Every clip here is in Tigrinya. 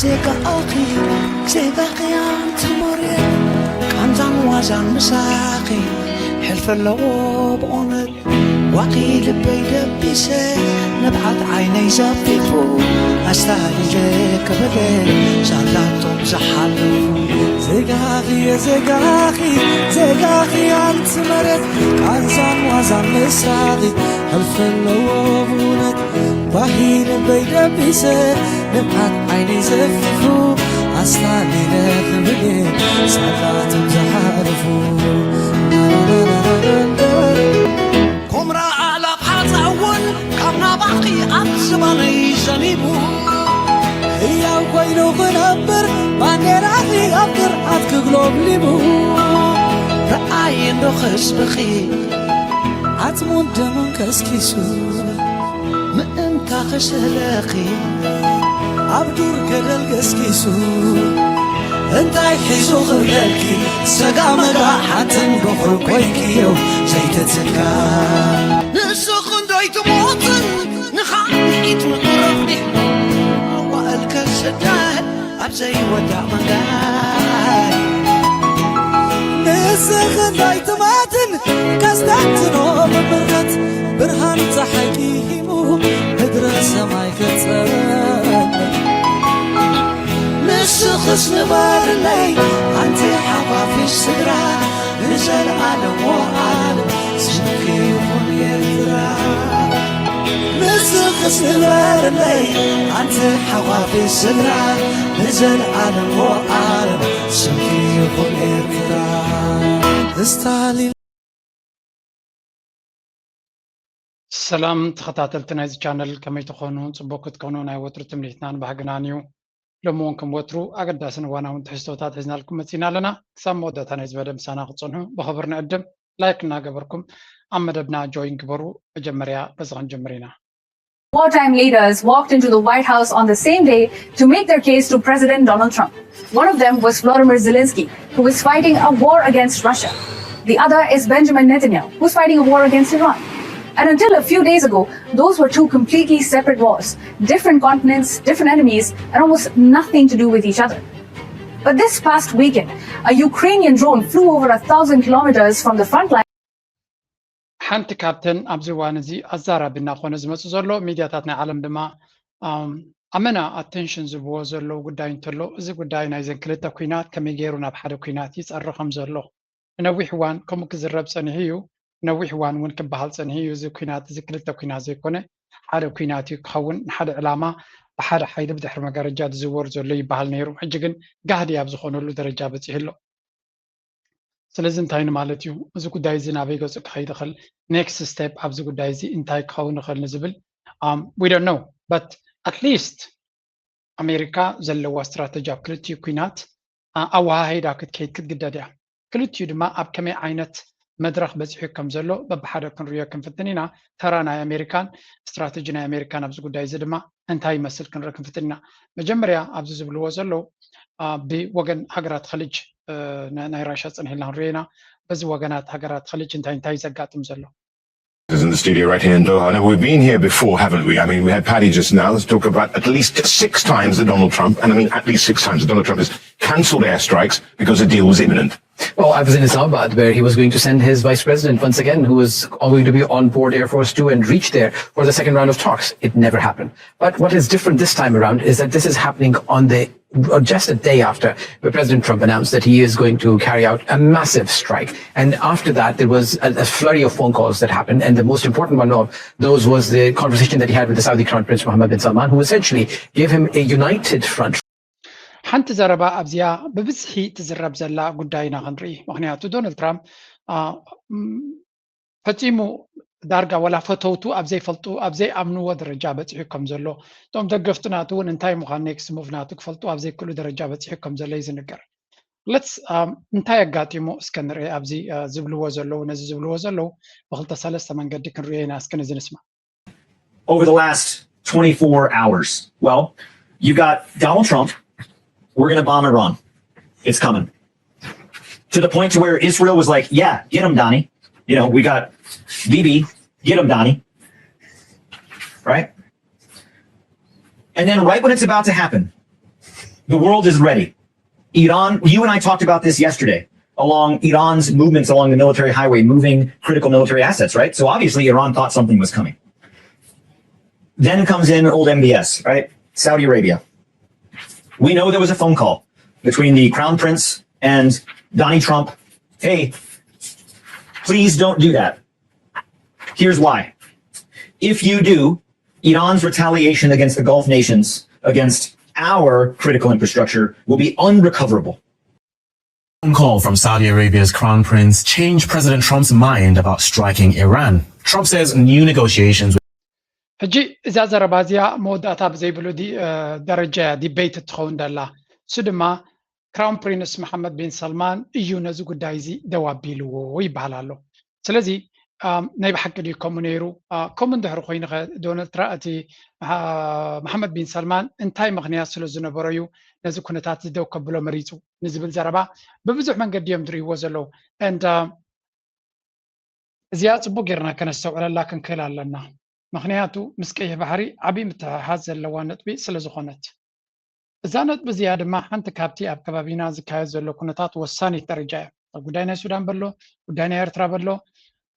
ዜጋኺ ዜጋኺ ኣንቲ መሬት ቃንዛን ዋዛን ምሳኺ ሕልፊ ኣለዎ ብእውነት ዋኺ ልበይ ደቢሰ ንብዓት ዓይነይ ዘፊፉ ኣስታሊለ ክብለ ሳላቶም ዝሓለፉ ዜጋኺ ዜጋኺ ዜጋኺ ኣንቲ መሬት ቃንዛን ዋዛን ምሳኺ ሕልፊ ኣለዎ ብእውነት ባሂ ልበይ ደቢሰ ንብዓት ዓይነይ ዘፊፉ ኣስታሊለ ክብለ ሳላቶም ዝሓለፉ ኩምራ ኣላፍ ሓፃ እውን ካብ ናባኺ ኣብ ዝባነይ ዘኒቡ ህያው ኮይኑ ክነብር ባንዴራኺ ኣብ ግርዓት ክግሎብሊቡ ረኣይ እንዶ ህዝብኺ ዓፅሙን ደሙን ከስኪሱ ምእንታ ክስእለኺ ኣብ ዱር ገደል ገስጊሱ እንታይ ሒዙ ክብለኪ ሰጋ መጋ ሓትን ድኹር ኮይክዮ ዘይትትካ ንስኽ እንዶ ኣይትሞትን ንኻልኢት ምቕረፍ ዲሕሞ መዋእልከ ስደት ኣብ ዘይወዳእ መንገድ ንስኽ እንዶ ኣይትማትን ከስተንትኖ ብምረት ብርሃን ፀሓይ ቂሂሙ ምድረ ሰማይ ክፀበል ንስኽስ ንበርለይ ኣንቲ ሓፋፊሽ ስድራ ንዘለኣለም ወኣለም ስምኪ ይኹን ኤርትራ ንስኽስ ንበርለይ ኣንቲ ሓፋፊሽ ስድራ ንዘለኣለም ወኣለም ስምኪ ይኹን ኤርትራ ስታሊን ሰላም ተኸታተልቲ ናይዚ ቻነል ከመይ ትኾኑ? ፅቡቅ ክትኮኑ ናይ ወትሩ ትምኒትናን ባህግናን እዩ። ሎሚ እውን ከም ወትሩ ኣገዳስን እዋናውን ትሕዝቶታት ሒዝናልኩም መፂና ኣለና። ክሳብ መወዳእታ ናይዚ መደብ ምሳና ክትፀንሑ ብኽብር ንዕድም። ላይክ እናገበርኩም ኣብ መደብና ጆይን ግበሩ። መጀመርያ በዚ ክንጅምር ኢና። Wartime leaders walked into the White House on the same day to make their case to President Donald Trump. One of them was Volodymyr Zelensky, who is fighting a war against Russia. The other is Benjamin Netanyahu, who's fighting a war against Iran. And until a few days ago, those were two completely separate wars, different continents, different enemies, and almost nothing to do with each other. But this past weekend, a Ukrainian drone flew over a thousand kilometers from the front line. ሓንቲ ካብተን ኣብዚ እዋን እዚ ኣዛራቢ እናኾነ ዝመፁ ዘሎ ሚድያታት ናይ ዓለም ድማ ኣመና ኣቴንሽን ዝብዎ ዘለዉ ጉዳይ እንተሎ እዚ ጉዳይ ናይዘን ክልተ ኩናት ከመይ ገይሩ ናብ ሓደ ኩናት ይፀሪ ከም ዘሎ ንነዊሕ እዋን ከምኡ ክዝረብ ፀኒሑ እዩ። ነዊሕ እዋን እውን ክበሃል ፀኒሑ እዩ። እዚ ኩናት እዚ ክልተ ኩናት ዘይኮነ ሓደ ኩናት እዩ ክኸውን ንሓደ ዕላማ ብሓደ ሓይሊ ብድሕሪ መጋረጃ ዝዝወር ዘሎ ይበሃል ነይሩ። ሕጂ ግን ጋህዲ ኣብ ዝኾነሉ ደረጃ በፂሑ ኣሎ። ስለዚ እንታይ ንማለት እዩ? እዚ ጉዳይ እዚ ናበይ ገፁ ክኸይድ ይኽእል? ኔክስት ስቴፕ ኣብዚ ጉዳይ እዚ እንታይ ክኸውን ይኽእል ንዝብል we don't know but at least ኣሜሪካ ዘለዋ ስትራተጂ ኣብ ክልቲኡ ኩናት ኣወሃሂዳ ክትከይድ ክትግደድ እያ። ክልቲኡ ድማ ኣብ ከመይ ዓይነት መድረኽ በፂሑ ከም ዘሎ በብሓደ ክንሪኦ ክንፍትን ኢና። ተራ ናይ ኣሜሪካን ስትራተጂ ናይ ኣሜሪካን ኣብዚ ጉዳይ እዚ ድማ እንታይ ይመስል ክንርኢ ክንፍትን ኢና። መጀመርያ ኣብዚ ዝብልዎ ዘለዉ ብወገን ሃገራት ኸሊጅ ናይ ራሻ ፅንሕ ኢልና ክንሪኦ ኢና። በዚ ወገናት ሃገራት ኸሊጅ እንታይ እንታይ ዘጋጥም ዘሎ is in the studio right here in Doha. I know we've been here before, haven't we? I mean, we had Paddy just now to talk about at least six times that Donald Trump, and I mean at least six times that Donald Trump has cancelled airstrikes because the deal was imminent. Well, I was in Islamabad where he was going to send his vice president once again, who was going to be on board Air Force Two and reach there for the second round of talks. It never happened. But what is different this time around is that this is happening on the or just a day after where President Trump announced that he is going to carry out a massive strike. And after that, there was a, a flurry of phone calls that happened. And the most important one of those was the conversation that he had with the Saudi Crown Prince Mohammed bin Salman, who essentially gave him a united front. ሓንቲ ዘረባ ኣብዚኣ ብብዝሒ ትዝረብ ዘላ ጉዳይ ኢና ክንርኢ። ምኽንያቱ ዶናልድ ትራምፕ ፈፂሙ ዳርጋ ወላ ፈተውቱ ኣብ ዘይፈልጡ ኣብ ዘይኣምንዎ ደረጃ በፂሑ ከም ዘሎ እቶም ደገፍቱ ናቱ እውን እንታይ ምዃን ኔክስት ሙቭ ናቱ ክፈልጡ ኣብ ዘይክእሉ ደረጃ በፂሑ ከም ዘሎ እዩ ዝንገር። ለትስ እንታይ ኣጋጢሙ እስከ ንርኢ ኣብዚ ዝብልዎ ዘለዉ ነዚ ዝብልዎ ዘለዉ ብክልተ ሰለስተ መንገዲ ክንሪኦ ኢና እስከ ነዚ ንስማ። over the last twenty-four hours? Well, you got Donald Trump, we're going to bomb Iran. It's coming. To the point to where Israel was like, yeah, get him, Donnie. You know, we got Bibi, get him, Donnie. Right? And then right when it's about to happen, The world is ready. Iran, you and I talked about this yesterday along Iran's movements along the military highway, moving critical military assets, right? So obviously, Iran thought something was coming. Then comes in old M B S, right? Saudi Arabia. We know there was a phone call between the crown prince and Donnie Trump. Hey, please don't do that. Here's why. If you do, Iran's retaliation against the Gulf nations, against our critical infrastructure, will be unrecoverable. Phone call from Saudi Arabia's crown prince changed President Trump's mind about striking Iran. Trump says new negotiations with ሕጂ እዛ ዘረባ እዚኣ መወዳእታ ብዘይብሉ ዲ- እ፣ ደረጃ እያ ዲቤት እትኸውን ደላ። እሱ ድማ ክራውን ፕሪንስ መሓመድ ቢን ሰልማን እዩ ነዚ ጉዳይ እዚ ደው ኣቢልዎ ይበሃል ኣሎ። ስለዚ ኣም፣ ናይ ብሓቂ ድዩ ከምኡ ነይሩ? ኣ፣ ከምኡ እንድሕሪ ኮይኑ ኸ ዶናልድ ትራ እቲ መሓ- መሓመድ ቢን ሰልማን እንታይ ምኽንያት ስለ ዝነበሮ እዩ ነዚ ኩነታት እዚ ደው ከብሎ መሪፁ ንዝብል ዘረባ ብብዙሕ መንገዲ እዮም ዝርእይዎ ዘለዉ። And እዚኣ ፅቡቅ ጌርና ከነስተውዕለላ ክንክእል ኣለና። ምክንያቱ ምስ ቀይሕ ባሕሪ ዓብዪ ምትሕሓዝ ዘለዋ ነጥቢ ስለ ዝኾነት። እዛ ነጥቢ እዚኣ ድማ ሓንቲ ካብቲ ኣብ ከባቢና ዝካየድ ዘሎ ኩነታት ወሳኒት ደረጃ እያ። ኣብ ጉዳይ ናይ ሱዳን በሎ፣ ጉዳይ ናይ ኤርትራ በሎ፣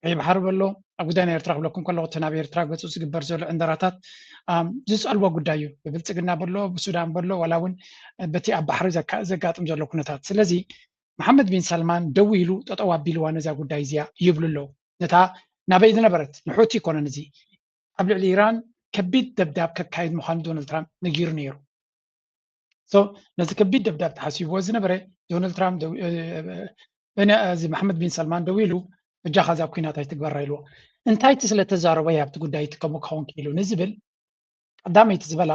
ቀይሕ ባሕሪ በሎ፣ ኣብ ጉዳይ ናይ ኤርትራ ክብለኩም ከለኹ እቲ ናብ ኤርትራ ገፁ ዝግበር ዘሎ ዕንደራታት ኣም፣ ዝፀልዎ ጉዳይ እዩ። ብብልፅግና በሎ፣ ብሱዳን በሎ፣ ዋላ እውን በቲ ኣብ ባሕሪ ዘካ- ዘጋጥም ዘሎ ኩነታት። ስለዚ መሓመድ ቢን ሰልማን ደው ኢሉ ጠጠው ኣቢልዋ ነዛ ጉዳይ እዚኣ ይብሉ ኣለዉ። ነታ ናበይ ዝነበረት ንሑቲ ይኮነን እዚ ኣብ ልዕሊ ኢራን ከቢድ ደብዳብ ከካይድ ምዃኑ ዶናልድ ትራምፕ ነጊሩ ነይሩ። So ነዚ ከቢድ ደብዳብ ተሓሲብዎ ዝነበረ ዶናልድ ትራምፕ ደው- እ- እ- እዚ መሓመድ ቢን ሰልማን ደው ኢሉ እጃኻ እዛ ኩናት ኣይትግበራ ኢልዎ። እንታይ እቲ ስለተዛረቦ ኣብቲ ጉዳይ ትከሙ ክኸውን ክኢሉ ንዝብል ቀዳመይቲ ዝበላ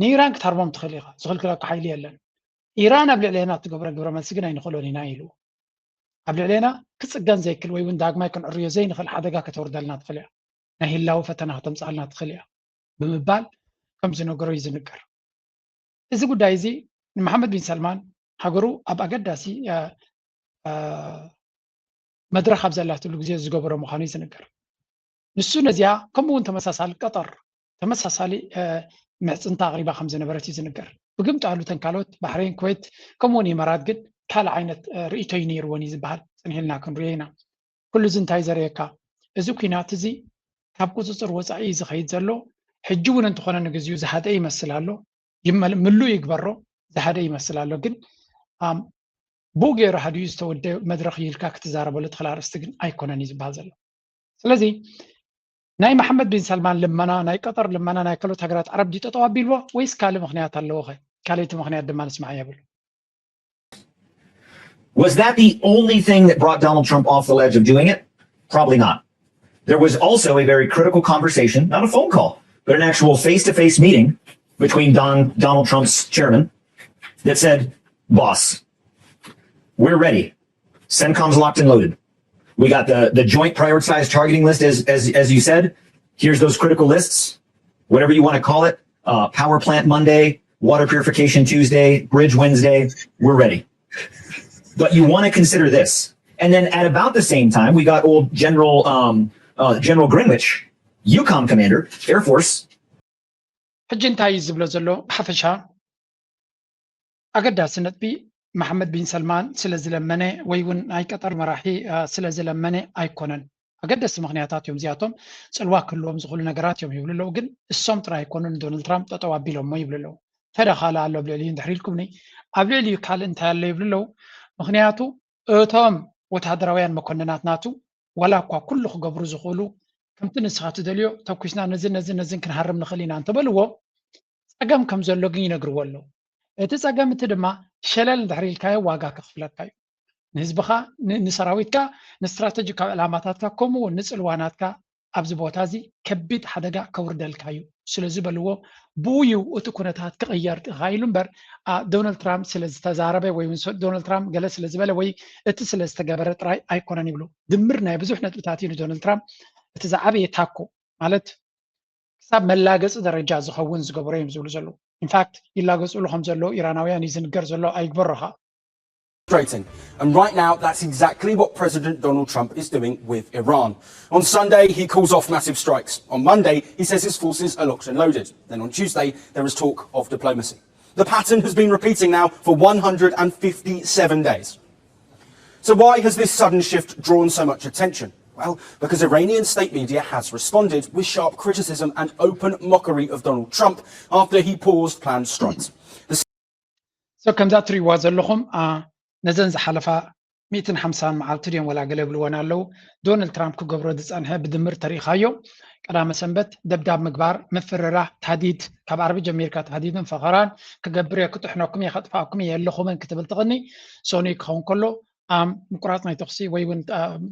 ንኢራን ክትሃርሞም ትኽእል ኢኻ፣ ዝኽልክለካ ሓይሊ የለን። ኢራን ኣብ ልዕሌና እትገብሮ ግብረ መልሲ ግን ኣይንኽእሎን ኢና ኢሉ። ኣብ ልዕሌና ክፅገን ዘይክል ወይ እውን ዳግማይ ክንዕርዮ ዘይንኽእል ሓደጋ ከተውርደልና ትኽእል እያ፣ ናይ ህላዊ ፈተና ከተምፅኣልና ትኽእል እያ ብምባል ከም ዝነገሮ እዩ ዝንገር። እዚ ጉዳይ እዚ ንመሓመድ ቢን ሰልማን ሃገሩ ኣብ ኣገዳሲ እ፣ እ፣ መድረኽ ኣብ ዘላትሉ ግዜ ዝገበሮ ምዃኑ እዩ ዝንገር። ንሱ ነዚኣ ከምኡ እውን ተመሳሳሊ ቀጠር ተመሳሳሊ እ፣ ምሕፅንታ ኣቕሪባ ከም ዝነበረት እዩ ዝንገር። ብግምጣሉ እተን ካልኦት ባሕሬን፣ ኩዌት ከምኡ እውን ኢማራት ግን ካልእ ዓይነት እ፣ ርእይቶ እዩ ነይርወን እዩ ዝበሃል። ፅንሒልና ክንሪኦ ኢና። ኩሉ እዚ እንታይ ዘርእየካ? እዚ ኩናት እዚ ካብ ቁፅፅር ወፃኢ እዩ ዝኸይድ ዘሎ። ሕጂ እውን እንተኾነ ንግዚኡ ዝሃደ ይመስል ኣሎ። ይመል- ምሉእ ይግበሮ ዝሃደ ይመስል ኣሎ። ግን ኣም፣ ብኡ ገይሩ ሃዲኡ ዝተወደ መድረኽ እዩ ኢልካ ክትዛረበሉ ትኽእል ኣርእስቲ ግን ኣይኮነን እዩ ዝበሃል ዘሎ። ስለዚ ናይ መሓመድ ቢን ሰልማን ልመና፣ ናይ ቀጠር ልመና፣ ናይ ካልኦት ሃገራት ዓረብ ድዩ ጠጠው ኣቢልዎ ወይስ ካልእ ምኽንያት ኣለዎ ኸ? ካልኣይቲ ምኽንያት ድማ ንስማዕ የብሉ። Was that the only thing that brought Donald Trump off the ledge of doing it? Probably not. There was also a very critical conversation, not a phone call, but an actual face to face meeting between Don, Donald Trump's chairman that said, "Boss, we're ready. CENTCOM's locked and loaded. We got the, the joint prioritized targeting list, as, as, as you said. Here's those critical lists, whatever you want to call it, uh, power plant Monday, water purification Tuesday, bridge Wednesday. We're ready. But you want to consider this." And then at about the same time, we got old General um, uh, General Greenwich, EUCOM commander, Air Force. ሕጂ እንታይ እዩ ዝብሎ ዘሎ ብሓፈሻ ኣገዳሲ ነጥቢ መሓመድ ቢን ሰልማን ስለ ዝለመነ ወይ እውን ናይ ቀጠር መራሒ እ፣ ስለ ዝለመነ ኣይኮነን። ኣገደስቲ ምኽንያታት እዮም እዚኣቶም። ፅልዋ ክህልዎም ዝኽእሉ ነገራት እዮም ይብሉ ኣለዉ። ግን እሶም ጥራይ ኣይኮኑን ዶናልድ ትራምፕ ጠጠው ኣቢሎሞ ይብሉ ኣለዉ። ተደኻለ ኣሎ ኣብ ልዕሊኡ እንድሕር ኢልኩምኒ ኣብ ልዕሊኡ ካልእ እንታይ ኣሎ ይብሉ ኣለዉ። ምክንያቱ እቶም ወታደራውያን መኮንናት ናቱ ዋላ እኳ ኩሉ ክገብሩ ዝኽእሉ ከምቲ ንስኻ ትደልዮ ተኩስና ነዚ ነዚ ነዝን ክንሃርም ንኽእል ኢና እንተበልዎ ፀገም ከም ዘሎ ግን ይነግርዎ ኣለዉ። እቲ ፀገም እቲ ድማ ሸለል እንድሕር ኢልካዮ ዋጋ ከኽፍለካ እዩ። ንህዝብኻ ን- ንሰራዊትካ ንስትራተጂካዊ ዕላማታትካ ከምኡ እውን ንፅልዋ ናትካ ኣብዚ ቦታ እዚ ከቢድ ሓደጋ ከውርደልካ እዩ ስለ ዝበልዎ ብኡ እዩ እቲ ኩነታት ክቕየር ተኻኢሉ እምበር ዶናልድ ትራምፕ ስለ ዝተዛረበ ወይ እውን ዶናልድ ትራምፕ ገለ ስለ ዝበለ ወይ እቲ ስለ ዝተገበረ ጥራይ ኣይኮነን ይብሉ። ድምር ናይ ብዙሕ ነጥብታት እዩ ንዶናልድ ትራምፕ እቲ ዝዓበየ ታኮ ማለት ክሳብ መላገፂ ደረጃ ዝኸውን ዝገበሮ እዮም ዝብሉ ዘለዉ። ኢንፋክት ይላገፅሉ ከም ዘለዉ ኢራናውያን እዩ ዝንገር ዘሎ። ኣይግበሮኻ Frustrating. And right now, that's exactly what President Donald Trump is doing with Iran. On Sunday, he calls off massive strikes. On Monday, he says his forces are locked and loaded. Then on Tuesday, there is talk of diplomacy. The pattern has been repeating now for one hundred and fifty-seven days. So why has this sudden shift drawn so much attention? Well, because Iranian state media has responded with sharp criticism and open mockery of Donald Trump after he paused planned strikes. So ከምዛ ትሪእዋ ዘለኹም ነዘን ዝሓለፋ ሚእትን ሓምሳን መዓልቲ ድዮም ወላ ገለ ብልወን ኣለዉ። ዶናልድ ትራምፕ ክገብሮ ዝፀንሐ ብድምር ተሪኢኻዮ፣ ቀዳመ ሰንበት ደብዳብ ምግባር፣ ምፍርራህ፣ ታህዲድ፣ ካብ ዓርቢ ጀሚርካ ታህዲድን ፈኸራን ክገብር እየ፣ ክጥሕነኩም እየ፣ ከጥፍኣኩም እየ፣ የለኹምን ክትብል ትቕኒ። ሶኒ ክኸውን ከሎ ኣም ምቁራፅ ናይ ተኽሲ ወይ እውን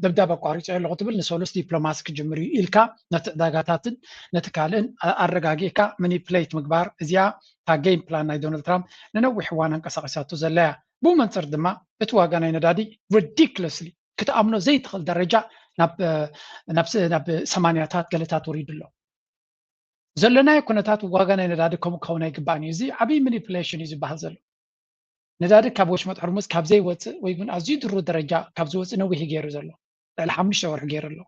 ደብዳብ ኣቋሪፀ ኣለኹ ትብል፣ ንሰሉስ ዲፕሎማሲ ክጅምር እዩ ኢልካ ነቲ ዕዳጋታትን ነቲ ካልእን ኣረጋጊእካ ማኒፕሌት ምግባር። እዚኣ እታ ጌም ፕላን ናይ ዶናልድ ትራምፕ ንነዊሕ እዋን ኣንቀሳቒሳቶ ዘላ እያ። ብኡ መንፅር ድማ እቲ ዋጋ ናይ ነዳዲ ሪዲክለስሊ ክትኣምኖ ዘይትኽእል ደረጃ ናብ ሰማንያታት ገለታት ወሪዱ ኣሎ። ዘለናዮ ኩነታት ዋጋ ናይ ነዳዲ ከምኡ ክኸውን ኣይግባእን እዩ። እዚ ዓብዪ ማኒፕሌሽን እዩ ዝበሃል ዘሎ። ነዳዲ ካብ ወሽመጥ ሕርሙዝ ካብ ዘይወፅእ ወይ እውን ኣዝዩ ድሩ ደረጃ ካብ ዝወፅእ ነዊሕ ገይሩ ዘሎ ልዕሊ ሓሙሽተ ወርሒ ገይሩ ኣሎ።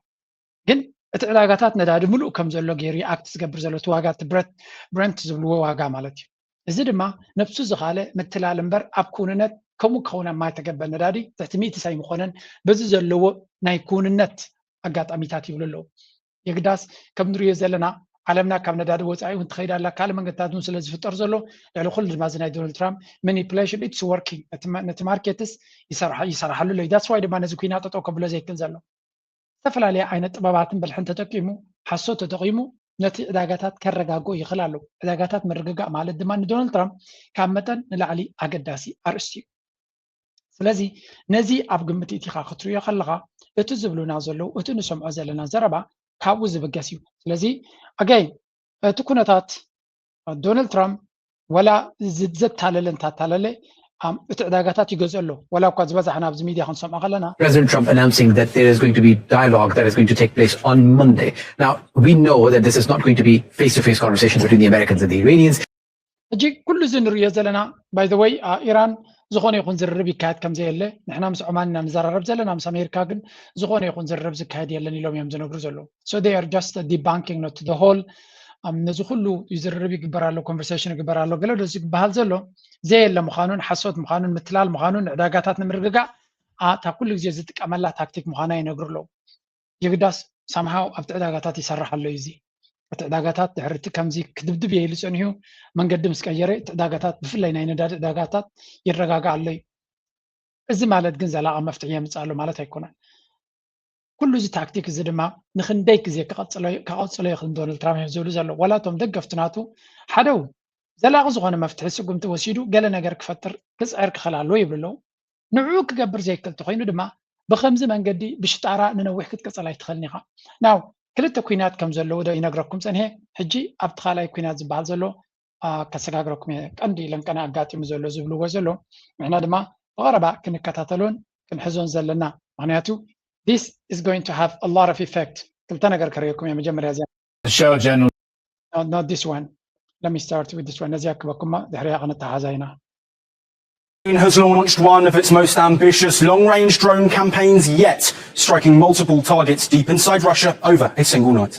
ግን እቲ ዕዳጋታት ነዳዲ ምሉእ ከም ዘሎ ገይሩ ኣክት ዝገብር ዘሎ እቲ ዋጋ እቲ ብረት ብረንት ዝብልዎ ዋጋ ማለት እዩ። እዚ ድማ ነብሱ ዝኻለ ምትላል እምበር ኣብ ክውንነት ከምኡ ክኸውን ኣብ ማይ ተገበል ነዳዲ ትሕቲ ሚእቲ ኣይምኾነን። በዚ ዘለዎ ናይ ክውንነት ኣጋጣሚታት ይብሉ ኣለዉ። የግዳስ ከም ንሪኦ ዘለና ዓለምና ካብ ነዳዲ ወፃኢ እውን ትኸይድ ኣላ። ካልእ መንገድታት እውን ስለ ዝፍጠር ዘሎ ልዕሊ ኩሉ ድማ እዚ ናይ ዶናልድ ትራምፕ ማኒፕሌሽን ኢትስ ወርኪንግ ነቲ ማርኬትስ ይሰርሓሉ ኣሎ። ዳትስ ዋይ ድማ ነዚ ኩና ጠጠው ከብሎ ዘይክእል ዘሎ ዝተፈላለየ ዓይነት ጥበባትን ብልሕን ተጠቂሙ ሓሶት ተጠቂሙ ነቲ ዕዳጋታት ከረጋግኦ ይኽእል ኣሎ። ዕዳጋታት ምርግጋእ ማለት ድማ ንዶናልድ ትራምፕ ካብ መጠን ንላዕሊ ኣገዳሲ ኣርእስቲ እዩ። ስለዚ ነዚ ኣብ ግምት እቲኻ ክትሪኦ ከለኻ እቲ ዝብሉና ዘለዉ እቲ ንሰምዖ ዘለና ዘረባ ካብኡ ዝብገስ እዩ። ስለዚ ኣጋይ እቲ ኩነታት ዶናልድ ትራምፕ ወላ ዘታለለ እንታታለለ እቲ ዕዳጋታት ይገዝኦ ኣሎ። ወላ እኳ ዝበዛሕና ኣብዚ ሚድያ ክንሰምዖ ከለና President Trump announcing that there is going to be dialogue that is going to take place on Monday. Now, we know that this is not going to be face-to-face conversations between the Americans and the Iranians. ሕጂ ኩሉ እዚ ንሪኦ ዘለና ባይ ዘ ወይ ኢራን ዝኾነ ይኹን ዝርርብ ይካየድ ከም ዘየለ ንሕና ምስ ዖማን ኢና ንዘራረብ ዘለና ምስ ኣሜሪካ ግን ዝኾነ ይኹን ዝርርብ ዝካየድ የለን ኢሎም እዮም ዝነግሩ ዘለዉ። So they are just debunking not the whole ነዚ ኩሉ ዝርርብ ይግበር ኣሎ ኮንቨርሴሽን ይግበር ኣሎ ገለ ደዚ ዝበሃል ዘሎ ዘየለ ምዃኑን ሓሶት ምዃኑን ምትላል ምዃኑን ንዕዳጋታት ንምርግጋእ እታ ኩሉ ግዜ ዝጥቀመላ ታክቲክ ምዃና ይነግሩ ኣለዉ። የግዳስ ሳምሃው ኣብቲ ዕዳጋታት ይሰርሕ ኣሎ እዩ እዚ እቲ ዕዳጋታት ድሕርቲ ከምዚ ክድብድብ እየ ኢሉ ፀኒሑ መንገዲ ምስ ቀየረ እቲ ዕዳጋታት ብፍላይ ናይ ነዳዲ ዕዳጋታት ይረጋጋእ ኣሎ እዩ። እዚ ማለት ግን ዘላቒ መፍትሒ የምፅእ ኣሎ ማለት ኣይኮነን። ኩሉ እዚ ታክቲክ እዚ ድማ ንክንደይ ግዜ ክቐፅሎ ይኽእል ዶናልድ ትራምፕ እዮም ዝብሉ ዘለዉ። ዋላ እቶም ደገፍቲ ናቱ ሓደው ዘላቒ ዝኾነ መፍትሒ ስጉምቲ ወሲዱ ገለ ነገር ክፈጥር ክፅዕር ክኽእል ኣለዎ ይብሉ ኣለዉ። ንዕኡ ክገብር ዘይክእል ተኾይኑ ድማ ብኸምዚ መንገዲ ብሽጣራ ንነዊሕ ክትቅፅል ኣይትኽእልን ኢኻ። ናው ክልተ ኲናት ከም ዘለዉ ዶ ይነግረኩም ፀንሔ። ሕጂ ኣብቲ ካልኣይ ኲናት ዝበሃል ዘሎ ከሰጋግረኩም እየ ቀንዲ ለንቀና ኣጋጢሙ ዘሎ ዝብልዎ ዘሎ ንሕና ድማ ብቐረባ ክንከታተሎን ክንሕዞን ዘለና ምክንያቱ this is going to have a lot of effect። ክልተ ነገር ከርእየኩም እየ መጀመርያ እዚኣ Shell General. No, not this one. Let me start with this one. ነዚኣ ክበኩማ ድሕሪያ ክንተሓዛ ኢና። Has launched one of its most ambitious long range drone campaigns yet, striking multiple targets deep inside Russia over a single night.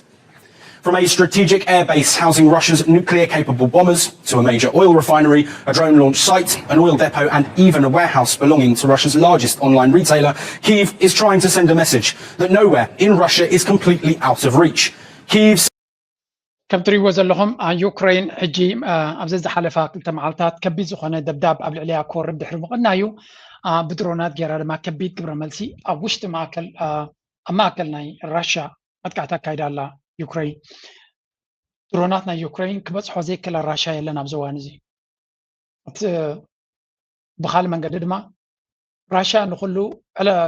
From a strategic airbase housing Russia's nuclear capable bombers to a major oil refinery, a drone launch site, an oil depot, and even a warehouse belonging to Russia's largest online retailer, Kyiv is trying to send a message that nowhere in Russia is completely out of reach. Kyiv ከም ትሪእዎ ዘለኹም ዩክሬን ሕጂ ኣብዚ ዝሓለፋ ክልተ መዓልታት ከቢድ ዝኾነ ደብዳብ ኣብ ልዕሊያ ክወርድ ድሕሪ ምቕናዩ ብድሮናት ገይራ ድማ ከቢድ ግብረ መልሲ ኣብ ውሽጢ ማእከል ኣብ ማእከል ናይ ራሽያ መጥቃዕቲ ኣካይዳ ኣላ ዩክሬን። ድሮናት ናይ ዩክሬን ክበፅሖ ዘይክእል ራሽያ የለን ኣብዚ እዋን እዚ። እቲ ብኻልእ መንገዲ ድማ ራሽያ ንኩሉ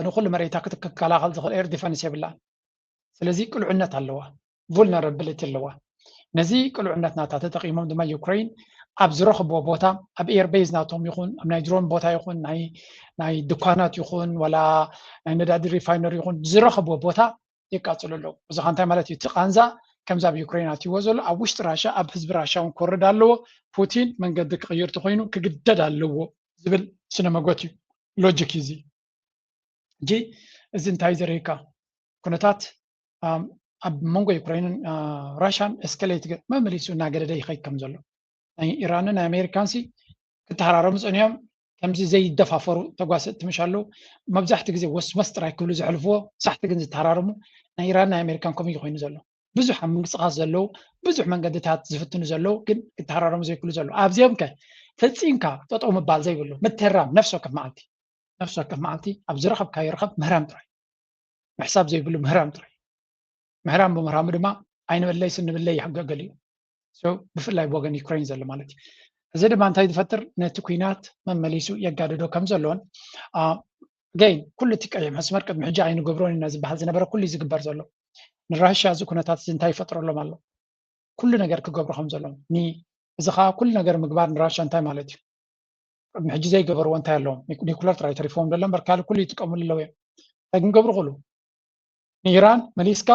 ንኩሉ መሬታ ክትከላኸል ዝኽእል ኤር ዲፈንስ የብላን። ስለዚ ቅሉዕነት ኣለዋ፣ vulnerability ኣለዋ። ነዚ ቅሉዕነት ናታ ተጠቂሞም ድማ ዩክሬን ኣብ ዝረኽብዎ ቦታ ኣብ ኤር ቤዝ ናቶም ይኹን ኣብ ናይ ድሮን ቦታ ይኹን ናይ ናይ ድኳናት ይኹን ወላ ናይ ነዳዲ ሪፋይነሪ ይኹን ዝረኽብዎ ቦታ የቃፅሉ ኣለዉ። እዚ ኸ እንታይ ማለት እዩ? እቲ ቃንዛ ከምዚ ኣብ ዩክሬን ኣትይዎ ዘሎ ኣብ ውሽጢ ራሻ ኣብ ህዝቢ ራሻ እውን ክወርድ ኣለዎ። ፑቲን መንገዲ ክቕይር ተኾይኑ ክግደድ ኣለዎ ዝብል ስነ መጎት እዩ። ሎጂክ እዩ እዚ። ሕጂ እዚ እንታይ ዘርእየካ? ኩነታት ኣብ መንጎ ዩክሬንን ራሻን ኤስከሌት መመሊሱ እናገደደ ይኸይድ ከም ዘሎ ናይ ኢራንን ናይ ኣሜሪካንሲ ክተሃራረሙ ጸኒሖም። ከምዚ ዘይደፋፈሩ ተጓሰጥቲ ምሽ ኣለዉ። መብዛሕትኡ ግዜ ወስወስ ጥራይ ክብሉ ዘሕልፍዎ፣ ሳሕቲ ግን ዝተሃራረሙ። ናይ ኢራን ናይ ኣሜሪካን ከምኡ እዩ ኮይኑ ዘሎ። ብዙሕ ኣብ ምንቅስቃስ ዘለዉ፣ ብዙሕ መንገድታት ዝፍትኑ ዘለዉ፣ ግን ክተሃራረሙ ዘይክእሉ ዘለዉ። ኣብዚኦም ከ ፈጺምካ ጠጠው ምባል ዘይብሉ፣ ምትህራም፣ ነፍሲ ወከፍ መዓልቲ፣ ነፍሲ ወከፍ መዓልቲ ኣብ ዝረኸብካዮ ርኸብ ምህራም ጥራይ። ምሕሳብ ዘይብሉ ምህራም ጥራይ። ምህራም ብምህራሙ ድማ ዓይኒ በለይ ስኒ በለይ ይሕገገሉ እዩ። So ብፍላይ ብወገን ዩክሬን ዘሎ ማለት እዩ። እዚ ድማ እንታይ ዝፈጥር፣ ነቲ ኲናት መመሊሱ የጋድዶ ከም ዘሎን፣ አ፣ ገይን ኩሉ እቲ ቀይሕ መስመር ቅድሚ ሕጂ ኣይንገብሮን ኢና ዝበሃል ዝነበረ ኩሉ እዩ ዝግበር ዘሎ። ንራሽያ እዚ ኩነታት እዚ እንታይ ይፈጥረሎም ኣሎ? ኩሉ ነገር ክገብሩ ከም ዘለዎም። ኒ-፣ እዚ ኸዓ ኩሉ ነገር ምግባር ንራሽያ እንታይ ማለት እዩ? ቅድሚ ሕጂ ዘይገበርዎ እንታይ ኣለዎም? ኒኩ-፣ ኒኩለር ጥራይ ተሪፍዎም ዘሎ እምበር ካልእ ኩሉ ይጥቀምሉ ኣለዉ እዮም። እንታይ ክንገብሩ ክእሉ? ንኢራን መሊስካ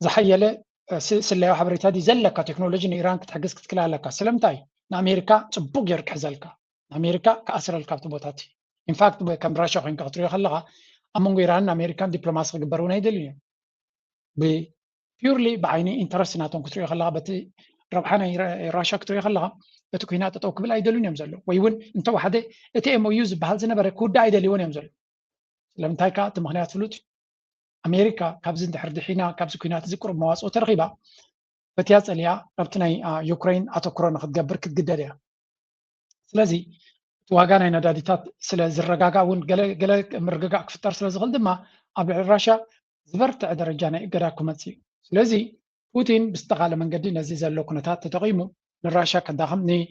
ዝሓየለ፣ እ፣ ስ-፣ ስለያዊ ሓበሬታ ድዩ ዘለካ? ቴክኖሎጂ ንኢራን ክትሕግዝ ክትክእል ኣለካ። ስለምንታይ? ንኣሜሪካ ጽቡቅ ገይሩ ክሕዘልካ፣ ንኣሜሪካ ክኣስረልካ ኣብቲ ቦታ እቲ። ኢንፋክት፣ ብ-፣ ከም ራሽያ ኮይንካ ክትሪኦ ከለኻ፣ ኣብ መንጎ ኢራንን ኣሜሪካን ዲፕሎማሲ ክግበር እውን ኣይደልዩን እዮም። ብ-፣ ፒውርሊ ብዓይኒ ኢንተረስት ናቶም ክትሪኦ ከለኻ፣ በቲ ረብሓ ናይ ራ-፣ ራሽያ ክትሪኦ ከለኻ፣ እቲ ኩናት ጠጠው ክብል ኣይደልዩን እዮም ዘለዉ። ወይ እውን እንተወሓደ እቲ ኤም ኦ ዩ ዝበሃል ዝነበረ ክውዳእ ኣይደልይዎን እዮም ዘለዉ። ስለምንታይ ከኣ እቲ ምኽንያት ፍሉጥ እዩ። ኣሜሪካ ካብዚ እንድሕር ድሒና፣ ካብዚ ኩናት እዚ ቁሩብ መዋጽኦ ተረኺባ፣ በቲያ ጸሊኣ ናብቲ ናይ፣ አ፣ ዩክሬን ኣተኩሮ ንክትገብር ክትግደድ እያ። ስለዚ እቲ ዋጋ ናይ ነዳዲታት ስለ ዝረጋጋእ እውን ገለ፣ ገለ ምርግጋእ ክፍጠር ስለ ዝኽእል ድማ ኣብ ልዕሊ ራሽያ ዝበርትዐ ደረጃ ናይ እገዳ ክመጽእ እዩ። ስለዚ ፑቲን ብዝተኻለ መንገዲ ነዚ ዘሎ ኩነታት ተጠቒሙ ንራሽያ ከዳኽም፣ ን-፣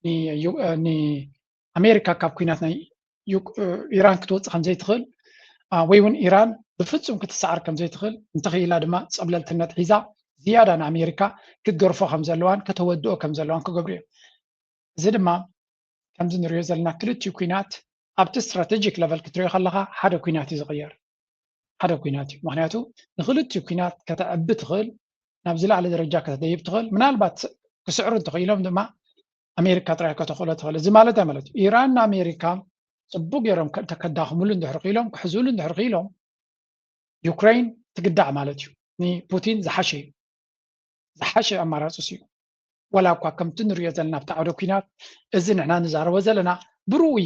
ን-፣ ዩ-፣ እ፣ ንኣሜሪካ ካብ ኩናት ናይ ዩክ-፣ እ፣ ኢራን ክትወጽእ ከም ዘይትኽእል፣ አ፣ ወይ እውን ኢራን ብፍጹም ክትሰዓር ከም ዘይትኽእል፣ እንተኽኢላ ድማ ጸብለልትነት ሒዛ ዝያዳ ንኣሜሪካ ክትገርፎ ከም ዘለዋን ከተወድኦ ከም ዘለዋን ክገብሩ እዮም። እዚ ድማ ከምዚ ንሪኦ ዘለና ክልቲኡ ኩናት ኣብቲ ስትራቴጂክ ለቨል ክትሪኦ ከለኻ ሓደ ኩናት እዩ ዝቕየር። ሓደ ኩናት እዩ። ምኽንያቱ ንክልቲኡ ኩናት ከተዕቢ ትኽእል፣ ናብ ዝለዓለ ደረጃ ከተደይብ ትኽእል፣ ምናልባት ክስዕሩ እንተኽኢሎም ድማ ኣሜሪካ ጥራይ ከተኽእሎ ትኽእል። እዚ ማለት እንታይ ማለት እዩ? ኢራን ንኣሜሪካ ጽቡቅ ገይሮም ከ-፣ ከዳኽምሉ እንድሕር ክኢሎም፣ ክሕዝሉ እንድሕር ክኢሎም፣ ዩክሬን ትግዳዕ ማለት እዩ። ንፑቲን ዝሓሸ እዩ። ዝሓሸ ኣማራጺ እዩ። ዋላ እኳ ከምቲ ንሪኦ ዘለና ኣብቲ ዓውደ ኩናት፣ እዚ ንሕና ንዛረቦ ዘለና ብርኡይ፣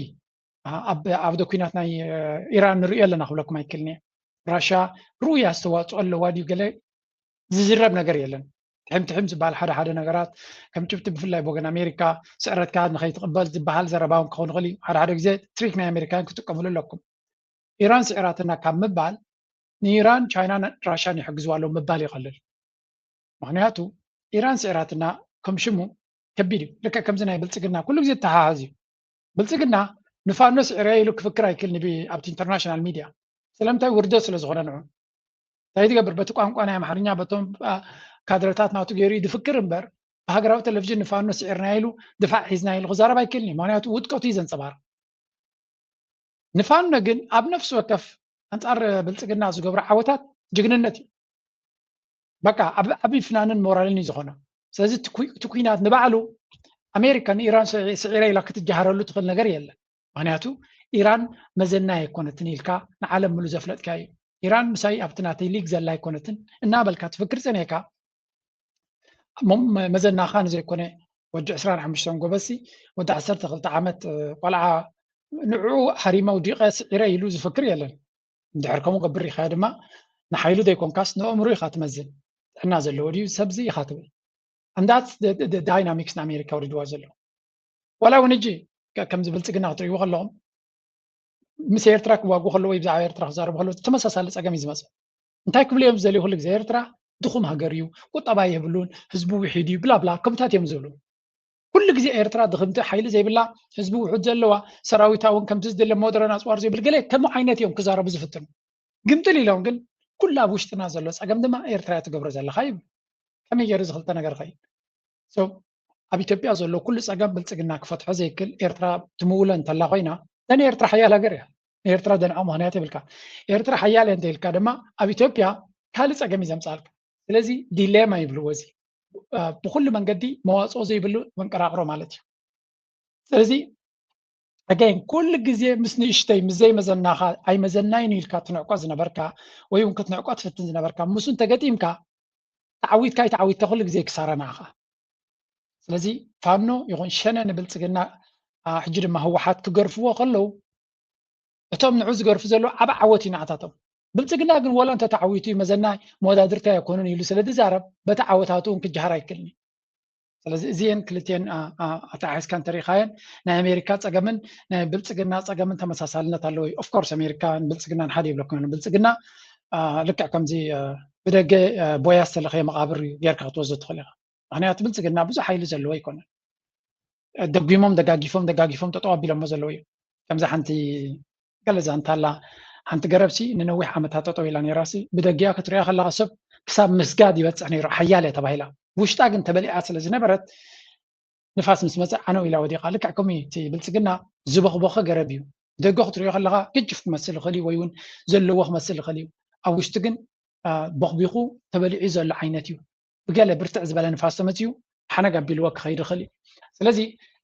ኣ-፣ ኣብ ዓውደ ኩናት ናይ፣ እ፣ ኢራን ንሪኦ ኣለና ክብለኩም ኣይክእልን እየ። ራሽያ ርኡይ ኣስተዋጽኦ ኣለዋ ድዩ ገለ ዝዝረብ ነገር የለን። ትሕም ትሕም ዝበሃል ሓደ ሓደ ነገራት ከም ጭብጢ፣ ብፍላይ ብወገን ኣሜሪካ፣ ስዕረትካ ንኸይትቕበል ዝበሃል ዘረባ እውን ክኸውን ይኽእል እዩ። ሓደ ሓደ ግዜ ትሪክ ናይ ኣሜሪካን ክትጥቀምሉ ኣለኩም። ኢራን ስዒራትና ካብ ምባል፣ ንኢራን ቻይናን ራሽያን ይሕግዝዋ ኣለዉ ምባል ይቐልል። ምኽንያቱ ኢራን ስዒራትና ከም ሽሙ ከቢድ እዩ። ልክዕ ከምዚ ናይ ብልጽግና ኩሉ ግዜ ተሓሓዝ እዩ። ብልጽግና ንፋኖ ስዒረ ኢሉ ክፍክር ኣይክእልን ብ-፣ ኣብቲ ኢንተርናሽናል ሚድያ። ስለምንታይ? ውርደት ስለ ዝኾነ ንዑ። እንታይ ትገብር? በቲ ቋንቋ ናይ ኣምሓርኛ በቶም፣ አ፣ ካድረታት ናቱ ገይሩ እዩ ዝፍክር እምበር፣ ብሃገራዊ ቴሌቪዥን ንፋኖ ስዒርና ኢሉ ድፋዕ ሒዝና ኢሉ ክዛረብ ኣይክእልን እዩ። ምኽንያቱ ውድቀቱ እዩ ዘንጸባርቕ። ንፋኖ ግን ኣብ ነፍሲ ወከፍ ኣንጻር ብልጽግና ዝገብሮ ዓወታት ጅግንነት እዩ። በቃ ዓብ-፣ ዓቢ ፍናንን ሞራልን እዩ ዝኾኖ። ስለዚ እቲ ኩ-፣ እቲ ኩናት ንባዕሉ ኣሜሪካ ንኢራን ስዒ-፣ ስዒረ ኢላ ክትጀሃረሉ ትኽእል ነገር የለን። ምኽንያቱ ኢራን መዘናይ ኣይኮነትን ኢልካ ንዓለም ምሉ ዘፍለጥካዮ እዩ። ኢራን ምሳይ ኣብቲ ናተይ ሊግ ዘላ ኣይኮነትን እናበልካ ትፍክር ጸኒሕካ፣ እሞ መ-፣ መዘናኻ ንዘይኮነ ወዲ ዕስራን ሓሙሽተን ጎበዝሲ፣ ወዲ ዓሰርተ ክልተ ዓመት፣ እ፣ ቆልዓ ንዕኡ ሃሪመ ውዲቐ ስዒረ ኢሉ ዝፍክር የለን። እንድሕር ከምኡ ገብር ኢኻ ድማ ንሓይሉ ዘይኮንካስ ንኣእምሮ ኢኻ ትመዝን። ጥዕና ዘለዎ ድዩ ሰብዚ ኢኻ ትብል። And that's the, the, the dynamics ንኣሜሪካ ወሪድዋ ዘሎ። ዋላ እውን ሕጂ ከ-፣ ከምዚ ብልጽግና ክትርእይዎ ከለኹም ምስ ኤርትራ ክዋጉ ከለዉ ወይ ብዛዕባ ኤርትራ ክዛረቡ ከለዉ ተመሳሳሊ ጸገም እዩ ዝመጽእ። እንታይ ክብሉ እዮም ዝደልዩ? ኩሉ ግዜ ኤርትራ ድኹም ሃገር እዩ፣ ቁጠባ የብሉን፣ ህዝቡ ውሒድ እዩ፣ ብላ ብላ ከምታት እዮም ዝብሉ። ኩሉ ግዜ ኤርትራ ድኽምቲ፣ ሓይሊ ዘይብላ፣ ህዝቢ ውሑድ ዘለዋ፣ ሰራዊታ እውን ከምቲ ዝድለ ሞደረን ኣጽዋር ዘይብል ገለ ከምኡ ዓይነት እዮም ክዛረቡ ዝፍትኑ። ግምጥል ኢሎም ግን ኩሉ ኣብ ውሽጥና ዘሎ ጸገም ድማ ኤርትራ እያ ትገብሮ ዘለኻ ይብሉ። ከመይ ገይሩ እዚ ክልተ ነገር ይኸይድ? So ኣብ ኢትዮጵያ ዘሎ ኩሉ ጸገም ብልጽግና ክፈትሖ ዘይክእል፣ ኤርትራ ትምውሎ እንተላ ኮይና፣ then ኤርትራ ሓያል ሃገር እያ። ንኤርትራ ደንዖ ምኽንያት የብልካ። ኤርትራ ሓያል እያ እንተኢልካ ድማ ኣብ ኢትዮጵያ ካልእ ጸገም እዩ ዘምጽኣልካ። ስለዚ ዲሌማ ይብልዎ እዚ። እ፣ ብኹሉ መንገዲ መዋጽኦ ዘይብሉ መንቀራቕሮ ማለት እዩ። ስለዚ ኣጋይን ኩሉ ግዜ ምስ ንእሽተይ፣ ምስ ዘይመዘናኻ፣ ኣይመዘናይን ኢልካ ትንዕቆ ዝነበርካ፣ ወይ እውን ክትንዕቆ ትፍትን ዝነበርካ፣ ምስኡ እንተገጢምካ፣ ተዓዊትካ ኣይተዓዊትካ ኩሉ ግዜ ክሳራ ንዓኻ። ስለዚ ፋኖ ይኹን ሸነ ንብልጽግና ሕጂ ድማ ህወሓት ክገርፍዎ ከለዉ እቶም ንዑ ዝገርፉ ዘለዉ ዓብ ዓወት እዩ ንዓታቶም። ብልፅግና ግን ወላ እንተተዓዊቱ እዩ መዘና መወዳድርታ ኣይኮኑን ኢሉ ስለ ዝዛረብ በቲ ዓወታቱ እውን ክጀሃር ኣይክእልን እዩ። ስለዚ እዚአን ክልቲአን ኣተሓሒዝካ እንተሪኢኻየን ናይ ኣሜሪካ ፀገምን ናይ ብልፅግና ፀገምን ተመሳሳልነት ኣለዎ እዩ። ኦፍኮርስ ኣሜሪካን ብልፅግናን ሓደ ይብለኩም ብልፅግና ልክዕ ከምዚ ብደገ ቦያ ዝተለኸየ መቃብር እዩ ጌርካ ክትወስዶ ትኽእል ኢኻ። ምክንያቱ ብልፅግና ብዙሕ ሓይሊ ዘለዎ ኣይኮነን። ደጒሞም ደጋጊፎም ደጋጊፎም ጠጠው ኣቢሎሞ ዘለዉ እዩ። ከምዛ ሓንቲ ገለ ዛንታ ኣላ። ሓንቲ ገረብሲ ንነዊሕ ዓመታት ጠጠው ኢላ ነይራሲ ብደጊኣ ክትሪኣ ከለካ ሰብ ክሳብ ምስጋድ ይበፅሕ ነይሩ ሓያል እያ ተባሂላ። ውሽጣ ግን ተበሊዓ ስለ ዝነበረት ንፋስ ምስ መፀ ዓነው ኢላ ወዲቃ። ልክዕ ከምኡ እዩ እቲ ብልፅግና ዝበኽበኸ ገረብ እዩ። ደገ ክትሪኦ ከለካ ግጅፍ ክመስል ይኽእል እዩ ወይ እውን ዘለዎ ክመስል ይኽእል እዩ። ኣብ ውሽጢ ግን ቦኽቢኹ ተበሊዑ ዘሎ ዓይነት እዩ። ብገለ ብርትዕ ዝበለ ንፋስ ተመፅኡ ሓነግ ኣቢልዎ ክኸይድ ይኽእል እዩ። ስለዚ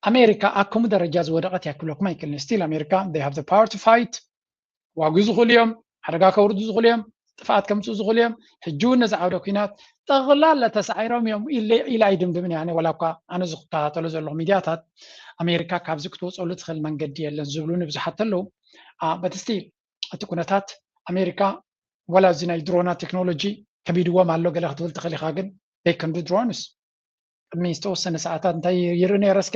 ኣሜሪካ ኣብ ከምኡ ደረጃ ዝወደቐት እያ ክብለኩም ኣይክእልን። ስቲል ኣሜሪካ they have the power to fight። ክዋግኡ ዝኽእሉ እዮም፣ ሓደጋ ከውርዱ ዝኽእሉ እዮም፣ ጥፍኣት ከምፅኡ ዝኽእሉ እዮም። ሕጂ እውን ነዚ ዓውደ ኩናት ጠቕላላ ተሳዒሮም እዮም ኢለ- ኢላ ኣይድምድምን እያ። ኣነ ዋላ እኳ ኣነ ዝከታተሎ ዘለኹ ሚድያታት ኣሜሪካ ካብዚ ክትወፀሉ ትኽእል መንገዲ የለን ዝብሉኒ ብዙሓት ኣለዉ። በት ስቲል እቲ ኩነታት ኣሜሪካ ዋላ እዚ ናይ ድሮና ቴክኖሎጂ ከቢድዎም ኣሎ ገለ ክትብል ትኽእል ኢኻ፣ ግን they can do drones። ቅድሚ ዝተወሰነ ሰዓታት እንታይ ይርኢ ነይረ እስከ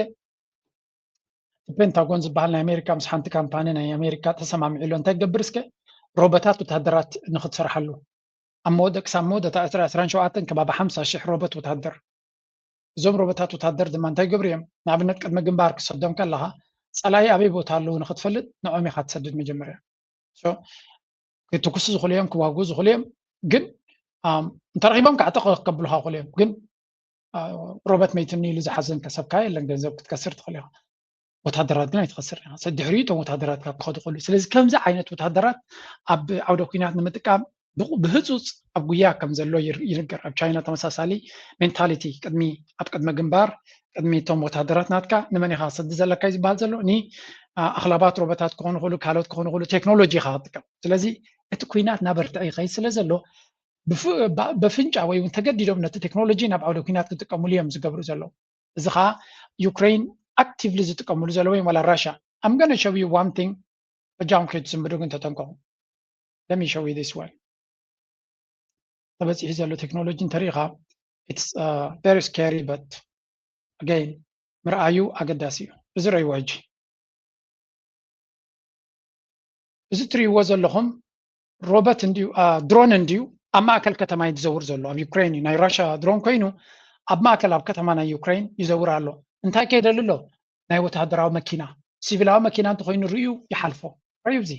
ፔንታጎን ዝበሃል ናይ ኣሜሪካ ምስ ሓንቲ ካምፓኒ ናይ ኣሜሪካ ተሰማሚዑ ኣሎ እንታይ ክገብር እስከ ሮቦታት ወታደራት ንክትሰርሓሉ ኣብ መወደ ክሳብ መወደታ ዕስራ ዕስራን ሸውዓተን ከባቢ ሓምሳ ሽሕ ሮቦት ወታደር። እዞም ሮቦታት ወታደር ድማ እንታይ ይገብሩ እዮም? ንኣብነት ቅድሚ ግንባር ክሰዶም ከለኻ ፀላኢ ኣበይ ቦታ ኣለዉ ንክትፈልጥ ንዖም ኢኻ ትሰድድ መጀመርያ። ክትኩሱ ዝኽእሉ እዮም፣ ክዋግኡ ዝኽእሉ እዮም። ግን እንተረኺቦም ከዓ ጠቕ ከብሉካ ይኽእሉ እዮም። ግን ሮበት መይትኒ ኢሉ ዝሓዘን ከሰብካ የለን። ገንዘብ ክትከስር ትኽእል ኢኻ። ወታደራት ግን ኣይትኸስር ኢኻ። ሰድሕሪኡ እቶም ወታደራት ካብ ክኸዱ ከሉ። ስለዚ ከምዚ ዓይነት ወታደራት ኣብ ዓውደ ኩናት ንምጥቃም ብህፁፅ ኣብ ጉያ ከም ዘሎ ይንገር። ኣብ ቻይና ተመሳሳሊ ሜንታሊቲ ቅድሚ ኣብ ቅድመ ግንባር ቅድሚ እቶም ወታደራት ናትካ ንመን ኢኻ ሰዲ ዘለካ እዩ ዝበሃል ዘሎ ኒ ኣኽላባት ሮቦታት ክኾኑ ክእሉ ካልኦት ክኾኑ ክእሉ ቴክኖሎጂ ኢኻ ክጥቀም። ስለዚ እቲ ኩናት ናበርትዐ ይኸይድ ስለ ዘሎ በፍንጫ ወይ እውን ተገዲዶም ነቲ ቴክኖሎጂ ናብ ዓውደ ኩናት ክጥቀምሉ እዮም ዝገብሩ ዘለዉ። እዚ ከዓ ዩክሬን ኣክቲቭሊ ዝጥቀምሉ ዘለዉ እዮም ዋላ ራሻ። I'm gonna show you one thing። በጃኹም ከይትስንብዱ ግን ተጠንቀቑ። Let me show you this one። ተበፂሑ ዘሎ ቴክኖሎጂ እንተሪኢኻ it's very scary but again ምርኣዩ ኣገዳሲ እዩ። እዚ ረእይዎ ሕጂ። እዚ ትሪእዎ ዘለኹም ሮበት እንድዩ ድሮን እንድዩ ኣብ ማእከል ከተማ እዩ ዝዘውር ዘሎ። ኣብ ዩክሬን እዩ ናይ ራሻ ድሮን ኮይኑ ኣብ ማእከል ኣብ ከተማ ናይ ዩክሬን ይዘውር ኣሎ። እንታይ ከይደሉ ኣሎ? ናይ ወተሃደራዊ መኪና ሲቪላዊ መኪና እንተኮይኑ ርእዩ ይሓልፎ። ርእዩ እዚ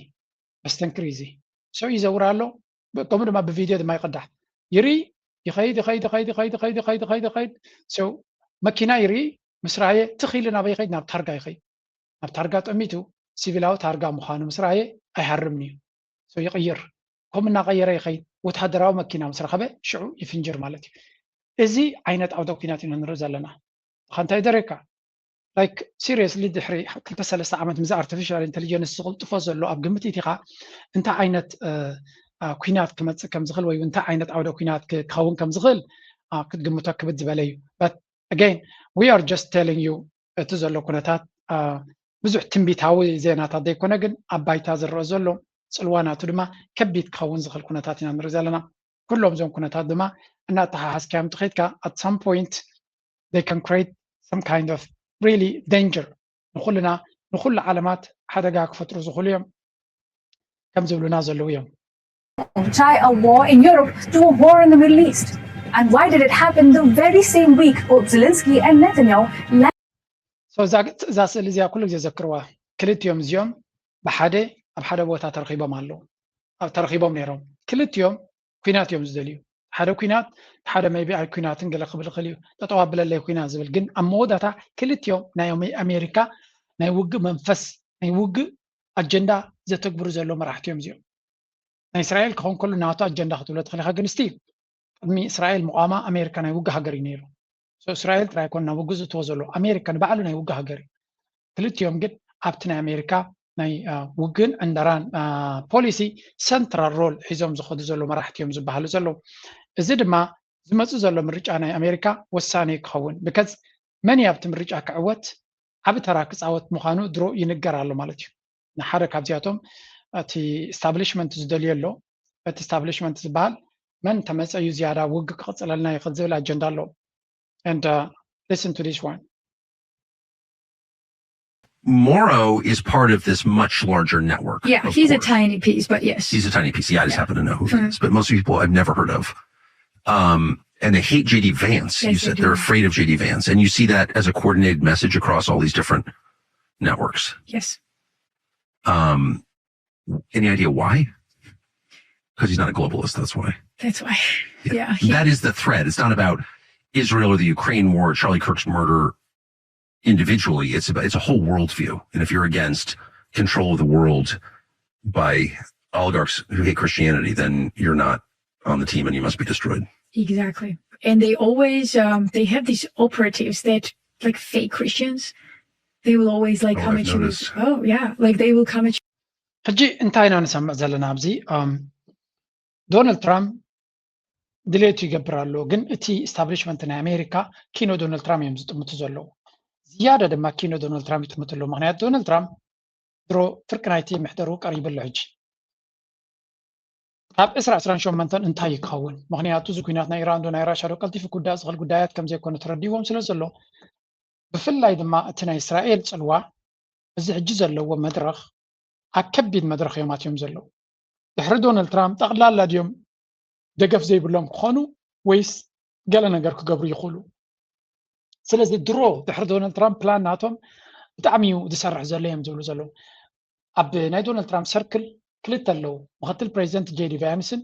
መስተንክር እዩ እዚ ሰው ይዘውር ኣሎ። ከምኡ ድማ ብቪድዮ ድማ ይቀዳሕ ይርኢ ይኸይድ ይኸይድ ይኸይድ ይኸይድ ይኸይድ ይኸይድ ይኸይድ ይኸይድ ሰው መኪና ይርኢ ምስ ረኣየ ትኽ ኢሉ ናበይ ይኸይድ ናብ ታርጋ ይኸይድ ናብ ታርጋ ጠሚቱ ሲቪላዊ ታርጋ ምዃኑ ምስ ረኣየ ኣይሃርምን እዩ ሰው ይቕይር ከምኡ እናቐየረ ይኸይድ ወተሃደራዊ መኪና ምስ ረኸበ ሽዑ ይፍንጅር ማለት እዩ እዚ ዓይነት ዓውደ ኩናት ኢና ንርኢ ዘለና እንታይ ደረካ like seriously ድሕሪ ክልተ ሰለስተ ዓመት ምዚ artificial intelligence ዝቕልጥፎ ዘሎ ኣብ ግምት ኢቲኻ እንታይ ዓይነት ኩናት ክመፅእ ከም ዝኽእል ወይ እንታይ ዓይነት ዓውደ ኩናት ክኸውን ከም ዝኽእል ክትግምቶ ክብድ ዝበለ እዩ። But again we are just telling you እቲ ዘሎ ኩነታት ብዙሕ ትንቢታዊ ዜናታት ዘይኮነ ግን ኣብ ባይታ ዝረአ ዘሎ ፅልዋ ናቱ ድማ ከቢድ ክኸውን ዝኽእል ኩነታት ኢና ንርኢ ዘለና። ኩሎም እዞም ኩነታት ድማ እናተሓሓዝካዮም ትኸይድካ at some point they can create some kind of really danger ንኩልና ንኩሉ ዓለማት ሓደጋ ክፈጥሩ ዝኽእሉ እዮም ከም ዝብሉና ዘለዉ እዮም። Tie a war in Europe to a war in the Middle East. And why did it happen the very same week Pope Zelensky and Netanyahu እዛ ስእሊ እዚኣ ኩሉ ግዜ ዘክርዋ ክልቲኦም እዚኦም ብሓደ ኣብ ሓደ ቦታ ተረኺቦም ኣለዉ ተረኺቦም ነይሮም ክልቲኦም ኩናት እዮም ዝደልዩ ሓደ ኩናት ሓደ maybe ኣይ ኩናትን ገለ ክብል ይኽእል እዩ ጠጠው ኣብለለይ ኩናት ዝብል ግን ኣብ መወዳታ ክልቲኦም ናይ ኣሜሪካ ናይ ውግእ መንፈስ ናይ ውግእ ኣጀንዳ ዘተግብሩ ዘለዉ መራሕቲ እዮም እዚኦም ናይ እስራኤል ክኾን ከሉ ናቱ ኣጀንዳ ክትብሎ ትኽእል ኢኻ ግን ስቲል ቅድሚ እስራኤል ምቋማ ኣሜሪካ ናይ ውግእ ሃገር እዩ ነይሩ እስራኤል ጥራይ ኮን ናብ ውግእ ዝእትዎ ዘሎ ኣሜሪካ ንባዕሉ ናይ ውግእ ሃገር እዩ ክልቲኦም ግን ኣብቲ ናይ ኣሜሪካ ናይ ውግእን ዕንደራን ፖሊሲ ሰንትራል ሮል ሒዞም ዝኸዱ ዘሎ መራሕቲ እዮም ዝበሃሉ ዘለዉ እዚ ድማ ዝመፁ ዘሎ ምርጫ ናይ ኣሜሪካ ወሳኒ ክኸውን because መን ኣብቲ ምርጫ ክዕወት ዓብ ተራ ክፃወት ምዃኑ ድሮ ይንገር ኣሎ ማለት እዩ። ንሓደ ካብዚኣቶም እቲ establishment ዝደልዮ ኣሎ። እቲ establishment ዝበሃል መን ተመፀ እዩ ዝያዳ ውግ ክቕፅለልና ይኽእል ዝብል ኣጀንዳ ኣሎ። And uh, listen to this one. Moro is part of this much larger network. Yeah, of he's a course. Tiny piece, but yes. He's a tiny piece. Yeah, I just Yeah. happen to know who he Mhm. is, but most people I've never heard of. Um, and they hate J D Vance. Yes, You they said do. They're afraid of J D Vance, and you see that as a coordinated message across all these different networks. Yes, Um, any idea why? Because he's not a globalist. That's why. That's why. Yeah. Yeah. he- That is the threat. It's not about Israel or the Ukraine war, Charlie Kirk's murder individually. It's about, it's a whole worldview. And if you're against control of the world by oligarchs who hate Christianity, then you're not on the team and you must be destroyed. Exactly. And they always um they have these operatives that like fake Christians. They will always like Oh, come I've at you. noticed. Oh yeah, like they will come at you. ሕጂ እንታይ ኢና ንሰምዕ ዘለና ኣብዚ? ዶናልድ ትራምፕ ድሌቱ ይገብር ኣሎ፣ ግን እቲ establishment ናይ ኣሜሪካ ኪኖ ዶናልድ ትራምፕ እዮም ዝጥምቱ ዘለዉ። ዝያዳ ድማ ኪኖ ዶናልድ ትራምፕ ይጥምቱ ኣለዉ። ምክንያቱ ዶናልድ ትራምፕ ድሮ ፍርቂ ናይቲ ምሕደሩ ቀሪቡ ኣሎ። ሕጂ ካብ ዕስራ ዕስራን ሸሞንተን እንታይ ይኸውን? ምክንያቱ እዚ ኩናት ናይ ኢራን ዶ ናይ ራሻ ዶ ቀልጢፉ ክውዳእ ዝኽእል ጉዳያት ከም ዘይኮነ ተረዲዎም ስለ ዘሎ፣ ብፍላይ ድማ እቲ ናይ እስራኤል ጽልዋ እዚ ሕጂ ዘለዎ መድረኽ ኣብ ከቢድ መድረኽ እዮም ኣትዮም ዘለዉ። ድሕሪ ዶናልድ ትራምፕ ጠቕላላ ድዮም ደገፍ ዘይብሎም ክኾኑ ወይስ ገለ ነገር ክገብሩ ይኽእሉ? ስለዚ ድሮ ድሕሪ ዶናልድ ትራምፕ ፕላን ናቶም ብጣዕሚ እዩ ዝሰርሕ ዘሎ እዮም ዝብሉ ዘለዉ። ኣብ ናይ ዶናልድ ትራምፕ ሰርክል ክልተ ኣለዉ፣ ምክትል ፕሬዚደንት ጄዲ ቫንስን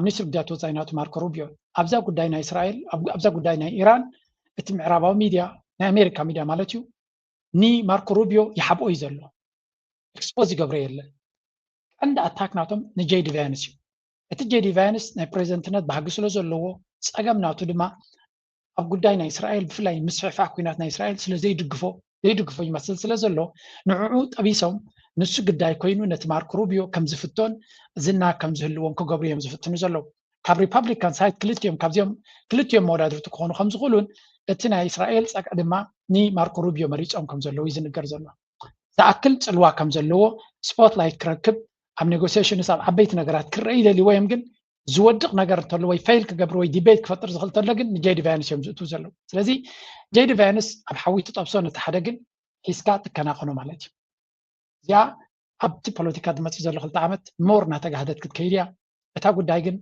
ሚኒስትር ጉዳያት ወፃኢ ናቱ ማርኮ ሩቢዮ። ኣብዛ ጉዳይ ናይ እስራኤል ኣብዛ ጉዳይ ናይ ኢራን እቲ ምዕራባዊ ሚድያ ናይ ኣሜሪካ ሚድያ ማለት እዩ ንማርኮ ሩቢዮ ይሓብኦ እዩ ዘሎ። ኤክስፖዝ ይገብሮ የለን። ቀንዲ ኣታክ ናቶም ንጄዲ ቫንስ እዩ። እቲ ጄዲ ቫንስ ናይ ፕሬዚደንትነት ባህጊ ስለ ዘለዎ ፀገም ናቱ ድማ ኣብ ጉዳይ ናይ እስራኤል ብፍላይ ምስፍሕፋሕ ኩናት ናይ እስራኤል ስለ ዘይድግፎ ዘይድግፎ ይመስል ስለ ዘሎ ንዕኡ ጠቢሶም ንሱ ግዳይ ኮይኑ ነቲ ማርኮ ሩቢዮ ከም ዝፍቶን ዝና ከም ዝህልዎም ክገብሩ እዮም ዝፍትኑ ዘለዉ። ካብ ሪፓብሊካን ሳይድ ክልቲኦም ካብዚኦም ክልቲኦም መወዳድርቲ ክኾኑ ከም ዝኽእሉን እቲ ናይ እስራኤል ፀግዒ ድማ ንማርኮ ሩቢዮ መሪፆም ከም ዘለዉ እዩ ዝንገር ዘሎ። ዝኣክል ፅልዋ ከም ዘለዎ ስፖትላይት ክረክብ ኣብ ኔጎሲሽንስ ኣብ ዓበይቲ ነገራት ክረአ ይደልይዎ እዮም። ግን ዝወድቕ ነገር እንተሎ ወይ ፌል ክገብር ወይ ዲቤት ክፈጥር ዝኽእል እንተሎ ግን ንጄዲ ቫንስ እዮም ዝእትዉ ዘለዉ። ስለዚ ጄዲ ቫንስ ኣብ ሓዊ ትጠብሶ ነቲ ሓደ ግን ሒዝካ ትከናኸኖ ማለት እዩ። እዚኣ ኣብቲ ፖለቲካ ዝመፅእ ዘሎ ክልተ ዓመት ሞር እናተጋህደት ክትከይድ እያ። እታ ጉዳይ ግን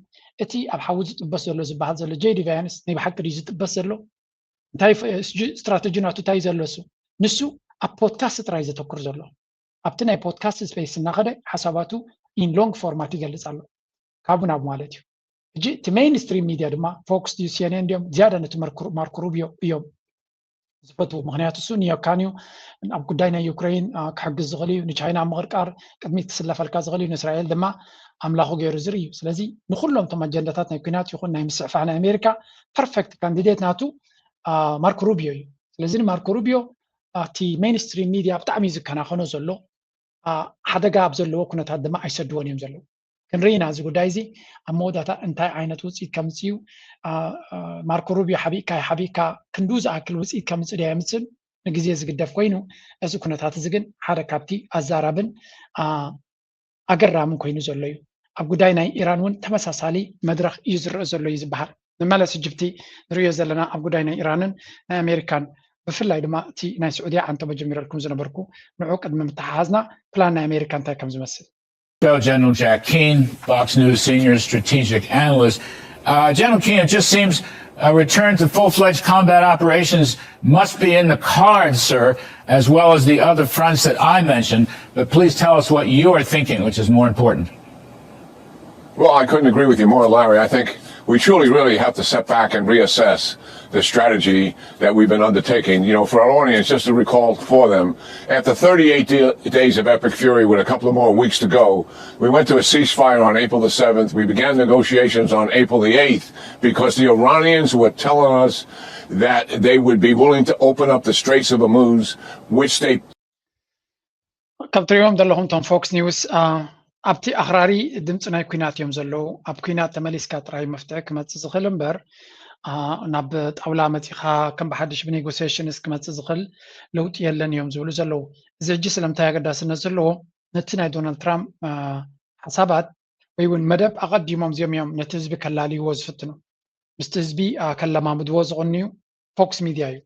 እቲ ኣብ ሓዊ ዝጥበስ ዘሎ ዝበሃል ዘሎ ጄዲ ቫንስ ናይ ብሓቂ ድዩ ዝጥበስ ዘሎ? እንታይ ስትራተጂ ናቱ እንታይ ዘሎ እሱ ንሱ ኣብ ፖድካስት ጥራይ ዘተኩር ዘሎ ኣብቲ ናይ ፖድካስት ስፔስ እናኸደ ሓሳባቱ ኢን ሎንግ ፎርማት ይገልፅ ኣሎ። ካብኡ ናብ ማለት እዩ። ሕጂ እቲ ሜይንስትሪም ሚድያ ድማ ፎክስ ድዩ ሲኤንኤን ድዮም ዝያዳ ነቲ ማርኮ ሩቢዮ እዮም ዝፈትዉ። ምክንያቱ እሱ ኒዮካን እዩ ኣብ ጉዳይ ናይ ዩክሬን ክሕግዝ ዝኽእል እዩ፣ ንቻይና ምቕርቃር ቅድሚት ክስለፈልካ ዝኽእል እዩ፣ ንእስራኤል ድማ ኣምላኹ ገይሩ ዝርኢ እዩ። ስለዚ ንኩሎም እቶም ኣጀንዳታት ናይ ኩናት ይኹን ናይ ምስሕፋሕ ናይ ኣሜሪካ ፐርፌክት ካንዲዴት ናቱ ማርኮ ሩቢዮ እዩ። ስለዚ ንማርኮ ሩቢዮ ኣብቲ ሜይንስትሪም ሚድያ ብጣዕሚ እዩ ዝከናኸኖ ዘሎ። ሓደጋ ኣብ ዘለዎ ኩነታት ድማ ኣይሰድዎን እዮም ዘለዉ። ክንርኢ ኢና እዚ ጉዳይ እዚ ኣብ መወዳእታ እንታይ ዓይነት ውፅኢት ከምፅእ እዩ። ማርኮ ሩቢዮ ሓቢእካ ይሓቢእካ ክንድኡ ዝኣክል ውፅኢት ከምፅእ ዶ የምፅእን ንግዜ ዝግደፍ ኮይኑ፣ እዚ ኩነታት እዚ ግን ሓደ ካብቲ ኣዛራብን ኣገራምን ኮይኑ ዘሎ እዩ። ኣብ ጉዳይ ናይ ኢራን እውን ተመሳሳሊ መድረኽ እዩ ዝረአ ዘሎ እዩ ዝበሃል። ንመለስ ሕጂ ኣብቲ ንርእዮ ዘለና ኣብ ጉዳይ ናይ ኢራንን ናይ ኣሜሪካን ብፍላይ ድማ እቲ ናይ ስዑድያ ኣንተ መጀሚረልኩም ዝነበርኩ ንዑ ቅድሚ ምትሓሓዝና ፕላን ናይ ኣሜሪካ እንታይ ከም ዝመስል General Jack Keane, Fox News senior strategic analyst. Uh, General Keane, it just seems a return to full fledged combat operations must be in the cards, sir, as well as the other fronts that I mentioned. But please tell us what you are thinking, which is more important. Well, I couldn't agree with you more, Larry. I think we truly, really have to step back and reassess the strategy that we've been undertaking. You know, for our audience, just to recall for them, after thirty-eight days of epic fury with a couple of more weeks to go, we went to a ceasefire on April the seventh. We began negotiations on April the eighth because the Iranians were telling us that they would be willing to open up the Straits of Hormuz, which they ከም ትሪእዎም ዘለኹም እቶም ፎክስ ኒውስ ኣብቲ ኣኽራሪ ድምፂ ናይ ኩናት እዮም ዘለዉ። ኣብ ኩናት ተመሊስካ ጥራይ መፍትሒ ክመፅእ ዝኽእል እምበር ናብ ጣውላ መፂኻ ከም ብሓድሽ ብኔጎሲሽንስ ክመፅእ ዝኽእል ለውጢ የለን እዮም ዝብሉ ዘለዉ። እዚ ሕጂ ስለምንታይ ኣገዳስነት ዘለዎ? ነቲ ናይ ዶናልድ ትራምፕ ሓሳባት ወይ እውን መደብ ኣቐዲሞም እዚኦም እዮም ነቲ ህዝቢ ከላልይዎ ዝፍትኑ። ምስቲ ህዝቢ ከለማምድዎ ዝቕንዩ ፎክስ ሚድያ እዩ።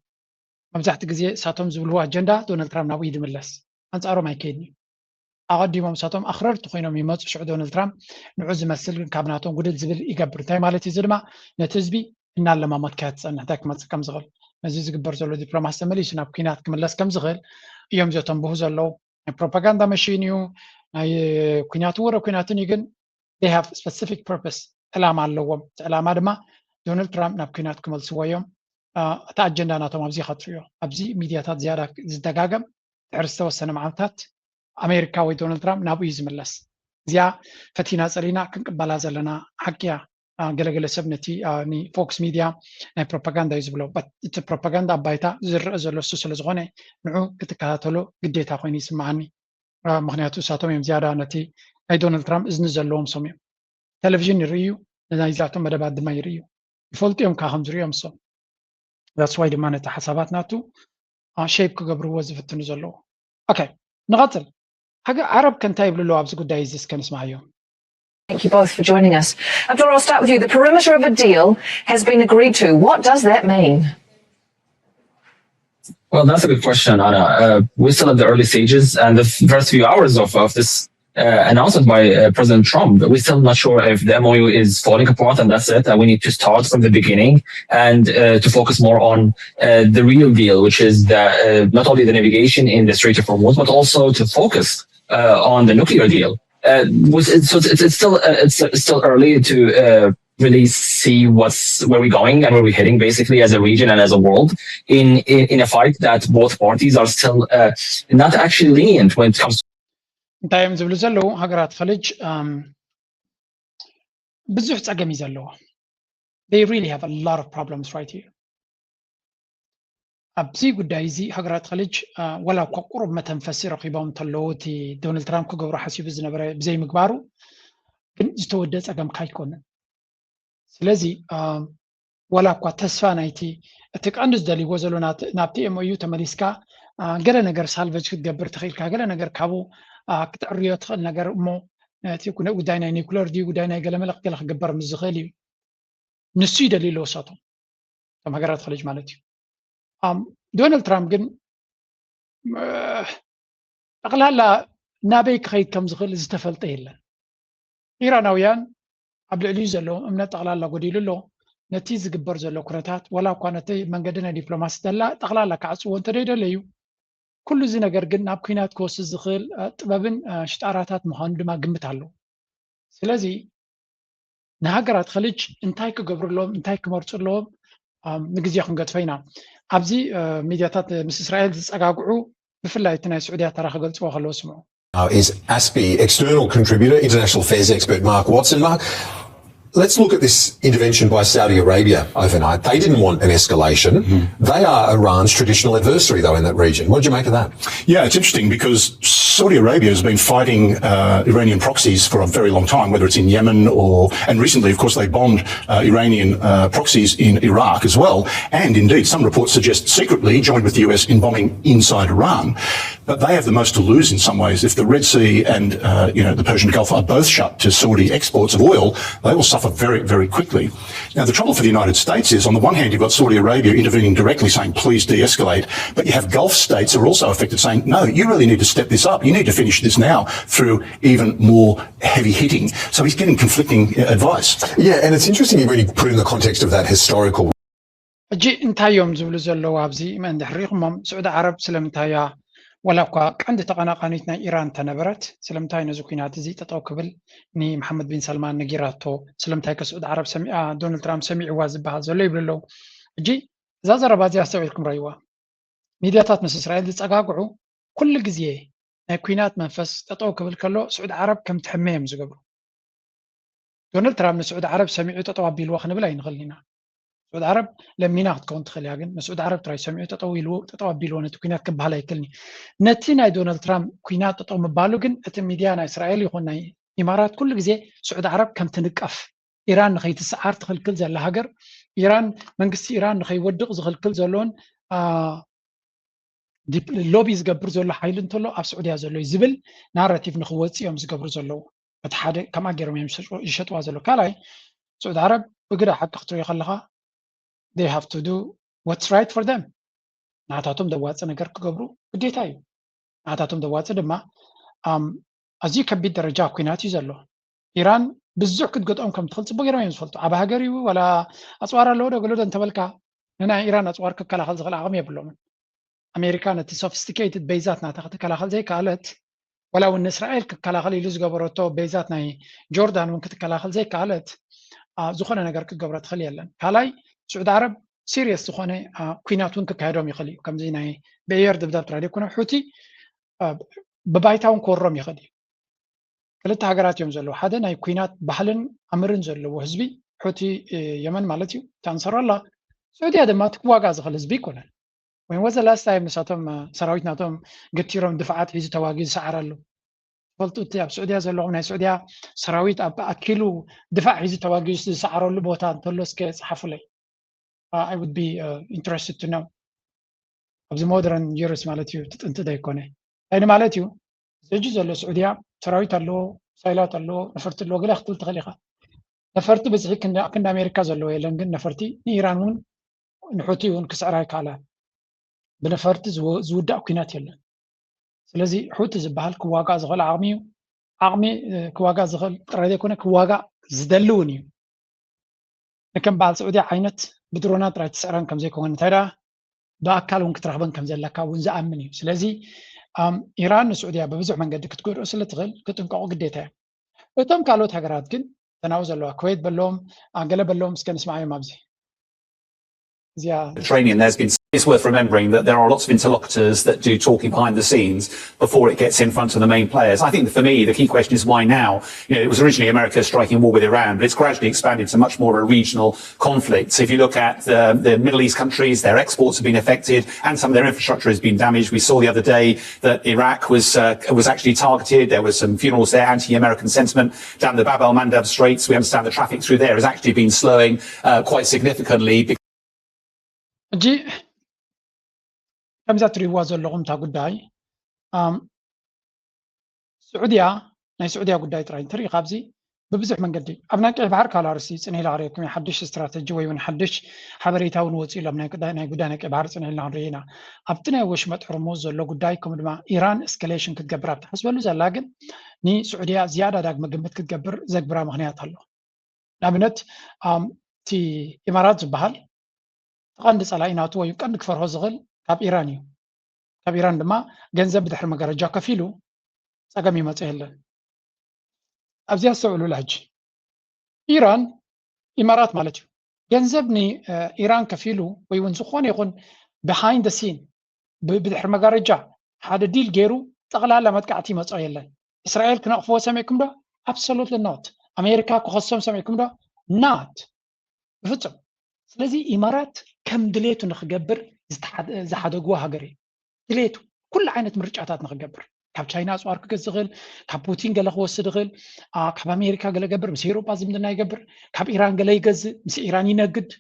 መብዛሕቲ ግዜ እሳቶም ዝብልዎ ኣጀንዳ ዶናልድ ትራምፕ ናብኡ ይድምለስ፣ ኣንፃሮም ኣይከይድን እዩ። ኣቐዲሞም እሳቶም ኣኽረርቲ ኮይኖም ይመፁ። ሽዑ ዶናልድ ትራምፕ ንዑ ዝመስል ግን ካብ ናቶም ጉድል ዝብል ይገብር። እንታይ ማለት እዩ? እዚ ድማ ነቲ ህዝቢ እናለማመድካዮ ትፀንሕ እንታይ ክመፅእ ከም ዝኽእል፣ ነዚ ዝግበር ዘሎ ዲፕሎማሲ ተመሊሱ ናብ ኩናት ክምለስ ከም ዝኽእል እዮም ዘተንብሁ ዘለዉ። ናይ ፕሮፓጋንዳ መሽን እዩ። ናይ ኩናት ወረ ኩናትን እዩ፣ ግን they have specific purpose፣ ዕላማ ኣለዎም። እቲ ዕላማ ድማ ዶናልድ ትራምፕ ናብ ኩናት ክመልስዎ እዮም። እቲ ኣጀንዳ ናቶም ኣብዚ ኢኻ ትሪኦ። ኣብዚ ሚድያታት ዝያዳ ዝደጋገም ድሕሪ ዝተወሰነ መዓልታት ኣሜሪካ ወይ ዶናልድ ትራምፕ ናብኡ እዩ ዝምለስ። እዚኣ ፈቲና ፀሊና ክንቅበላ ዘለና ሓቂ እያ። ገለገለ ሰብ ነቲ ፎክስ ሚድያ ናይ ፕሮፓጋንዳ እዩ ዝብሎ። እቲ ፕሮፓጋንዳ ኣብ ባይታ ዝረአ ዘሎ እሱ ስለ ዝኾነ ንዑ ክትከታተሎ ግዴታ ኮይኑ ይስምዓኒ። ምክንያቱ እሳቶም እዮም ዝያዳ ነቲ ናይ ዶናልድ ትራምፕ እዝኒ ዘለዎም ሰም እዮም። ቴሌቪዥን ይርእዩ፣ ናይዚኣቶም መደባት ድማ ይርእዩ፣ ይፈልጡ እዮም ከዓ ከም ዝርእዮም ሰም። ዛትስ ዋይ ድማ ነቲ ሓሳባት ናቱ ሼፕ ክገብርዎ ዝፍትኑ ዘለዉ። ኦኬ፣ ንቐፅል። ዓረብ ከ እንታይ ይብሉ ኣለዉ ኣብዚ ጉዳይ እዚ እስከ ንስማዓዮም። Thank you both for joining us. Abdullah, I'll start with you. The perimeter of a deal has been agreed to. What does that mean? Well, that's a good question, Anna. Uh, we're still at the early stages, and the first few hours of, of this uh, announcement by uh, President Trump, we're still not sure if the M O U is falling apart and that's it, and we need to start from the beginning and uh, to focus more on uh, the real deal, which is the, uh, not only the navigation in the Strait of Hormuz, but also to focus uh, on the nuclear deal. Uh, so it's, it's still uh, it's still early to uh, really see what's where we're going and where we're heading, basically, as a region and as a world, in in, in a fight that both parties are still uh, not actually lenient when it comes to እንታይ እዮም ዝብሉ ዘለዉ? ሃገራት ኸልጅ ብዙሕ ፀገም እዩ ዘለዎ። They really have a lot of problems right here. ኣብዚ ጉዳይ እዚ ሃገራት ኸልጅ ዋላ እኳ ቁሩብ መተንፈሲ ረኺቦም እንተለዉ፣ እቲ ዶናልድ ትራምፕ ክገብሮ ሓሲቡ ዝነበረ ብዘይምግባሩ ግን ዝተወደ ፀገም ካይኮንን። ስለዚ ዋላ እኳ ተስፋ ናይቲ እቲ ቀንዲ ዝደልይዎ ዘሎ ናብቲ M O U ተመሊስካ ገለ ነገር ሳልቨጅ ክትገብር ትኽኢልካ፣ ገለ ነገር ካብኡ ክትዕርዮ ትኽእል ነገር እሞ እቲ ጉዳይ ናይ ኒኩለር ድዩ ጉዳይ ናይ ገለመለ ገለ ክግበር ምስ ዝኽእል እዩ። ንሱ ይደልዩ ኣለዉ እሳቶም፣ እቶም ሃገራት ኸልጅ ማለት እዩ። ዶናልድ ትራምፕ ግን ጠቕላላ ናበይ ክኸይድ ከም ዝኽእል ዝተፈልጠ የለን። ኢራናውያን ኣብ ልዕሊኡ ዘለዎም እምነት ጠቕላላ ጎዲሉ ኣሎ። ነቲ ዝግበር ዘሎ ኩነታት ዋላ እኳ ነቲ መንገዲ ናይ ዲፕሎማሲ ደላ ጠቕላላ ክዓፅዎ እንተደይደለዩ፣ ኩሉ እዚ ነገር ግን ናብ ኩናት ክወስድ ዝኽእል ጥበብን ሽጣራታት ምዃኑ ድማ ግምት ኣለዎ። ስለዚ ንሃገራት ኸልጅ እንታይ ክገብሩ ኣለዎም፣ እንታይ ክመርፁ ኣለዎም ንግዜ ክንገድፎ ኢና። ኣብዚ ሚድያታት ምስ እስራኤል ዝፀጋግዑ ብፍላይ እቲ ናይ ስዑድያ ተራ ክገልፅዎ ከለዉ ስምዑ። Is Aspie external contributor, international affairs expert Mark Watson. Mark, let's look at this intervention by Saudi Arabia overnight. They didn't want an escalation. They are Iran's traditional adversary, though, in that region. What do you make of that? Yeah, it's interesting because Saudi Arabia has been fighting uh, Iranian proxies for a very long time, whether it's in Yemen or, and recently, of course, they bombed uh, Iranian uh, proxies in Iraq as well. And indeed, some reports suggest secretly joined with the U S in bombing inside Iran. But they have the most to lose in some ways. If the Red Sea and uh, you know the Persian Gulf are both shut to Saudi exports of oil, they will suffer very, very quickly. Now, the trouble for the United States is, on the one hand, you've got Saudi Arabia intervening directly, saying, "Please de-escalate," but you have Gulf states who are also affected, saying, "No, you really need to step this up. You need to finish this now through even more heavy hitting." So he's getting conflicting uh, advice. Yeah, and it's interesting when you put it in the context of that historical ሕጂ እንታይ እዮም ዝብሉ ዘለዉ ኣብዚ? መን ድሕሪኹሞም? ስዑዲ ዓረብ ስለምንታይ እያ፣ ዋላ እኳ ቀንዲ ተቐናቃኒት ናይ ኢራን እንተነበረት፣ ስለምንታይ ነዚ ኩናት እዚ ጠጠው ክብል ንመሓመድ ቢን ሰልማን ነጊራቶ? ስለምንታይ ከ ስዑዲ ዓረብ ሰሚዓ፣ ዶናልድ ትራምፕ ሰሚዕዋ ዝበሃል ዘሎ ይብሉ ኣለዉ። ሕጂ እዛ ዘረባ እዚኣ ኣስተውዒልኩም ረእይዋ። ሚድያታት ምስ እስራኤል ዝፀጋግዑ ኩሉ ግዜ ናይ ኩናት መንፈስ ጠጠው ክብል ከሎ ስዑዲ ዓረብ ከም ትሕመ እዮም ዝገብሩ። ዶናልድ ትራምፕ ንስዑዲ ዓረብ ሰሚዑ ጠጠው ኣቢልዎ ክንብል ኣይንኽእልን ኢና። ስዑዲ ዓረብ ለሚና ክትከውን ትኽእል እያ፣ ግን ንስዑዲ ዓረብ ጥራይ ሰሚዑ ጠጠው ኢልዎ፣ ጠጠው ኣቢልዎ ነቲ ኩናት ክበሃል ኣይክእልን እዩ። ነቲ ናይ ዶናልድ ትራምፕ ኩናት ጠጠው ምባሉ ግን እቲ ሚድያ ናይ እስራኤል ይኹን ናይ ኢማራት ኩሉ ግዜ ስዑዲ ዓረብ ከም ትንቀፍ፣ ኢራን ንኸይትስዓር ትኽልክል ዘላ ሃገር ኢራን መንግስቲ ኢራን ንኸይወድቕ ዝኽልክል ዘሎን ሎቢ ዝገብር ዘሎ ሓይሊ እንተሎ ኣብ ስዑድያ ዘሎ እዩ ዝብል ናራቲቭ ንክወፅ እዮም ዝገብሩ ዘለዉ። እቲ ሓደ ከምኣ ገይሮም እዮም ዝሸጥዋ ዘለዉ። ካልኣይ ስዑድ ዓረብ ብግዳ ሓቂ ክትሪኦ ከለካ they have to do what's right for them። ናታቶም ዘዋፅእ ነገር ክገብሩ ግዴታ እዩ። ናታቶም ዘዋፅእ ድማ ኣዝዩ ከቢድ ደረጃ ኩናት እዩ ዘሎ። ኢራን ብዙሕ ክትገጥኦም ከም ትኽእል ፅቡቅ ገይሮም እዮም ዝፈልጡ። ዓብ ሃገር እዩ ዋላ ኣፅዋር ኣለዎ ዶ ገለ ዶ እንተበልካ ንናይ ኢራን ኣፅዋር ክከላኸል ዝኽእል ዓቕሚ የብሎምን። ኣሜሪካ ነቲ ሶፊስቲኬትድ ቤዛት ናታ ክትከላኸል ዘይከኣለት ዋላ እውን ንእስራኤል ክከላኸል ኢሉ ዝገበረቶ ቤዛት ናይ ጆርዳን እውን ክትከላኸል ዘይከኣለት ዝኾነ ነገር ክትገብሮ ትኽእል የለን። ካልኣይ ስዑድ ዓረብ ሲሪየስ ዝኾነ ኩናት እውን ክካየዶም ይኽእል እዩ። ከምዚ ናይ ብኤየር ድብዳብ ጥራይ ዘይኮነ ሑቲ ብባይታ እውን ክወሮም ይኽእል እዩ። ክልተ ሃገራት እዮም ዘለዉ። ሓደ ናይ ኩናት ባህልን ኣምርን ዘለዎ ህዝቢ ሑቲ የመን ማለት እዩ። እቲ ኣንሰራላ ስዑድያ ድማ እቲ ክዋጋእ ዝኽእል ህዝቢ ኣይኮነን። ወይም ወዘ ላስት ታይም ንሳቶም ሰራዊት ናቶም ገቲሮም ድፍዓት ሒዙ ተዋጊኡ ዝሰዓረሉ ትፈልጡ። እቲ ኣብ ስዑድያ ዘለኹም ናይ ስዑድያ ሰራዊት ኣብ ኣኪሉ ድፋዕ ሒዙ ተዋጊኡ ዝሰዓረሉ ቦታ እንተሎ እስከ ጸሓፉለይ። I would be interested to know ኣብዚ ሞደርን ዩርስ ማለት እዩ። እቲ ጥንቲ ዘይኮነ እንታይ ማለት እዩ? እዚ ሕጂ ዘሎ ስዑድያ ሰራዊት ኣለዎ፣ ሳይላት ኣለዎ፣ ነፈርቲ ኣለዎ፣ ገለ ክትብል ትኽእል ኢኻ። ነፈርቲ ብዝሒ ክንዲ ኣሜሪካ ዘለዎ የለን፣ ግን ነፈርቲ ንኢራን እውን ንሑቲ እውን ክስዕራ ይከኣላ። ብነፈርቲ ዝውዳእ ኩናት የለን። ስለዚ ሑቲ ዝበሃል ክዋጋእ ዝኽእል ዓቕሚ እዩ። ዓቕሚ ክዋጋእ ዝኽእል ጥራይ ዘይኮነ ክዋጋእ ዝደሊ እውን እዩ። ንከም በዓል ስዑድያ ዓይነት ብድሮናት ጥራይ ትስዕረን ከም ዘይኮነ እንታይ ደኣ ብኣካል እውን ክትረኽበን ከም ዘለካ እውን ዝኣምን እዩ። ስለዚ ኢራን ንስዑድያ ብብዙሕ መንገዲ ክትጎድኦ ስለ ትኽእል ክጥንቀቑ ግዴታ እዮም። እቶም ካልኦት ሃገራት ግን ተናው ዘለዋ ክወይት በሎም ገለ በሎም እስከ ንስማዓዮም ኣብዚ እዚኣ Mediterranean, there's been, it's worth remembering that there are lots of interlocutors that do talking behind the scenes before it gets in front of the main players. I think for me, the key question is why now? You know, it was originally America striking war with Iran, but it's gradually expanded to much more of a regional conflict. So if you look at the, the Middle East countries, their exports have been affected and some of their infrastructure has been damaged. We saw the other day that Iraq was uh, was actually targeted. There was some funerals there, anti-American sentiment down the Bab el Mandab Straits. We understand the traffic through there has actually been slowing uh, quite significantly. ሕጂ ከምዛ ትሪእዋ ዘለኹም እታ ጉዳይ ስዑድያ ናይ ስዑድያ ጉዳይ ጥራይ እንትርኢ ካብዚ ብብዙሕ መንገዲ ኣብ ናይ ቀይ ባሕር ካልኣርሲ ፅንሒላ ክሪኦኩም ሓድሽ ስትራተጂ ወይ እውን ሓድሽ ሓበሬታ እውን ወፂኡ ኣብ ናይ ጉዳይ ናይ ቀይ ባሕር ፅንሒልና ክንርኢ ኢና። ኣብቲ ናይ ወሽመጥ ሕርሙዝ ዘሎ ጉዳይ ከምኡ ድማ ኢራን እስከሌሽን ክትገብር ኣብ ትሓስበሉ ዘላ ግን ንስዑድያ ዝያዳ ዳግመ ግምት ክትገብር ዘግብራ ምክንያት ኣሎ። ንኣብነት እቲ ኢማራት ዝበሃል ቀንዲ ፀላኢ ናቱ ወይ ቀንዲ ክፈርሆ ዝኽእል ካብ ኢራን እዩ። ካብ ኢራን ድማ ገንዘብ ብድሕሪ መጋረጃ ከፊሉ ፀገም ይመፀ የለን። ኣብዚኣ ኣስተውዕሉላ ሕጂ ኢራን ኢማራት ማለት እዩ ገንዘብ ንኢራን ከፊሉ ወይ እውን ዝኾነ ይኹን behind the scene ብድሕሪ መጋረጃ ሓደ ዲል ገይሩ ጠቕላላ መጥቃዕቲ ይመፅኦ የለን። እስራኤል ክነቕፍዎ ሰሚዕኩም ዶ? Absolutely not። ኣሜሪካ ክኸሶም ሰሚዕኩም ዶ? Not ብፍፁም። ስለዚ ኢማራት ከም ድሌቱ ንክገብር ዝሓደግዎ ሃገር እዩ። ድሌቱ ኩሉ ዓይነት ምርጫታት ንክገብር ካብ ቻይና ኣፅዋር ክገዝ ዝኽእል ካብ ፑቲን ገለ ክወስድ ይኽእል ካብ ኣሜሪካ ገለ ገብር ምስ ኤሮጳ ዝምድና ይገብር ካብ ኢራን ገለ ይገዝእ ምስ ኢራን ይነግድ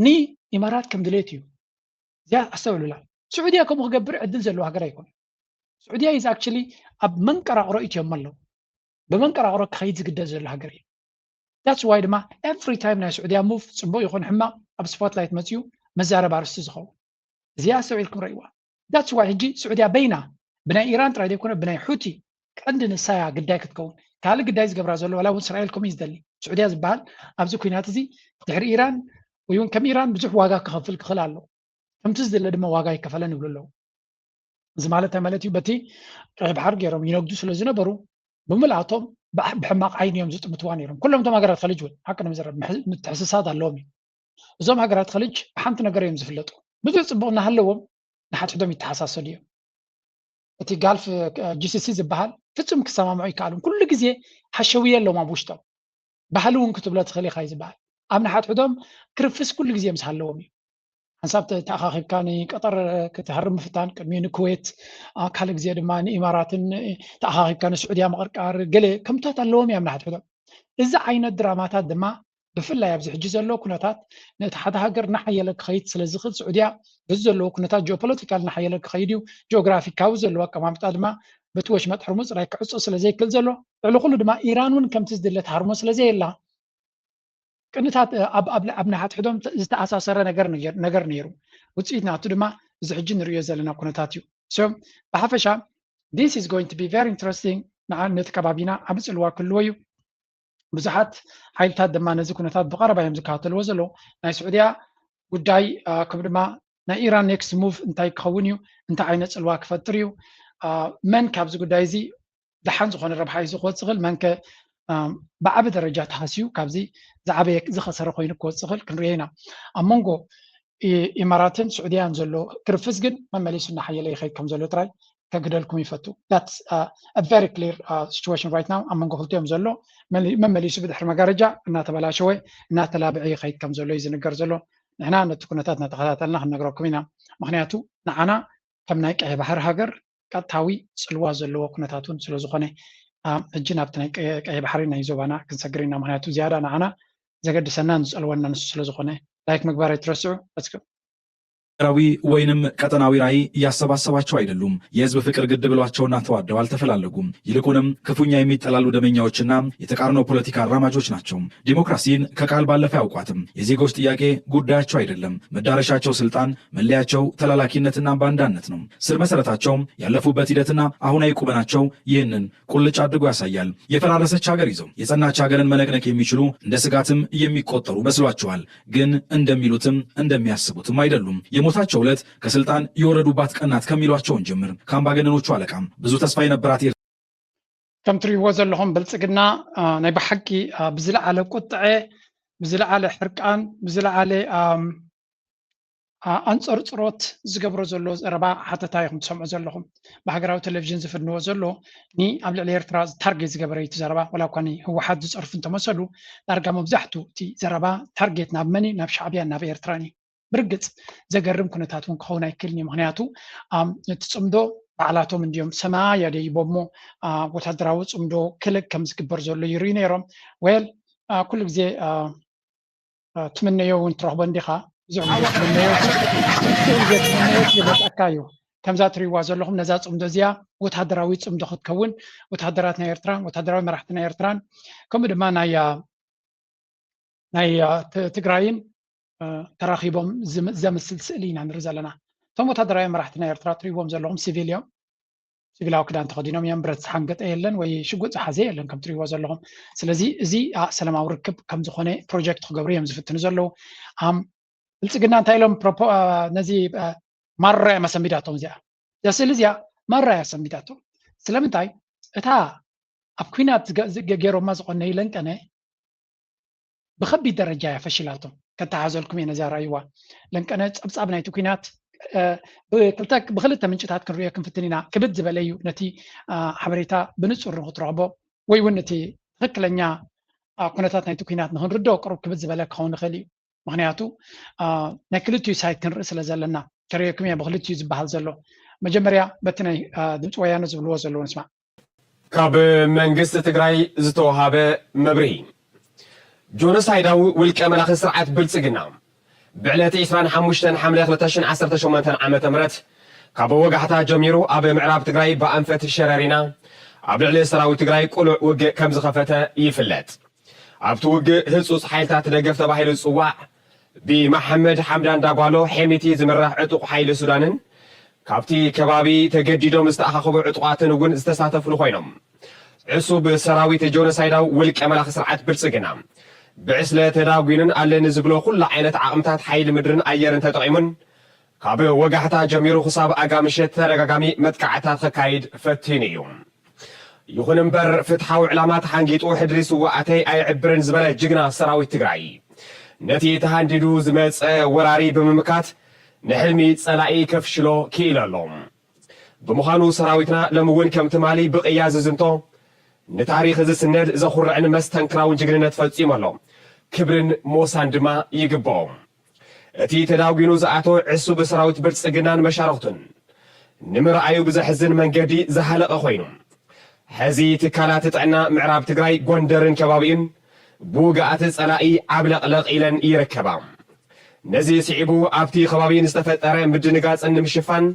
ንኢማራት ከም ድሌት እዩ። እዚኣ ኣስተውዕሉላ። ስዑድያ ከምኡ ክገብር ዕድል ዘለዎ ሃገር ኣይኮነ። ስዑድያ is actually ኣብ መንቀራቕሮ ኢትዮም ኣለዉ። ብመንቀራቕሮ ክኸይድ ዝግደድ ዘሎ ሃገር እዩ። That's why ድማ every time ናይ ስዑድያ move ፅቡቕ ይኹን ሕማቕ ኣብ spotlight መፅዩ መዛረብ ኣርስቲ ዝኸውን እዚኣ ኣስተውዒልኩም ረእይዋ። That's why ሕጂ ስዑድያ በይና ብናይ ኢራን ጥራይ ዘይኮነ ብናይ ሑቲ ቀንዲ ንሳያ ግዳይ ክትከውን ካልእ ግዳይ ዝገብራ ዘሎ ዋላ እውን እስራኤል ከምኡ እዩ ዝደሊ። ስዑድያ ዝበሃል ኣብዚ ኩናት እዚ ድሕሪ ኢራን ወይ እውን ከም ኢራን ብዙሕ ዋጋ ክኸፍል ክኽእል ኣሎ። ከምቲ ዝድለ ድማ ዋጋ ይከፈለን ይብሉ ኣለዉ። እዚ ማለት እንታይ ማለት እዩ? በቲ ቀይ ባሕር ገይሮም ይነግዱ ስለ ዝነበሩ ብምልኣቶም ብሕማቕ ዓይኒ እዮም ዝጥምትዋ ነይሮም። ኩሎም እቶም ሃገራት ከልጅ እውን ሓቂ ንምዝረብ ምትሕስሳት ኣለዎም እዩ። እዞም ሃገራት ከልጅ ብሓንቲ ነገር እዮም ዝፍለጡ። ብዙሕ ፅቡቕ እናሃለዎም ንሓድሕዶም ይተሓሳሰዱ እዮም። እቲ ጋልፍ ጂሲሲ ዝበሃል ፍጹም ክሰማምዑ ይከኣሉን ኩሉ ግዜ ሓሸውየ ኣለዎም ኣብ ውሽጦም። ባህሊ እውን ክትብሎ ትኽእል ኢኻ እዩ ዝበሃል። ኣብ ንሓድሕዶም ክርፍስ ኩሉ ግዜ ምስ ሃለዎም እዩ። ሓንሳብ ተኣኻኺብካ ንቀጠር ክትሃርም ምፍታን ቅድሚኡ ንኩዌት ካልእ ግዜ ድማ ንኢማራትን ተኣኻኺብካ ንስዑድያ ምቕርቃር ገለ ከምታት ኣለዎም እዮም ንሓድሕዶም። እዚ ዓይነት ድራማታት ድማ ብፍላይ ኣብዚ ሕጂ ዘሎ ኩነታት ነቲ ሓደ ሃገር እናሓየለ ክኸይድ ስለ ዝኽእል፣ ስዑድያ በዚ ዘለዎ ኩነታት ጂኦፖለቲካል እናሓየለ ክኸይድ እዩ። ጂኦግራፊካዊ ዘለዎ ኣቀማምጣ ድማ በቲ ወሽመጥ ሕርሙዝ ጥራይ ክዕጾ ስለ ዘይክእል ዘሎ፣ ልዕሊ ኩሉ ድማ ኢራን እውን ከምቲ ዝድለ ትሃርሞ ስለ ዘየላ፣ ቅንታት ኣብ ኣብ ኣብ ንሓድሕዶም ዝተኣሳሰረ ነገር ነገር ነገር ነይሩ። ውፅኢት ናቱ ድማ እዚ ሕጂ ንርእዮ ዘለና ኩነታት እዩ። So ብሓፈሻ this is going to be very interesting። ንዓ ነቲ ከባቢና ዓቢ ጽልዋ ክህልዎ እዩ። ብዙሓት ሓይልታት ድማ ነዚ ኩነታት ብቐረባ እዮም ዝከታተልዎ ዘለዉ። ናይ ስዑድያ ጉዳይ ከምኡ ድማ ናይ ኢራን ኔክስት ሙቭ እንታይ ክኸውን እዩ፣ እንታይ ዓይነት ጽልዋ ክፈጥር እዩ፣ መን ካብዚ ጉዳይ እዚ ደሓን ዝኾነ ረብሓ ሒዙ ክወፅእ ይኽእል፣ መንከ ብዓቢ ደረጃ ተሃስዩ ካብዚ ዝዓበየ ዝኸሰረ ኮይኑ ክወፅእ ይኽእል ክንሪኦ ኢና። ኣብ መንጎ ኢማራትን ስዑድያን ዘሎ ክርፍስ ግን መመሊሱ እናሓየለ ይኸይድ ከም ዘሎ ጥራይ ከግደልኩም ይፈቱ። That's very clear situation right now ኣብ መንጎ ክልቲኦም ዘሎ። መመሊሱ ብድሕሪ መጋረጃ እናተበላሸወ እናተላብዐ ይኸይድ ከም ዘሎ እዩ ዝንገር ዘሎ። ንሕና ነቲ ኩነታት እናተኸታተልና ክንነግረኩም ኢና። ምክንያቱ ንዓና ከም ናይ ቀይሕ ባሕሪ ሃገር ቀጥታዊ ጽልዋ ዘለዎ ኩነታት እውን ስለ ዝኾነ ሕጂ ናብቲ ናይ ቀይሕ ባሕሪ ናይ ዞባና ክንሰግር ኢና። ምክንያቱ ዝያዳ ንዓና ዘገድሰናን ዝጸልወና ንሱ ስለ ዝኾነ ላይክ ምግባር ኣይትረስዑ። ራዊ ወይንም ቀጠናዊ ራዕይ እያሰባሰባቸው አይደሉም። የህዝብ ፍቅር ግድ ብሏቸውና ተዋደው አልተፈላለጉም። ይልቁንም ክፉኛ የሚጠላሉ ደመኛዎችና የተቃርኖ ፖለቲካ አራማጆች ናቸው። ዲሞክራሲን ከቃል ባለፈ አያውቋትም። የዜጎች ጥያቄ ጉዳያቸው አይደለም። መዳረሻቸው ስልጣን፣ መለያቸው ተላላኪነትና ባንዳነት ነው። ስር መሰረታቸውም ያለፉበት ሂደትና አሁናዊ ቁመናቸው ይህንን ቁልጭ አድርጎ ያሳያል። የፈራረሰች ሀገር ይዘው የጸናች ሀገርን መነቅነቅ የሚችሉ እንደ ስጋትም የሚቆጠሩ መስሏቸዋል። ግን እንደሚሉትም እንደሚያስቡትም አይደሉም። የሞታቸው ዕለት ከስልጣን የወረዱባት ቀናት ከሚሏቸውን ጀምር ከአምባገነኖቹ አለቃም ብዙ ተስፋ የነበራት ከም ትሪእዎ ዘለኹም ብልጽግና ናይ ብሓቂ ብዝለዓለ ቁጥዐ ብዝለዓለ ሕርቃን ብዝለዓለ ኣንፀርፅሮት ዝገብሮ ዘሎ ዘረባ ሓተታ ኢኹም ትሰምዑ ዘለኹም። ብሃገራዊ ቴሌቪዥን ዝፍንዎ ዘሎ ኒ ኣብ ልዕሊ ኤርትራ ታርጌት ዝገበረ እዩ እቲ ዘረባ። ወላ እኳ ኒ ህወሓት ዝፀርፉ እንተመሰሉ ዳርጋ መብዛሕቱ እቲ ዘረባ ታርጌት ናብ መን እዩ? ናብ ሻዕብያን ናብ ኤርትራን እዩ። ብርግፅ ዘገርም ኩነታት እውን ክኸውን ኣይክእልን እዩ። ምክንያቱ እቲ ፅምዶ ባዕላቶም እንዲዮም ሰማይ ኣደይቦሞ ወታደራዊ ፅምዶ ክልእ ከም ዝግበር ዘሎ ይርእዩ ነይሮም። ወል ኩሉ ግዜ ትምነዮ እውን ትረኽቦ እንዲኻ። ብዙሕ ግዜ ትምነዮ ትምነዮ ዝመፀካ እዩ። ከምዛ ትሪእዋ ዘለኹም ነዛ ፅምዶ እዚኣ ወታደራዊ ፅምዶ ክትከውን ወታደራት ናይ ኤርትራን ወታደራዊ መራሕቲ ናይ ኤርትራን ከምኡ ድማ ናይ ናይ ትግራይን ተራኺቦም ዘምስል ስእሊ ኢና ንርኢ ዘለና። እቶም ወታደራዊ መራሕቲ ናይ ኤርትራ ትሪእዎም ዘለኹም ሲቪል እዮም። ሲቪላዊ ክዳን ተኸዲኖም እዮም። ብረት ዝሓንገጠ የለን ወይ ሽጉጥ ዝሓዘ የለን ከም ትሪእዎ ዘለኹም። ስለዚ እዚ ሰላማዊ ርክብ ከም ዝኾነ ፕሮጀክት ክገብሩ እዮም ዝፍትኑ ዘለዉ። ብልፅግና እንታይ ኢሎም ነዚ ማራ እዮም ኣሰንቢዳቶም። እዚኣ እዛ ስእሊ እዚኣ ማራ እያ ኣሰንቢዳቶም። ስለምንታይ እታ ኣብ ኩናት ገይሮማ ዝቆነዩ ለንቀነ ብከቢድ ደረጃ እያ ፈሽላቶም። ከተሓዘልኩም እየ ነዚኣ ራእይዋ። ለንቀነ ፀብፃብ ናይቲ ኩናት ብክልተ ምንጭታት ክንሪኦ ክንፍትን ኢና። ክብድ ዝበለ እዩ ነቲ ሓበሬታ ብንፁር ንክትረኽቦ ወይ እውን እቲ ትክክለኛ ኩነታት ናይቲ ኩናት ንክንርድኦ ቅሩብ ክብድ ዝበለ ክኸውን ይኽእል እዩ። ምክንያቱ ናይ ክልቲኡ ሳይት ክንርኢ ስለ ዘለና። ከርእየኩም እየ ብክልቲኡ ዝበሃል ዘሎ። መጀመርያ በቲ ናይ ድምፂ ወያነ ዝብልዎ ዘለዉ ንስማዕ። ካብ መንግስቲ ትግራይ ዝተወሃበ መብርሂ። ጆኖሳይዳዊ ውልቀ መላኺ ስርዓት ብልፅግና ብዕለት ዕስራን ሓሙሽተን ሓምለ ክልተ ሽሕን ዓሰርተ ሸሞንተን ዓመተ ምህረት ካብ ወጋሕታ ጀሚሩ ኣብ ምዕራብ ትግራይ ብኣንፈት ሸረሪና ኣብ ልዕሊ ሰራዊት ትግራይ ቅሉዕ ውግእ ከም ዝኸፈተ ይፍለጥ። ኣብቲ ውግእ ህፁፅ ሓይልታት ደገፍ ተባሂሉ ዝፅዋዕ ብመሓመድ ሓምዳን ዳጓሎ ሄሚቲ ዝምራሕ ዕጡቕ ሓይሊ ሱዳንን ካብቲ ከባቢ ተገዲዶም ዝተኣኻኸቡ ዕጡቓትን እውን ዝተሳተፍሉ ኮይኖም፣ ዕሱብ ሰራዊት ጆኖሳይዳዊ ውልቀ መላኺ ስርዓት ብልፅግና ብዕስለ ተዳጒኑን ኣለኒ ዝብሎ ኩሉ ዓይነት ዓቕምታት ሓይሊ ምድርን ኣየርን ተጠቒሙን ካብ ወጋሕታ ጀሚሩ ክሳብ ኣጋ ምሸት ተደጋጋሚ መጥቃዕታት ከካይድ ፈቲኑ እዩ። ይኹን እምበር ፍትሓዊ ዕላማ ተሓንጊጡ ሕድሪ ስውኣተይ ኣይዕብርን ዝበለ ጅግና ሰራዊት ትግራይ ነቲ ተሃንዲዱ ዝመፀ ወራሪ ብምምካት ንሕልሚ ፀላኢ ከፍሽሎ ክኢሉ ኣሎ። ብምዃኑ ሰራዊትና ሎሚ እውን ከም ትማሊ ብቕያ ዝዝንቶ ንታሪኽ ዝስነድ ዘኹርዕን መስተንክራውን ጅግንነት ፈፂሙ ኣሎ። ክብርን ሞሳን ድማ ይግብኦ። እቲ ተዳጒኑ ዝኣተወ ዕሱብ ሰራዊት ብልፅግናን መሻርኽቱን ንምርኣዩ ብዘሕዝን መንገዲ ዝሃለቐ ኮይኑ፣ ሕዚ ትካላት ጥዕና ምዕራብ ትግራይ ጎንደርን ከባቢኡን ብውግኣት ጸላኢ ዓብለቕለቕ ኢለን ይርከባ። ነዚ ስዒቡ ኣብቲ ከባቢ ንዝተፈጠረ ምድንጋጽን ንምሽፋን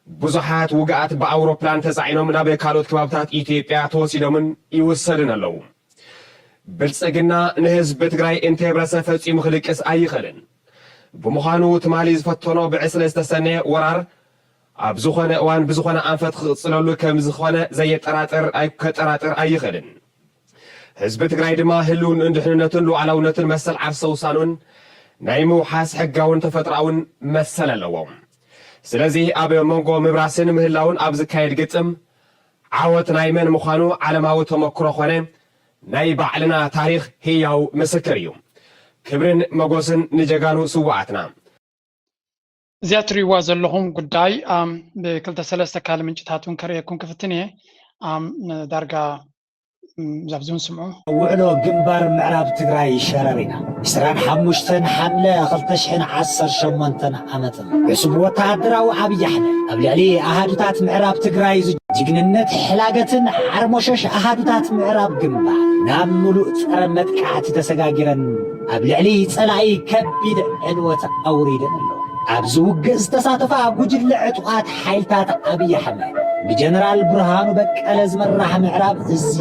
ብዙሓት ውግኣት ብኣውሮፕላን ተጻዒኖም ናብ ካልኦት ከባብታት ኢትዮጵያ ተወሲዶምን ይውሰዱን ኣለዉ። ብልጽግና ንህዝቢ ትግራይ እንተየብረሰ ፈጺሙ ክልቅስ ኣይኽእልን። ብምዃኑ ትማሊ ዝፈተኖ ብዕስለ ዝተሰነየ ወራር ኣብ ዝኾነ እዋን ብዝኾነ ኣንፈት ክቕጽለሉ ከም ዝኾነ ዘየጠራጥር ኣይ- ከጠራጥር ኣይኽእልን። ህዝቢ ትግራይ ድማ ህልውን ድሕንነቱን ሉዓላውነቱን መሰል ዓርሰ ውሳኑን ናይ ምውሓስ ሕጋውን ተፈጥሮኣውን መሰል ኣለዎ። ስለዚ ኣብ መንጎ ምብራስን ምህላውን ኣብ ዝካየድ ግጥም ዓወት ናይ መን ምዃኑ ዓለማዊ ተመክሮ ኾነ ናይ ባዕልና ታሪኽ ህያው ምስክር እዩ። ክብርን መጎስን ንጀጋኑ ስውኣትና። እዚኣ ትሪእዋ ዘለኹም ጉዳይ ኣም፣ ብክልተ ሰለስተ ካልእ ምንጭታት እውን ከርእየኩም ክፍትን እየ። ኣም፣ ዳርጋ እም፣ ዛብዚ እውን ስምዑ። ውዕሎ ግንባር ምዕራብ ትግራይ ሸረሪና ዕስራን ሓሙሽተን ሓምለ ክልተ ሽሕን ዓሰርተ ሸሞንተን ዓመት ዕሱብ ወተሃደራዊ ኣብይ ኣሕመድ ኣብ ልዕሊ ኣሃዱታት ምዕራብ ትግራይ ዝጅግንነት ሕላገትን ዓርሞሸሽ ኣሃዱታት ምዕራብ ግንባር ናብ ምሉእ ጸረ መጥቃዕቲ ተሰጋጊረን ኣብ ልዕሊ ጸላኢ ከቢድ ዕንወት ኣውሪደን ኣለዋ። ኣብዚ ውግእ ዝተሳተፋ ጉጅለ ዕጡቓት ሓይልታት ኣብይ ኣሕመድ ብጀነራል ብርሃኑ በቀለ ዝምራሕ ምዕራብ እዚ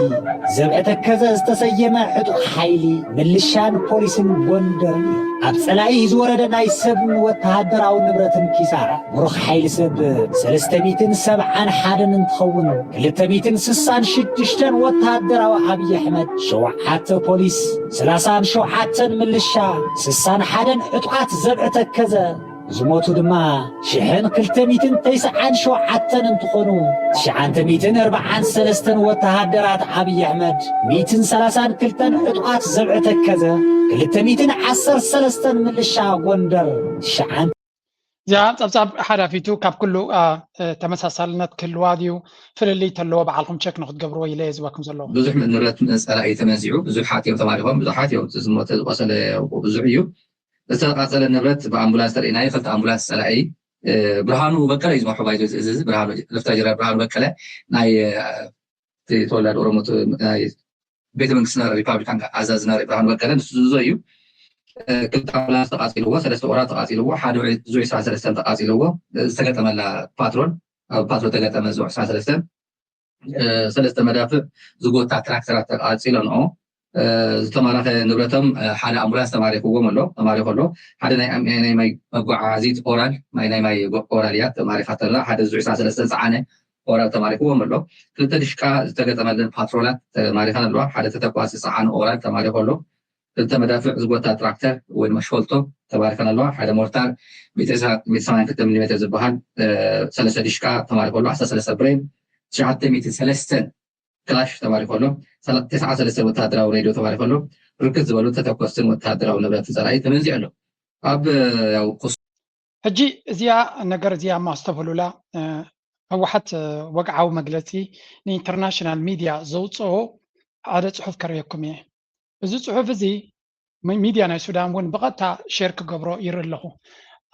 ዘብዐ ተከዘ ዝተሰየመ ዕጡቕ ሓይሊ ምልሻን ፖሊስን ጎንደርን እዩ። ኣብ ጸላኢ ዝወረደ ናይ ሰብን ወተሃደራዊ ንብረትን ኪሳራ ምሩኽ ሓይሊ ሰብ ሰለስተ ሚእትን ሰብዓን ሓደን እንትኸውን ክልተ ሚእትን ስሳን ሽዱሽተን ወተሃደራዊ ኣብይ ኣሕመድ ሸውዓተ ፖሊስ ሰላሳን ሸውዓተን ምልሻ ስሳን ሓደን ዕጡቓት ዘብዐ ተከዘ ዝሞቱ ድማ ሽሕን ክልተ ሚእትን ተስዓን ሸውዓተን እንትኾኑ ትሽዓተ ሚእትን ኣርባዓን ሰለስተን ወተሃደራት ኣብይ ኣሕመድ ሚእትን ሰላሳን ክልተን ዕጡቓት ዘብዐ ተከዘ ክልተ ሚእትን ዓሰርተ ሰለስተን ምልሻ ጎንደር ትሽዓን እዚኣ ጸብጻብ ሓዳፊቱ ካብ ኩሉ ኣ፣ እ፣ ተመሳሳልነት ክህልዋ ድዩ ፍልልይ ተለዎ ባዕልኩም ቸክ ንክትገብርዎ ኢለ እየ ዝባኩም ዘለኹ። ብዙሕ ንብረት ጸላኢ ተመንዚዑ፣ ብዙሓት እዮም ተማሪኾም፣ ብዙሓት እዮም ዝሞተ ዝቆሰለ ብዙሕ እዩ። ዝተቃጸለ ንብረት ብኣምቡላንስ ተርእናዮ፣ ክልተ ኣምቡላንስ ጸላኢ እ፣ ብርሃኑ በቀለ እዩ ዝመርሖ ባይዞ እዚ እዚ ብርሃኑ ሌፍተናል ጀነራል ብርሃኑ በቀለ ናይ እ፣ እቲ ተወላዲ ኦሮሞ ት- ናይ ቤተ መንግስቲ ዝነበረ ሪፓብሊካን ኣዛዚ ዝነበረ ብርሃኑ በቀለ ንሱ ዝዞ እዩ። እ፣ ክልተ ኣምቡላንስ ተቃጺልዎ፣ ሰለስተ ኦራል ተቃጺልዎ፣ ሓደ ዙ ዕስራን ሰለስተን ተቃጺልዎ። ዝተገጠመላ ፓትሮል ኣብ ፓትሮል ተገጠመ ዙ ዕስራን ሰለስተን እ፣ ሰለስተ መዳፍዕ ዝጎታ ትራክተራት ተቃጺለንኦ። እ፣ ዝተማረኸ ንብረቶም እ፣ ሓደ ኣምቡላንስ ተማሪኽዎም ኣሎ ተማሪኹ ኣሎ። ሓደ ናይ ኣም- ናይ ማይ መጓዓዓዚት ኦራል ማይ ናይ ማይ ጎ- ኦራል እያ ተማሪኻቶ ዘላ። ሓደ ዙ ዕስራን ሰለስተን ዝጸዓነ ኦራል ተማሪኽዎም ኣሎ። ክልተ ድሽቃ ዝተገጠመለን ፓትሮላት ተማሪኸን ኣለዋ። ሓደ ተተኳሲ ዝጸዓነ ኦራል ተማሪኹ ኣሎ። ክልተ መዳፍዕ ዝጎታ ትራክተር ወይ ድማ ሾልቶ ተማሪኸን ኣለዋ። ሓደ ሞርታር ሚእቲ ሰማንያን ክልተ ሚሊ ሜትር ዝበሃል እ፣ ሰለስተ ድሽቃ ተማሪኹ ኣሎ። ዓሰርተ ሰለስተ ብሬን ትሽዓተ ሚእቲ ሰለስተን ክላሽ ተማሪኹ ኣሎ። ሰላ- ተስዓ ሰለስተ ወተሃደራዊ ሬድዮ ተማሪኹ ኣሎ። ብርክት ዝበሉ ተተኮስትን ወተሃደራዊ ንብረት ጸላኢ ተመንዚዑ ኣሎ። ኣብ ያው ቁስ ሕጂ እዚኣ ነገር እዚኣ እሞ ኣስተብህሉላ። እ፣ ህወሓት እ፣ ወግዓዊ መግለጺ ንኢንተርናሽናል ሚድያ ዘውፅኦ ሓደ ፅሑፍ ከርእየኩም እየ። እዚ ፅሑፍ እዚ ሚ- ሚድያ ናይ ሱዳን እውን ብቐጥታ ሼር ክገብሮ ይርኢ ኣለኹ።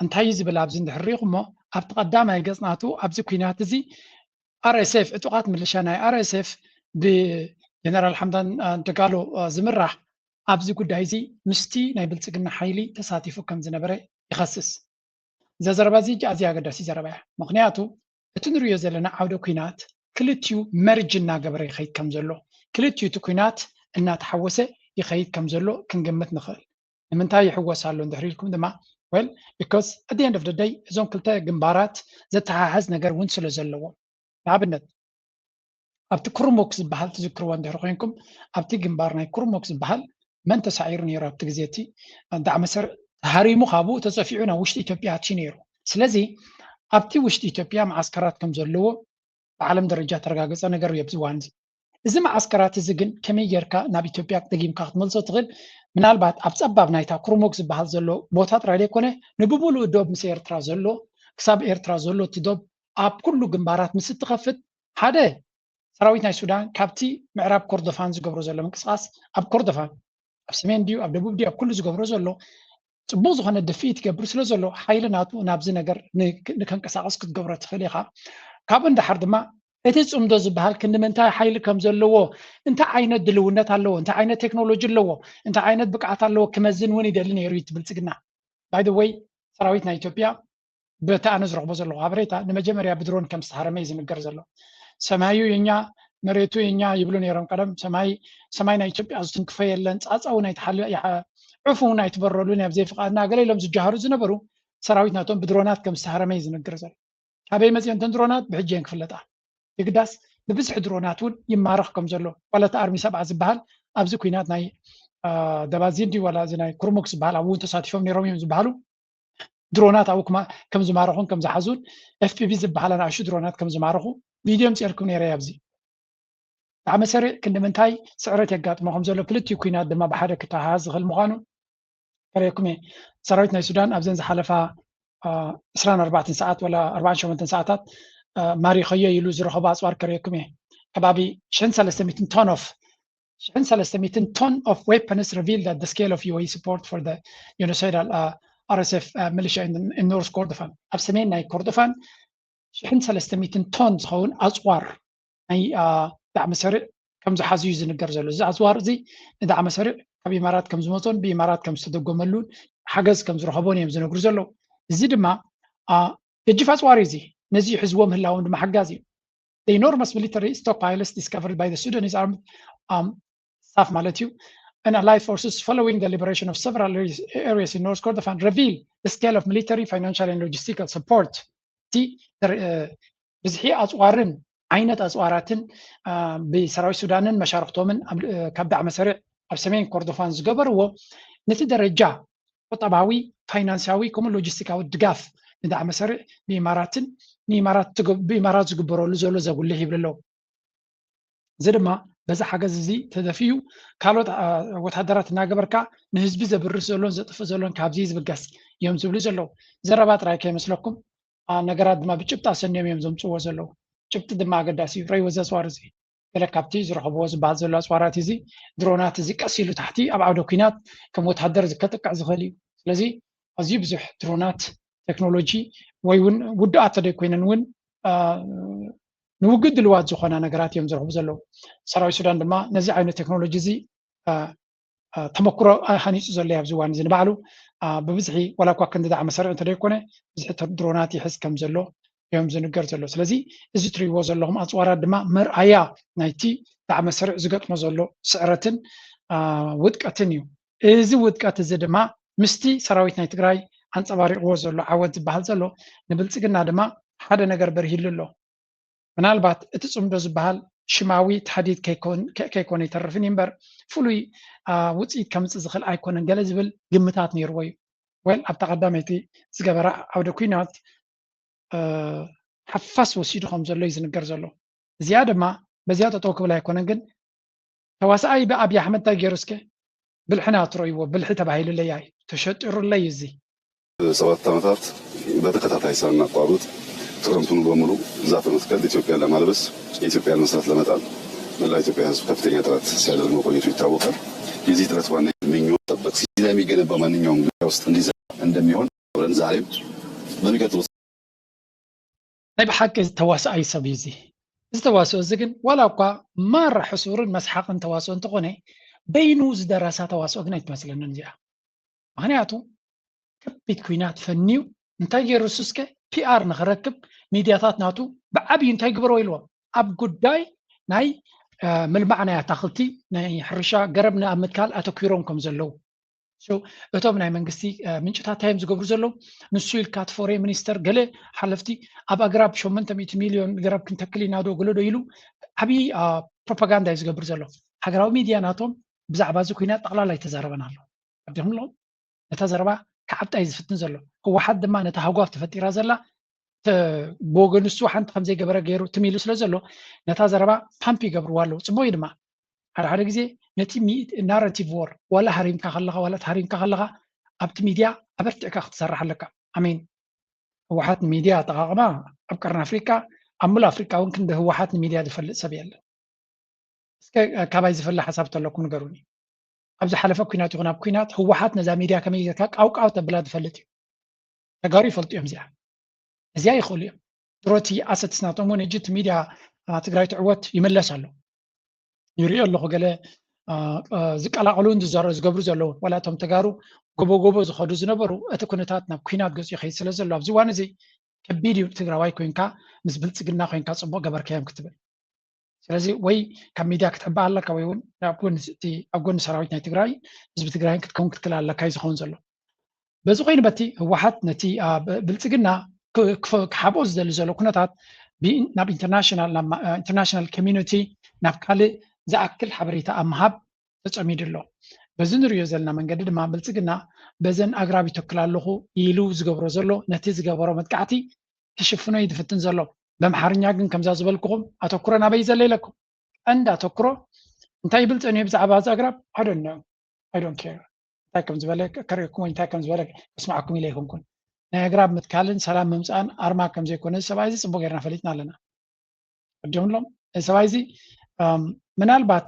እንታይ እዩ ዝብል ኣብዚ እንድሕር ርኢኹሞ ኣብቲ ቀዳማይ ገጽ ናቱ ኣብዚ ኩናት እዚ ኣርኤስኤፍ ዕጡቓት ምልሻ ናይ ኣርኤስኤፍ ብጀነራል ሓምዳን እ፣ ደጋሎ እ፣ ዝምራሕ ኣብዚ ጉዳይ እዚ ምስቲ ናይ ብልጽግና ሓይሊ ተሳቲፉ ከም ዝነበረ ይኸስስ። እዛ ዘረባ እዚ ኣዝያ ኣገዳሲ ዘረባ እያ። ምኽንያቱ እቲ ንሪኦ ዘለና ዓውደ ኲናት ክልቲኡ መርጅ እናገበረ ይኸይድ ከም ዘሎ፣ ክልቲኡ እቲ ኲናት እናተሓወሰ ይኸይድ ከም ዘሎ ክንግምት ንኽእል። ንምንታይ ይሕወስ ኣሎ እንድሕር ኢልኩም ድማ well because at the end of the day እዞም ክልተ ግንባራት ዘተሓሕዝ ነገር እውን ስለ ዘለዎ ንኣብነት ኣብቲ ኩርሙክ ዝበሃል ትዝክርዎ እንድሕር ኮይንኩም ኣብቲ ግንባር ናይ ኩርሙክ ዝበሃል መን ተሳዒሩ ነይሩ ኣብቲ ግዜ እቲ ዳዕመ ሰር ተሃሪሙ ካብኡ ተፀፊዑ ናብ ውሽጢ ኢትዮጵያ ኣትዩ ነይሩ። ስለዚ ኣብቲ ውሽጢ ኢትዮጵያ መዓስከራት ከም ዘለዎ ብዓለም ደረጃ ተረጋገፀ ነገር እዩ ኣብዚ እዋን እዚ። እዚ መዓስከራት እዚ ግን ከመይ ጌርካ ናብ ኢትዮጵያ ደጊምካ ክትመልሶ ትኽእል? ምናልባት ኣብ ፀባብ ናይታ ኩርሙክ ዝበሃል ዘሎ ቦታ ጥራይ ዘይኮነ ንብሙሉኡ ዶብ ምስ ኤርትራ ዘሎ ክሳብ ኤርትራ ዘሎ እቲ ዶብ ኣብ ኩሉ ግንባራት ምስ እትኸፍት ሓደ ሰራዊት ናይ ሱዳን ካብቲ ምዕራብ ኮርዶፋን ዝገብሮ ዘሎ ምንቅስቃስ ኣብ ኮርዶፋን ኣብ ሰሜን ድዩ ኣብ ደቡብ ድዩ ኣብ ኩሉ ዝገብሮ ዘሎ ፅቡቅ ዝኾነ ድፍኢት ይገብር ስለ ዘሎ ሓይሊ ናቱ ናብዚ ነገር ንከንቀሳቀስ ክትገብሮ ትኽእል ኢኻ። ካብኡ ንደሓር ድማ እቲ ፅምዶ ዝበሃል ክንዲ ምንታይ ሓይሊ ከም ዘለዎ፣ እንታይ ዓይነት ድልውነት ኣለዎ፣ እንታይ ዓይነት ቴክኖሎጂ ኣለዎ፣ እንታይ ዓይነት ብቅዓት ኣለዎ ክመዝን እውን ይደሊ ነይሩ እዩ እቲ ብልፅግና። By the way፣ ሰራዊት ናይ ኢትዮጵያ በቲ ኣነ ዝረኽቦ ዘለኹ ሓበሬታ ንመጀመርያ ብድሮን ከም ዝተሃረመ እዩ ዝንገር ዘሎ። ሰማዩ የኛ መሬቱ የኛ ይብሉ ነይሮም ቀደም። ሰማይ ሰማይ ናይ ኢትዮጵያ ዝትንክፎ የለን፣ ፃፀው ናይ ተሓለ ዑፍ እውን ኣይትበረሉን ኣብ ዘይፍቃድና ገለ ኢሎም ዝጃሃሩ ዝነበሩ ሰራዊት ናቶም ብድሮናት ከም ዝተሃረመ እዩ ዝንገር ዘሎ። ካበይ መፅየን እተን ድሮናት ብሕጂ እየን ክፍለጣ። የግዳስ ብብዝሒ ድሮናት እውን ይማረኽ ከም ዘሎ ዋላ እቲ ኣርሚ ሰብዓ ዝበሃል ኣብዚ ኩናት ናይ ደባዚን ድዩ ዋላ እዚ ናይ ኩርሙክ ዝበሃል ኣብኡ እውን ተሳቲፎም ነይሮም እዮም ዝበሃሉ ድሮናት ኣብኡ ከም ዝማረኹን ከም ዝሓዙን ኤፍፒቪ ዝበሃላ ንኣሹ ድሮናት ከም ዝማረኹ ቪድዮ ምፅኤልኩም ነይረ ኣብዚ። ብጣዕሚ ሰሪዕ ክንዲ ምንታይ ስዕረት የጋጥሞ ከም ዘሎ ክልቲኡ ኩናት ድማ ብሓደ ክተሓሓዝ ዝኽእል ምዃኑ ከርእየኩም እየ። ሰራዊት ናይ ሱዳን ኣብዘን ዝሓለፋ ዕስራን ኣርባዕተን ሰዓት ወላ ኣርባዓን ሸሞንተን ሰዓታት ማሪኸዮ ኢሉ ዝረኸቦ ኣፅዋር ከርእየኩም እየ። ከባቢ ሽሕን ሰለስተ ሚእትን ቶን ኦፍ ሽሕን ሰለስተ ሚእትን ቶን of weapons reveal that the scale of U A E support for the genocidal uh, R S F uh, militia in, in North Kordofan ኣብ ሰሜን ናይ ኮርዶፋን ሽሕን ሰለስተ ሚእትን ቶን ዝኸውን ኣፅዋር ናይ ዳዕመ ሰሪዕ ከም ዝሓዙ እዩ ዝንገር ዘሎ። እዚ ኣፅዋር እዚ ንዳዕመ ሰሪዕ ካብ ኢማራት ከም ዝመፆን ብኢማራት ከም ዝተደጎመሉን ሓገዝ ከም ዝረኸቦን እዮም ዝነግሩ ዘለዉ። እዚ ድማ ገጅፍ ኣፅዋር እዩ። እዚ ነዚ ሕዝዎ ምህላዎም ድማ ሓጋዝ እዩ። The enormous military stockpiles discovered by the Sudanese armed um, staff ማለት እዩ and allied forces following the liberation of several areas in North Kordofan reveal the scale of military, financial and logistical support. እቲ ብዝሒ ኣፅዋርን ዓይነት ኣፅዋራትን ብሰራዊት ሱዳንን መሻርክቶምን ካብ ዳዕመ ሰሪዕ ኣብ ሰሜን ኮርዶፋን ዝገበርዎ ነቲ ደረጃ ቁጠባዊ፣ ፋይናንሳዊ ከምኡ ሎጂስቲካዊ ድጋፍ ንዳዕመ ሰሪዕ ብኢማራትን ብኢማራት ዝግበረሉ ዘሎ ዘጉልሕ ይብሉ ኣለዉ። እዚ ድማ በዚ ሓገዝ እዚ ተደፊኡ ካልኦት ወታደራት እናገበርካ ንህዝቢ ዘብርስ ዘሎን ዘጥፍእ ዘሎን ካብዚ ዝብገስ እዮም ዝብሉ ዘለዉ። ዘረባ ጥራይ ከይመስለኩም ነገራት ድማ ብጭብጢ ኣሰንዮም እዮም ዘምፅዎ ዘለዉ። ጭብጢ ድማ ኣገዳሲ እዩ። ረይዎ እዚ ኣፅዋር እዚ ገለ ካብቲ ዝረኸብዎ ዝበሃል ዘሎ ኣፅዋራት እዚ ድሮናት እዚ ቀስ ኢሉ ታሕቲ ኣብ ዓውደ ኩናት ከም ወታደር ዝከጥቅዕ ዝኽእል እዩ። ስለዚ ኣዝዩ ብዙሕ ድሮናት ቴክኖሎጂ ወይ እውን ውዱኣት ተደይኮይነን እውን ንውግእ ድልዋት ዝኾና ነገራት እዮም ዝረኽቡ ዘለዉ። ሰራዊት ሱዳን ድማ ነዚ ዓይነት ቴክኖሎጂ እዚ ተመክሮ ሃኒፁ ዘሎ ኣብዚ እዋን እዚ ንባዕሉ ብብዝሒ ዋላ እኳ ክንዲ ዳዕመ ሰሪዕ እንተደይኮነ ብዝሒ ድሮናት ይሕዝ ከም ዘሎ እዮም ዝንገር ዘሎ። ስለዚ እዚ ትሪእዎ ዘለኹም ኣፅዋራት ድማ መርኣያ ናይቲ ዳዕመ ሰሪዕ ዝገጥሞ ዘሎ ስዕረትን ውድቀትን እዩ። እዚ ውድቀት እዚ ድማ ምስቲ ሰራዊት ናይ ትግራይ ኣንፀባሪቕዎ ዘሎ ዓወት ዝበሃል ዘሎ ንብልፅግና ድማ ሓደ ነገር በርሂሉ ኣሎ። ምናልባት እቲ ፅምዶ ዝበሃል ሽማዊ ታህዲድ ከይኮነ ይተርፍን እምበር ፍሉይ ውፅኢት ከምፅእ ዝኽእል ኣይኮነን ገለ ዝብል ግምታት ነይርዎ እዩ። ወል ኣብታ ቀዳመይቲ ዝገበራ ዓውደ ኩናት ሓፋስ ወሲዱ ከም ዘሎ እዩ ዝንገር ዘሎ። እዚኣ ድማ በዚኣ ጠጠው ክብል ኣይኮነን ግን ተዋሳኣይ ብኣብይ ኣሕመድ እንታይ ገይሩ እስከ ብልሕና ትረእይዎ ብልሒ ተባሂሉለይ ኣይ ተሸጢሩለይ እዚ ሰባት ዓመታት በተከታታይ ሳናቋርጥ ትረምፕ ሙሉ በሙሉ ዛፍ መትከል ኢትዮጵያን ለማልበስ የኢትዮጵያን መስራት ለመጣል መላ ኢትዮጵያ ህዝብ ከፍተኛ ጥረት ሲያደርግ መቆየቱ ይታወቃል። የዚህ ጥረት ዋና ምኞ ጠበቅ ሲዳ የሚገነባ ማንኛውም ግዳ ውስጥ እንዲዘ እንደሚሆን ብለን ዛሬም በሚቀጥሉት ናይ ብሓቂ ተዋስኣይ ሰብ እዩ እዚ። እዚ ተዋስኦ እዚ ግን ዋላ እኳ ማራ ሕሱርን መስሓቕን ተዋስኦ እንተኾነ በይኑ ዝደረሳ ተዋስኦ ግን ኣይትመስለንን እዚኣ። ምክንያቱ ከቢድ ኩናት ፈንዩ እንታይ ገይሩ እሱ እስከ ፒኣር ንክረክብ ሚድያታት ናቱ ብዓብዩ እንታይ ግበሮ ኢልዎም ኣብ ጉዳይ ናይ ምልማዕ ናይ ኣታክልቲ ናይ ሕርሻ ገረብ ኣብ ምትካል ኣተኪሮም ከም ዘለዉ እቶም ናይ መንግስቲ ምንጭታት እንታይ እዮም ዝገብሩ ዘለዉ ንሱ ኢልካ እቲ ፎሬን ሚኒስተር ገለ ሓለፍቲ ኣብ ኣግራብ ሸሞንተ ሚእቲ ሚልዮን ገረብ ክንተክል ኢና ዶ ገለ ዶ ኢሉ ዓብዪ ፕሮፓጋንዳ እዩ ዝገብር ዘሎ ሃገራዊ ሚድያ ናቶም ብዛዕባ እዚ ኩናት ጠቕላላ ኣይተዛረበን ኣሎ ኣዲኹም ኣለኹም ነታ ዘረባ ክዓብጣ እዩ ዝፍትን ዘሎ ህወሓት ድማ ነታ ሃጓፍ ተፈጢራ ዘላ ብወገኑ እሱ ሓንቲ ከም ዘይገበረ ገይሩ ትም ኢሉ ስለ ዘሎ ነታ ዘረባ ፓምፕ ይገብርዋ ኣለዉ ፅቡቅ እዩ ድማ ሓደ ሓደ ግዜ ነቲ ናራቲቭ ወር ዋላ ሃሪምካ ከለካ ዋላ ተሃሪምካ ከለካ ኣብቲ ሚድያ ኣበርቲዕካ ክትሰርሕ ኣለካ ኣሜን ህወሓት ሚድያ ኣጠቃቅማ ኣብ ቀርኒ ኣፍሪካ ኣብ ሙሉ ኣፍሪካ እውን ክንዲ ህወሓት ንሚድያ ዝፈልጥ ሰብ የለን እስከ ካባይ ዝፈለ ሓሳብ ተለኩም ንገሩኒ ኣብ ዝሓለፈ ኩናት ይኹን ኣብ ኩናት ህወሓት ነዛ ሚድያ ከመይ ጌርካ ቃውቃው ተብላ ዝፈልጥ እዩ ተጋሩ ይፈልጡ እዮም እዚኣ እዚኣ ይኽእሉ እዮም ድሮቲ ኣሰትስ ናቶም እውን እጅ እቲ ሚድያ ትግራይ ትዕወት ይምለስ ኣሎ። ይሪኦ ኣለኹ ገለ ዝቀላቐሉን ዝገብሩ ዘለውን ዋላ እቶም ተጋሩ ጎቦ ጎቦ ዝኸዱ ዝነበሩ እቲ ኩነታት ናብ ኩናት ገፂ ይኸይድ ስለ ዘሎ ኣብዚ እዋን እዚ ከቢድ እዩ። ትግራዋይ ኮይንካ ምስ ብልፅግና ኮይንካ ፅቡቅ ገበርካዮም ክትብል ስለዚ ወይ ካብ ሚድያ ክትሕባእ ኣለካ ወይ እውን ኣብ ጎኒ ሰራዊት ናይ ትግራይ ህዝቢ ትግራይን ክትከውን ክትክል ኣለካ እዩ ዝኸውን ዘሎ። በዚ ኮይኑ በቲ ህወሓት ነቲ ብልፅግና ክሓብኦ ዝደሊ ዘሎ ኩነታት ናብ ኢንተርናሽናል ኮሚኒቲ ናብ ካልእ ዝኣክል ሓበሬታ ኣብ ምሃብ ተፀሚዱ ኣሎ። በዚ ንሪኦ ዘለና መንገዲ ድማ ብልፅግና በዘን ኣግራብ ይተክል ኣለኹ ኢሉ ዝገብሮ ዘሎ ነቲ ዝገበሮ መጥቃዕቲ ክሽፍኖ እዩ ዝፍትን ዘሎ። በምሓርኛ ግን ከምዛ ዝበልኩኹም ኣተኩሮ ናበይ ዘለ ኢለኩም ቀንዲ ኣተኩሮ እንታይ ይብል ፀኒሑ ብዛዕባ እዚ ኣግራብ ኣዶነ እንታይ ከም ዝበለ ከርእየኩም ወይ እንታይ ከም ዝበለ ከስማዓኩም ኢለ ኣይኮንኩን። ናይ ኣግራብ ምትካልን ሰላም ምምፃእን ኣርማ ከም ዘይኮነ እዚ ሰብኣይ እዚ ፅቡቅ ጌርና ፈሊጥና ኣለና። ኣዲምሎም እዚ ሰብኣይ እዚ ምናልባት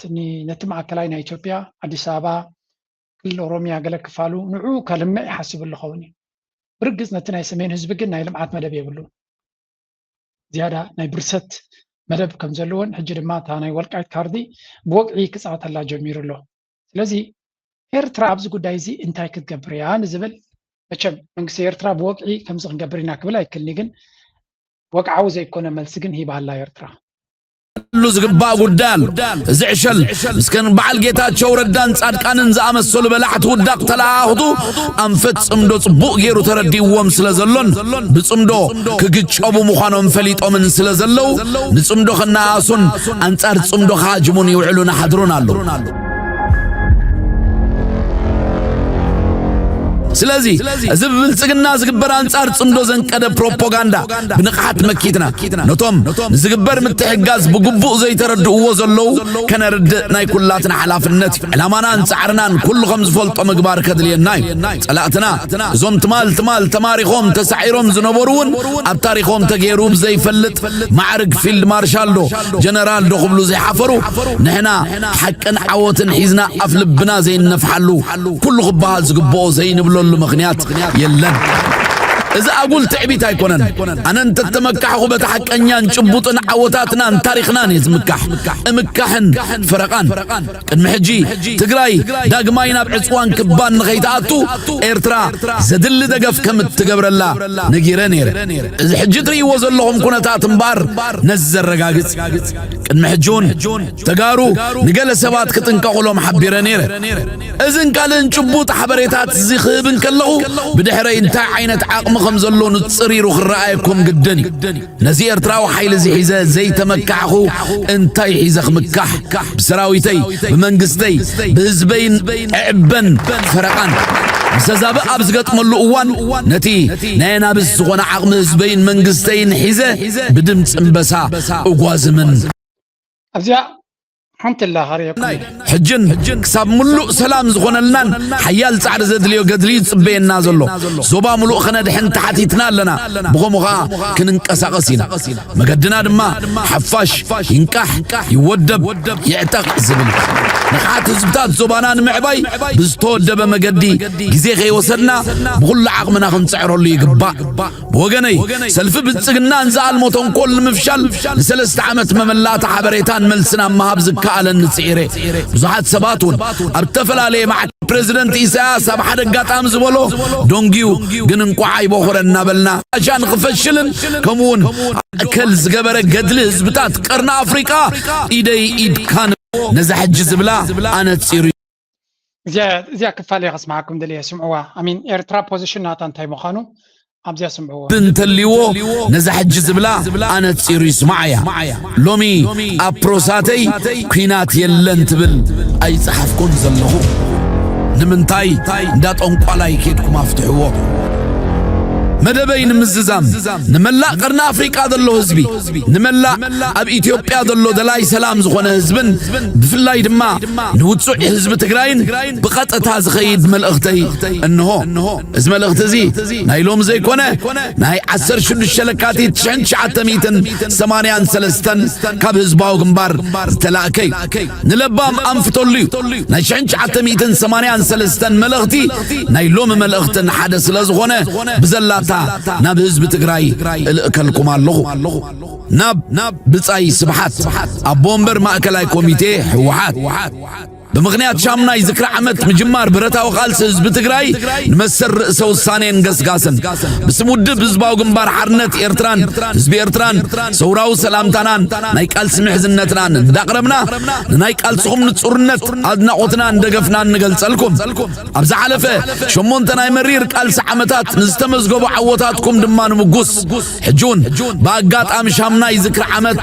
ነቲ ማእከላይ ናይ ኢትዮጵያ ኣዲስ ኣበባ ክልል ኦሮሚያ ገለ ክፋሉ ንዑ ከልምዕ ይሓስብ ኣለኸውን እዩ። ብርግፅ ነቲ ናይ ሰሜን ህዝቢ ግን ናይ ልምዓት መደብ የብሉ ዝያዳ ናይ ብርሰት መደብ ከም ዘለዎን ሕጂ ድማ እታ ናይ ወልቃይት ካርዲ ብወግዒ ክፃወተላ ጀሚሩ ኣሎ። ስለዚ ኤርትራ ኣብዚ ጉዳይ እዚ እንታይ ክትገብር እያ ንዝብል መቸም መንግስቲ ኤርትራ ብወግዒ ከምዚ ክንገብር ኢና ክብል ኣይክልኒ ግን ወግዓዊ ዘይኮነ መልሲ ግን ሂባላ ኤርትራ። ሉ ዝግባእ ጉዳይ ኣሎ። እዚ ዕሸል ምስከን በዓል ጌታቸው ረዳን ጻድቃንን ዝኣመሰሉ በላዕቲ ውዳቕ ተለኣኣኽቱ ኣንፈት ጽምዶ ጽቡቕ ገይሩ ተረዲእዎም ስለ ዘሎን ብጽምዶ ክግጨቡ ምዃኖም ፈሊጦምን ስለ ዘለዉ ንጽምዶ ከነኣእሱን ኣንጻር ጽምዶ ክሃጅሙን ይውዕሉን ኣሕድሩን ኣለዉ። ስለዚ እዚ ብብልጽግና ዝግበር ኣንጻር ጽምዶ ዘንቀደ ፕሮፓጋንዳ ብንቕሓት መኪትና ነቶም ንዝግበር ምትሕጋዝ ብግቡእ ዘይተረድእዎ ዘለዉ ከነርድእ ናይ ኩላትና ሓላፍነት እዩ። ዕላማናን ጻዕርናን ኩሉ ከም ዝፈልጦ ምግባር ከድልየና እዩ። ጸላእትና እዞም ትማል ትማል ተማሪኾም ተሳዒሮም ዝነበሩ እውን ኣብ ታሪኾም ተገይሩ ብዘይፈልጥ ማዕርግ ፊልድ ማርሻል ዶ ጀነራል ዶ ክብሉ ዘይሓፈሩ ንሕና ሓቅን ዓወትን ሒዝና ኣፍ ልብና ዘይነፍሓሉ ኩሉ ክበሃል ዝግብኦ ዘይንብለሉ ምኽንያት የለን። እዚ ኣጉል ትዕቢት ኣይኮነን። ኣነ እንተተመካሕኹ በቲ ሓቀኛን ጭቡጥን ዓወታትናን ታሪኽናን እየ ዝምካሕ። እምካሕን ፈረቓን። ቅድሚ ሕጂ ትግራይ ዳግማይ ናብ ዕፅዋን ክባን ንኸይትኣቱ ኤርትራ ዘድሊ ደገፍ ከም እትገብረላ ነጊረ ነይረ። እዚ ሕጂ ትርእይዎ ዘለኹም ኩነታት እምበኣር ነዚ ዘረጋግጽ። ቅድሚ ሕጂ እውን ተጋሩ ንገለ ሰባት ክጥንቀቑሎም ሓቢረ ነይረ። እዝን ካልእን ጭቡጥ ሓበሬታት እዚ ክህብ እንከለኹ ብድሕረይ እንታይ ዓይነት ዓቕሚ ከም ዘሎ ንጽር ኢሉ ክረኣየኩም ግድን እዩ። ነዚ ኤርትራዊ ሓይሊ እዚ ሒዘ ዘይተመካሕኹ እንታይ ሒዘ ክምካሕ? ብሰራዊተይ፣ ብመንግስተይ፣ ብህዝበይን ዕዕበን ፈረቓን ምሰዛብእ ኣብ ዝገጥመሉ እዋን ነቲ ናይ ኣናብስ ዝኾነ ዓቕሚ ህዝበይን መንግስተይን ሒዘ ብድምፂ እምበሳ እጓዝምን ኣብዚኣ ሓንቲ ኣላ ካርየኩም ናይ ሕጅን ክሳብ ምሉእ ሰላም ዝኾነልናን ሓያል ጻዕሪ ዘድልዮ ገድሊ እዩ ዝጽበየና ዘሎ። ዞባ ምሉእ ከነድሕን ተሓቲትና ኣለና። ብኸምኡ ኸኣ ክንንቀሳቐስ ኢና። መገድና ድማ ሓፋሽ ይንቃሕ፣ ይወደብ፣ ይዕጠቕ ዝብል እዩ። ንቕሓት ህዝብታት ዞባና ንምዕባይ ብዝተወደበ መገዲ ግዜ ከይወሰድና ብኹሉ ዓቕምና ክንጽዕረሉ ይግባእ። ብወገነይ ሰልፊ ብልጽግናን ዝኣልሞ ተንኮል ንምፍሻል ንሰለስተ ዓመት መመላእታ ሓበሬታን መልስን ኣብ ምሃብ ዝከኣለኒ ጽዒረ። ብዙሓት ሰባት እውን ኣብ ዝተፈላለየ መዓልቲ ፕረዚደንት ኢሳያስ ኣብ ሓደ ኣጋጣሚ ዝበሎ ደንጉዩ ግን እንቋዕ ኣይበኹረ እናበልና ኣሻ ንኽፈሽልን ከምኡውን ማእከል ዝገበረ ገድሊ ህዝብታት ቀርኒ ኣፍሪቃ ኢደይ ኢድካ ንብሎ ነዛ ሕጂ ዝብላ ኣነጺሩ እዩ። እዚኣ ክፋል እየ ከስምዓኩም ደልየ ስምዕዋ ኣሚን ኤርትራ ፖዚሽን ናታ እንታይ ምዃኑ ኣብዚኣ ስምዕዎ። እንተልይዎ ነዛ ሕጂ ዝብላ ኣነጺሩ ይስምዓያ። ሎሚ ኣብ ፕሮሳተይ ኲናት የለን ትብል ኣይጸሓፍኩን ዘለኹ። ንምንታይ እንዳ ጠንቋላይ ኬድኩም ኣፍትሕዎ። መደበይ ንምዝዛም ንመላእ ቀርኒ ኣፍሪቃ ዘሎ ህዝቢ ንመላእ ኣብ ኢትዮጵያ ዘሎ ደላይ ሰላም ዝኾነ ህዝብን ብፍላይ ድማ ንውጹዕ ህዝቢ ትግራይን ብቐጥታ ዝኸይድ መልእኽተይ እንሆ። እዚ መልእኽቲ እዚ ናይ ሎም ዘይኮነ ናይ ዓሰርተ ሽዱሽተ ለካቲት ሽሕን ትሽዓተ ሚእትን ሰማንያን ሰለስተን ካብ ህዝባዊ ግንባር ዝተላእከ እዩ። ንለባም ኣንፍተሉ እዩ። ናይ ሽሕን ትሽዓተ ሚእትን ሰማንያን ሰለስተን መልእኽቲ ናይ ሎሚ መልእኽትን ሓደ ስለ ዝኾነ ብዘላታ ላታ ናብ ህዝቢ ትግራይ እልእከልኩም ኣለኹ። ናብ ናብ ብጻይ ስብሓት ኣቦ ወንበር ማእከላይ ኮሚቴ ህወሓት፣ ብምኽንያት ሻምናይ ዝክሪ ዓመት ምጅማር ብረታዊ ቃልሲ ህዝቢ ትግራይ ንመሰል ርእሰ ውሳኔን ገስጋስን ብስም ውድብ ህዝባዊ ግንባር ሓርነት ኤርትራን ህዝቢ ኤርትራን ሰውራዊ ሰላምታናን ናይ ቃልሲ ምሕዝነትናን እንዳቕረብና፣ ንናይ ቃልስኹም ንጹርነት ኣድናቖትናን ደገፍናን ንገልጸልኩም። ኣብ ዝሓለፈ ሸሞንተ ናይ መሪር ቃልሲ ዓመታት ንዝተመዝገቡ ዓወታትኩም ድማ ንምጉስ፣ ሕጂ እውን ብኣጋጣሚ ሻምናይ ዝክሪ ዓመት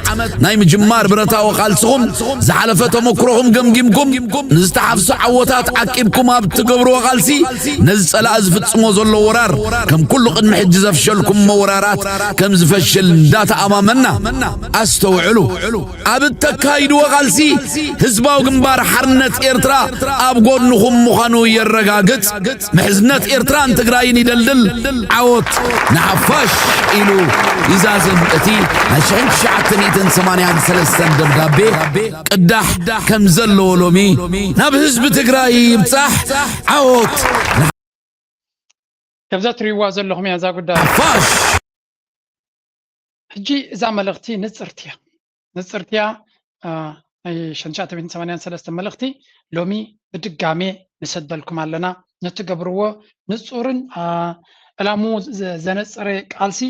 ናይ ምጅማር ብረታዊ ቃልስኹም ዝሓለፈ ተመክሮኹም ገምጊምኩም ንዝተሓፍሱ ዓወታት ዓቂብኩም ኣብ ትገብርዎ ቃልሲ ነዚ ጸላኢ ዝፍጽሞ ዘሎ ወራር ከም ኩሉ ቅድሚ ሕጂ ዘፍሸልኩም መወራራት ከም ዝፈሽል እንዳተኣማመና፣ ኣስተውዕሉ። ኣብ እተካይድዎ ቃልሲ ህዝባዊ ግንባር ሓርነት ኤርትራ ኣብ ጎንኹም ምዃኑ የረጋግጽ። ምሕዝነት ኤርትራን ትግራይን ይደልድል። ዓወት ንሓፋሽ ኢሉ ይዛዝም እቲ ናይ ሽሕን ትሽዓተ ሚእትን ሰማንያን ሰለስተን ደብዳቤ። ቅዳሕ ከም ዘለዎ ሎሚ ናብ ህዝቢ ትግራይ ይብጻሕ። ዓወት ከምዛ ትሪእዋ ዘለኹም እያ እዛ ጉዳይ። ንሓፋሽ። ሕጂ እዛ መልእኽቲ ንጽርቲ እያ። ንጽርቲ እያ። አ፣ ናይ ሽሕን ትሽዓተ ሚእትን ሰማንያን ሰለስተን መልእኽቲ ሎሚ ብድጋሜ ንሰደልኩም ኣለና። ንትገብርዎ ንጹርን፣ አ፣ ዕላምኡ ዘ-፣ ዘነጸረ ቃልሲ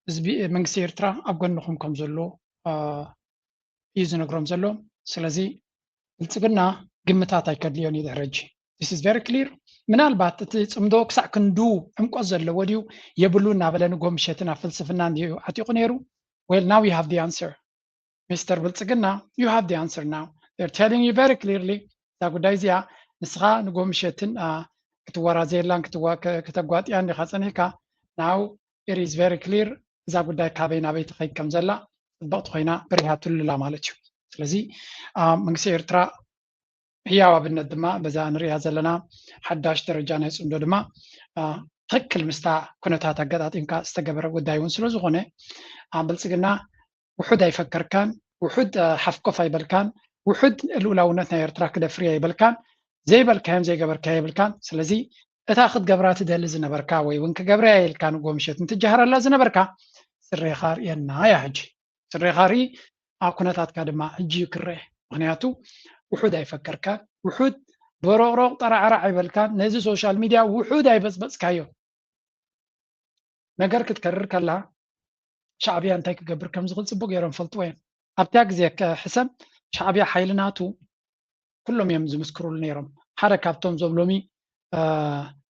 ህዝቢ መንግስቲ ኤርትራ ኣብ ጎንኹም ከም ዘሎ፣ አ፣ እዩ ዝነግሮም ዘሎ። ስለዚ ብልጽግና ግምታት ኣይከድልዮን እዩ ድሕሪ ሕጂ። This is very clear። ምናልባት እቲ ጽምዶ ክሳዕ ክንዱ ዕምቆት ዘለዎ ድዩ የብሉ እናበለ ንጎ ምሸትን ኣብ ፍልስፍና እንድዩ ዓጢቑ ነይሩ። Well, now you have the answer. ሚስተር ብልጽግና, you have the answer now. They're telling you very clearly እዛ ጉዳይ እዚኣ ንስኻ ንጎ ምሸትን፣ አ፣ ክትወራዘየላን ክትዋ-፣ ክ-፣ ክተጓጥያን ዲኻ ጸኒሕካ። Now it is very clear እዛ ጉዳይ ካበይ ናበይ ትኸይድ ከም ዘላ ጽብቕቲ ኮይና በሪሃትሉ ኣላ ማለት እዩ። ስለዚ፣ አ፣ መንግስቲ ኤርትራ ህያው ኣብነት ድማ በዛ ንሪኣ ዘለና ሓዳሽ ደረጃ ናይ ጽምዶ ድማ፣ አ፣ ትኽክል ምስታ ኩነታት ኣገጣጢምካ ዝተገበረ ጉዳይ እውን ስለ ዝኾነ፣ አ፣ ብልጽግና ውሑድ ኣይፈከርካን፣ ውሑድ፣ አ፣ ሓፍኮፍ ኣይበልካን፣ ውሑድ ልኡላውነት ናይ ኤርትራ ክደፍር እየ ኣይበልካን፣ ዘይበልካዮን ዘይገበርካዮ የብልካን። ስለዚ እታ ክትገብራ ትደሊ ዝነበርካ ወይ እውን ክገብረያ ኢልካ ንጎ ምሸት እንትጀሃረላ ዝነበርካ ስሬኻ ርእየና እያ ሕጂ። ስሬኻ ርኢ፣ ኣብ ኩነታትካ ድማ ሕጂ እዩ ክረአ። ምኽንያቱ ውሑድ ኣይፈከርካን፣ ውሑድ በሮቕሮቕ ጠራዕራዕ ኣይበልካን፣ ነዚ ሶሻል ሚድያ ውሑድ ኣይበጽበጽካዮ። ነገር ክትከርር ከላ ሻዕብያ እንታይ ክገብር ከም ዝኽእል ጽቡቕ ገይሮም ፈልጥዎ እዮም። ኣብታ ግዜ ከ ሕሰብ ሻዕብያ ሓይሊ ናቱ ኩሎም እዮም ዝምስክሩሉ ነይሮም። ሓደ ካብቶም ዞም ሎሚ፣ እ፣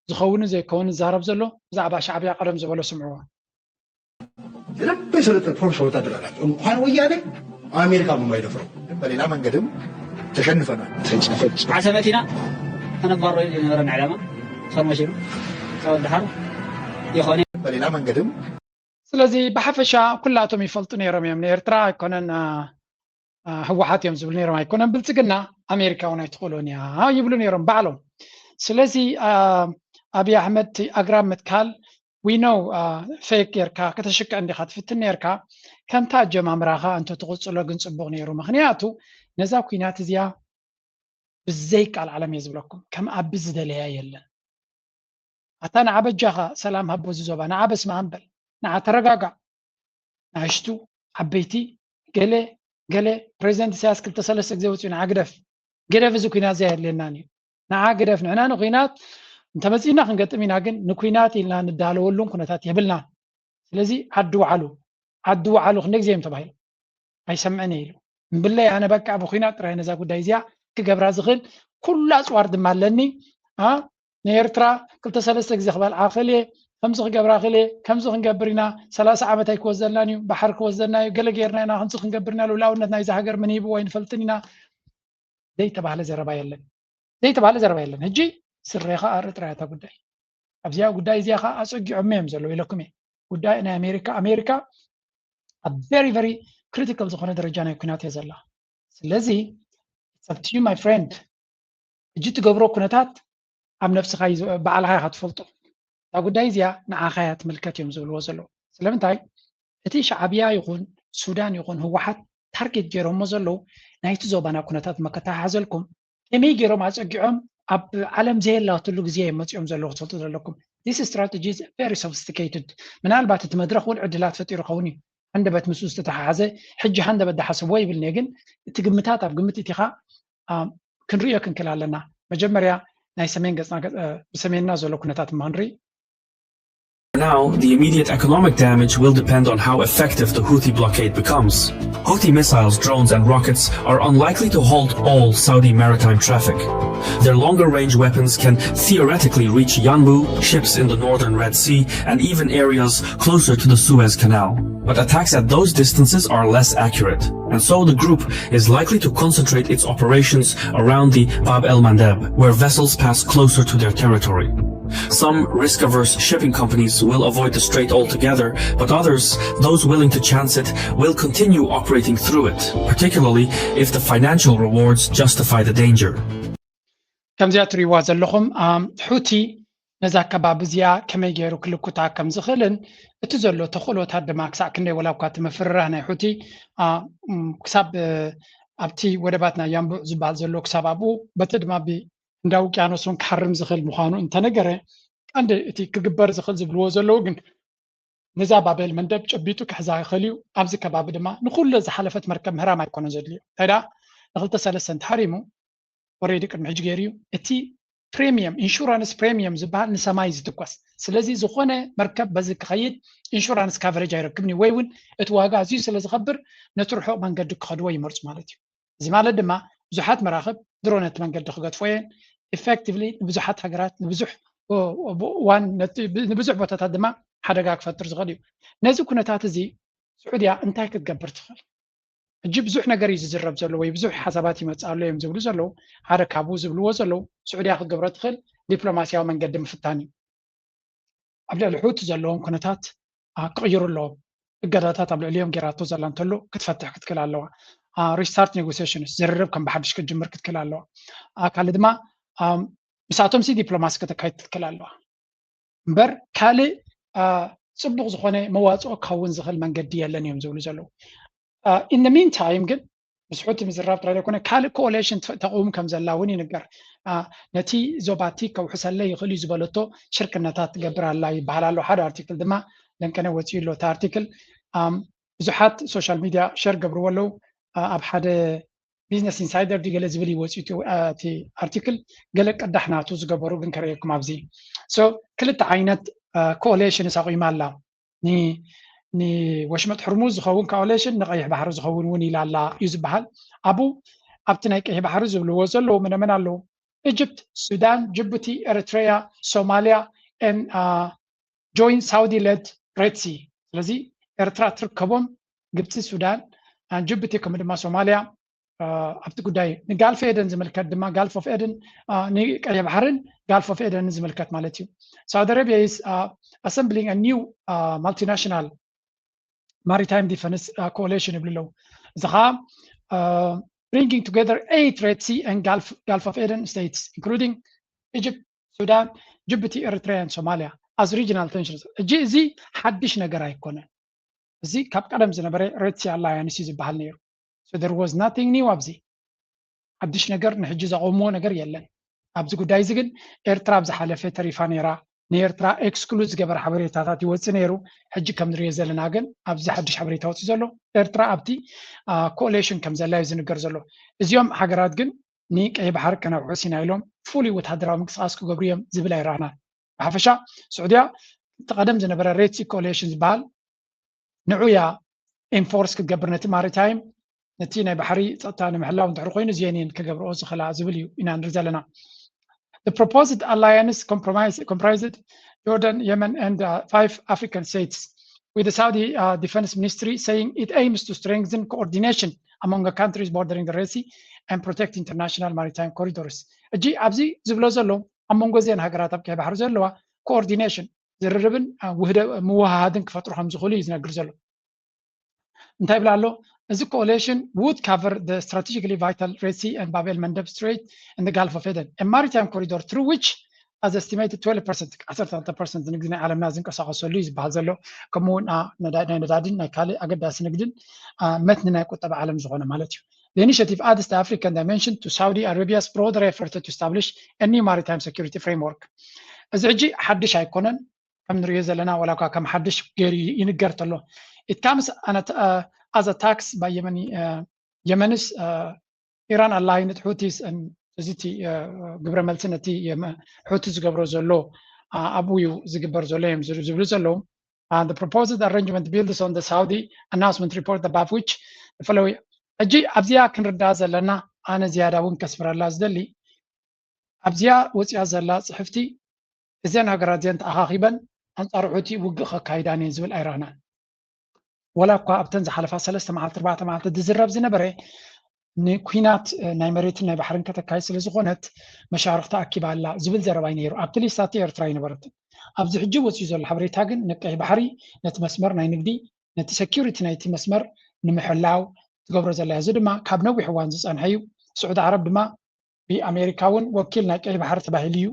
ዝኸውን ዘይከውን ዝዛረብ ዘሎ ብዛዕባ ሻዕብያ ቀደም ዝበሎ ስምዕዎ። የደንብ የሰለጠነ ፕሮፌሽናል ወታደር አላት። እንኳን ወያኔ አሜሪካ ነው የማይደፍረው። በሌላ መንገድም ተሸንፈናል። ዓሰበት ኢና ከነባሮ ዝነበረና ዕላማ ፋርማሽኑ ካብ ድሓር የኾነ በሌላ መንገድም ስለዚ ብሓፈሻ ኩላቶም ይፈልጡ ነይሮም እዮም። ንኤርትራ ኣይኮነን፣ አ፣ አ፣ ህወሓት እዮም ዝብሉ ነይሮም፣ ኣይኮነን ብልጽግና፣ ኣሜሪካ እውን ኣይትኽእሎን እያ ይብሉ ነይሮም ባዕሎም። ስለዚ፣ አ፣ ኣብይ ኣሕመድ እቲ ኣግራብ ምትካል we know፣ አ፣ ፌክ ጌርካ ከተሽክዕ እንዲኻ ትፍትን ነይርካ። ከምታ ኣጀማምራኻ እንተትቕጽሎ ግን ጽቡቕ ነይሩ። ምኽንያቱ ነዛ ኲናት እዚኣ ብዘይ ቃል ዓለም እየ ዝብለኩም፣ ከም ኣቢ ዝደለያ የለን። ኣታ ንዓ በጃኻ ሰላም ሃቦ እዚ ዞባ፣ ንዓ በስመኣም በል፣ ንዓ ተረጋጋእ። ንኣሽቱ ዓበይቲ ገለ ገለ ፕሬዚደንት ኢሳያስ ክልተ ሰለስተ ግዜ ወፂኡ ንዓ ግደፍ፣ ግደፍ፣ እዚ ኲናት እዚ ኣየድልየናን እዩ፣ ንዓ ግደፍ። ንሕና ንኲናት እንተመፂእና ክንገጥም ኢና፣ ግን ንኲናት ኢልና ንዳለወሉን ኩነታት የብልናን። ስለዚ ዓዲ ውዓሉ፣ ዓዲ ውዓሉ ክንደይ ግዜ እዮም ተባሂሎም? ኣይሰምዕን እየ ኢሉ። እምብለይ ኣነ በቃ ብኹናት ጥራይ ነዛ ጉዳይ እዚኣ ክገብራ ዝኽእል ኩሉ ኣፅዋር ድማ ኣለኒ። ኣ፣ ንኤርትራ ክልተ ሰለስተ ግዜ ክበልዓ ክእል እየ፣ ከምዚ ክገብራ ክእል እየ፣ ከምዚ ክንገብር ኢና፣ ሰላሳ ዓመት ኣይክወስደልናን እዩ፣ ባሕሪ ክወስደልና እዩ፣ ገለ ጌርና ኢና፣ ከምዚ ክንገብር ኢና፣ ልኡላውነት ናይዛ ሃገር መን ሂብዎ ኣይንፈልጥን ኢና። ዘይተባህለ ዘረባ የለን። ዘይተባህለ ዘረባ የለን። ሕጂ ስሬኻ ኣርኢ ጥራይ እታ ጉዳይ። ኣብዚኣ ጉዳይ እዚኣ ኸዓ ኣጸጊዖም እዮም ዘለዉ ኢለኩም እየ። ጉዳይ ናይ ኣሜሪካ፣ ኣሜሪካ ኣብ very very critical ዝኾነ ደረጃ ናይ ኲናት እየ ዘላ። ስለዚ it's up to you my friend። ሕጂ ትገብሮ ኩነታት ኣብ ነብስኻ እዩ ዝ-፣ ባዕልኻ ኢኻ ትፈልጦ። እታ ጉዳይ እዚኣ ንዓኻ እያ ትምልከት እዮም ዝብልዎ ዘለዉ። ስለምንታይ እቲ ሻዕብያ ይኹን ሱዳን ይኹን ህወሓት ታርጌት ገይሮሞ ዘለዉ ናይቲ ዞባና ኩነታት መከተሓሓዘልኩም ከመይ ገይሮም ኣጸጊዖም ኣብ ዓለም ዘየላትሉ ግዜ እዮም መፂኦም ዘለዉ ክትፈልጡ ዘለኩም። This strategy is very sophisticated። ምናልባት እቲ መድረክ እውን ዕድላት ፈጢሩ ኸውን እዩ። ሃንደበት ምስኡ ዝተተሓሓዘ ሕጂ ሃንደበት ዝሓሰብዎ ይብልኒ ግን እቲ ግምታት ኣብ ግምት እቲኻ ክንሪኦ ክንክል ኣለና። መጀመርያ ናይ ሰሜን ገፅና ብሰሜንና ዘሎ ኩነታት እማ ክንርኢ። Now, the immediate economic damage will depend on how effective the Houthi blockade becomes. Houthi missiles, drones, and rockets are unlikely to halt all Saudi maritime traffic. Their longer range weapons can theoretically reach Yanbu, ships in the northern Red Sea, and even areas closer to the Suez Canal. But attacks at those distances are less accurate, and so the group is likely to concentrate its operations around the Bab el Mandeb, where vessels pass closer to their territory. Some risk averse shipping companies will avoid the strait altogether, but others, those willing to chance it, will continue operating through it, particularly if the financial rewards justify the danger. ከምዚኣ ትሪእዋ ዘለኹም ሑቲ ነዛ ከባቢ እዚኣ ከመይ ገይሩ ክልኩታ ከም ዝኽእልን እቲ ዘሎ ተኽእሎታት ድማ ክሳዕ ክንደይ ወላ እኳ እቲ ምፍርራህ ናይ ሑቲ ክሳብ ኣብቲ ወደባት ናይ ያንቡዕ ዝበሃል ዘሎ ክሳብ ኣብኡ በቲ ድማ ብህንዳዊ ውቅያኖስ እውን ክሓርም ዝኽእል ምዃኑ እንተነገረ ቀንዲ እቲ ክግበር ዝኽእል ዝብልዎ ዘለዉ ግን ነዛ ባቤል መንደብ ጨቢጡ ክሕዛ ይኽእል እዩ። ኣብዚ ከባቢ ድማ ንኩሉ ዝሓለፈት መርከብ ምህራም ኣይኮነን ዘድልዮ። እንታይ ደኣ ንክልተ ሰለስተ እንተሃሪሙ already ቅድሚ ሕጂ ገይሩ እዩ። እቲ ፕሪሚየም ኢንሹራንስ ፕሪሚየም ዝበሃል ንሰማይ ዝትኮስ። ስለዚ ዝኾነ መርከብ በዚ ክኸይድ ኢንሹራንስ ካቨሬጅ ኣይረክብን እዩ ወይ እውን እቲ ዋጋ ኣዝዩ ስለ ዝኸብር ነቲ ርሑቕ መንገዲ ክኸድዎ ይመርፁ ማለት እዩ። እዚ ማለት ድማ ብዙሓት መራኽብ ድሮ ነቲ መንገዲ ክገድፎ እየን። ኢፌክቲቭሊ ንብዙሓት ሃገራት ንብዙሕ እዋን ንብዙሕ ቦታታት ድማ ሓደጋ ክፈጥር ዝኽእል እዩ። ነዚ ኩነታት እዚ ስዑድያ እንታይ ክትገብር ትኽእል? ሕጂ ብዙሕ ነገር እዩ ዝዝረብ ዘሎ ወይ ብዙሕ ሓሳባት ይመፅእ ኣሎ እዮም ዝብሉ ዘለዉ። ሓደ ካብኡ ዝብልዎ ዘለዉ ስዑድያ ክትገብሮ ትኽእል ዲፕሎማስያዊ መንገዲ ምፍታን እዩ። ኣብ ልዕሊ ሑቲ ዘለዎም ኩነታት ክቕይሩ ኣለዎም። እገዳታት ኣብ ልዕሊኦም ጌራቶ ዘላ እንተሎ ክትፈትሕ ክትክእል ኣለዋ። ሪስታርት ኔጎሲሽንስ ዝርርብ ከም ብሓድሽ ክትጅምር ክትክእል ኣለዋ። ካልእ ድማ ምስኣቶም ሲ ዲፕሎማሲ ከተካይድ ክትክእል ኣለዋ። እምበር ካልእ ፅቡቕ ዝኾነ መዋፅኦ ክኸውን ዝኽእል መንገዲ የለን እዮም ዝብሉ ዘለዉ። In the meantime ግን ምስ ሑቲ ምዝራብ ጥራይ ዘይኮነ ካልእ ኮኦሌሽን ተቕውም ከም ዘላ እውን ይንገር። ነቲ ዞባቲ ከውሕሰለይ ይኽእል እዩ ዝበለቶ ሽርክነታት ትገብር ኣላ ይበሃል ኣሎ። ሓደ ኣርቲክል ድማ ለንቀነ ወፂኡ ኣሎ። እቲ ኣርቲክል ብዙሓት ሶሻል ሚድያ ሸር ገብርዎ ኣለዉ። ኣብ ሓደ ቢዝነስ ኢንሳይደር ድዩ ገለ ዝብል እዩ ወፂኡ እቲ ኣርቲክል። ገለ ቅዳሕ ናቱ ዝገበሩ ግን ከርእየኩም ኣብዚ። ክልተ ዓይነት ኮኦሌሽንስ ኣቑማ ኣላ። ንወሽመጥ ሕርሙዝ ዝኸውን ኮኦሌሽን ንቀይሕ ባሕሪ ዝኸውን እውን ኢላ ኣላ እዩ ዝበሃል። ኣብኡ ኣብቲ ናይ ቀይሕ ባሕሪ ዝብልዎ ዘለዉ መነመን ኣለዉ? ኢጅፕት፣ ሱዳን፣ ጅቡቲ፣ ኤርትራያ፣ ሶማሊያ ን join Saudi led Red Sea። ስለዚ ኤርትራ ትርከቦም፣ ግብፂ፣ ሱዳን፣ ጅቡቲ ከምኡ ድማ ሶማሊያ ኣብቲ ጉዳይ ንጋልፍ ኤደን ዝምልከት ድማ ጋልፍ ኦፍ ኤደን ንቀይሕ ባሕርን ጋልፍ ኦፍ ኤደንን ዝምልከት ማለት እዩ። Saudi Arabia is assembling a new multinational maritime defense coalition ይብሉ ኣለዉ። እዚ ከዓ bringing together eight Red Sea and Gulf of Aden states including Egypt, Sudan, Djibouti, Eritrea and Somalia as regional tensions። ሕጂ እዚ ሓድሽ ነገር ኣይኮነን። እዚ ካብ ቀደም ዝነበረ Red Sea Alliance እዩ ዝበሃል ነይሩ። There was nothing new ኣብዚ። ሓድሽ ነገር ንሕጂ ዘቐውምዎ ነገር የለን። ኣብዚ ጉዳይ እዚ ግን ኤርትራ ኣብ ዝሓለፈ ተሪፋ ነይራ። ንኤርትራ ኤክስክሉድ ዝገበረ ሓበሬታታት ይወፅእ ነይሩ። ሕጂ ከም ንሪኦ ዘለና ግን ኣብዚ ሓድሽ ሓበሬታ ወፂኡ ዘሎ ኤርትራ ኣብቲ ኮኦሌሽን ከም ዘላ እዩ ዝንገር ዘሎ። እዚኦም ሃገራት ግን ንቀይ ባሕሪ ከነውሕስ ኢና ኢሎም ፍሉይ ወታደራዊ ምንቅስቃስ ክገብሩ እዮም ዝብል ኣይረኣናን። ብሓፈሻ ስዑድያ እቲ ቀደም ዝነበረ ሬድ ሲ ኮኦሌሽን ዝበሃል ንዑ እያ ኢንፎርስ ክትገብር ነቲ ማሪታይም ነቲ ናይ ባሕሪ ፀጥታ ንምሕላው እንድሕር ኮይኑ እዚአን እየን ክገብርኦ ዝኽእላ ዝብል እዩ ኢና ንርኢ ዘለና። The proposed alliance comprised Jordan, Yemen and five African states, with the Saudi defense ministry saying it aims to strengthen coordination among the countries bordering the Red Sea and protect international maritime corridors. ሕጂ ኣብዚ ዝብሎ ዘሎ ኣብ መንጎ እዚአን ሃገራት ኣብ ቀይ ባሕሪ ዘለዋ ኮኦርዲኔሽን ዝርርብን ምውህሃድን ክፈጥሩ ከም ዝኽእሉ እዩ ዝነግር ዘሎ። እንታይ ይብል ኣሎ? እዚ coalition would cover the strategically vital Red Sea and Bab el Mandeb Strait and the Gulf of Aden, a maritime corridor through which as estimated twelve percent, ዓሰርተ ክልተ ፐርሰንት ንግዲ ናይ ዓለምና ዝንቀሳቐሰሉ እዩ ዝበሃል ዘሎ። ከምኡ እውን ናይ ነዳድን ናይ ካልእ ኣገዳሲ ንግድን መትኒ ናይ ቁጠባ ዓለም ዝኾነ ማለት እዩ። The initiative adds the African dimension to Saudi Arabia's broader effort to establish a new maritime security framework. እዚ ሕጂ ሓድሽ ኣይኮነን። ከም ንሪኦ ዘለና ዋላ እኳ ከም ሓድሽ ገይሩ ይንገር ተሎ፣ it comes as a tax by Yemeni, uh, Yemen's, uh, Iran aligned Houthis and እዚ እቲ ግብረ መልሲ ነቲ ሑቲ ዝገብሮ ዘሎ ኣብኡ እዩ ዝግበር ዘሎ እዮም ዝብሉ ዘለዉ። The proposed arrangement builds on the Saudi announcement report above which the following ሕጂ ኣብዚኣ ክንርዳእ ዘለና ኣነ ዝያዳ እውን ከስምረላ ዝደሊ ኣብዚኣ ወፂኣ ዘላ ፅሕፍቲ እዘን ሃገራት እዚአን ተኣኻኺበን ኣንፃር ሑቲ ውግእ ከካይዳን እየን ዝብል ኣይረኣናን። ወላ እኳ ኣብተን ዝሓለፋ ሰለስተ መዓልቲ ኣርባዕተ መዓልቲ ዝዝረብ ዝነበረ ንኩናት ናይ መሬትን ናይ ባሕርን ከተካይድ ስለ ዝኾነት መሻርኽቲ ኣኪባ ኣላ ዝብል ዘረባ እዩ ነይሩ። ኣብቲ ሊስታ እቲ ኤርትራ ኣይነበረትን። ኣብዚ ሕጂ ወፂኡ ዘሎ ሓበሬታ ግን ንቀይሕ ባሕሪ ነቲ መስመር ናይ ንግዲ ነቲ ሰኪሪቲ ናይቲ መስመር ንምሕላው ትገብሮ ዘላ እዚ ድማ ካብ ነዊሕ እዋን ዝፀንሐ እዩ። ስዑዲ ዓረብ ድማ ብኣሜሪካ እውን ወኪል ናይ ቀይ ባሕሪ ተባሂሉ እዩ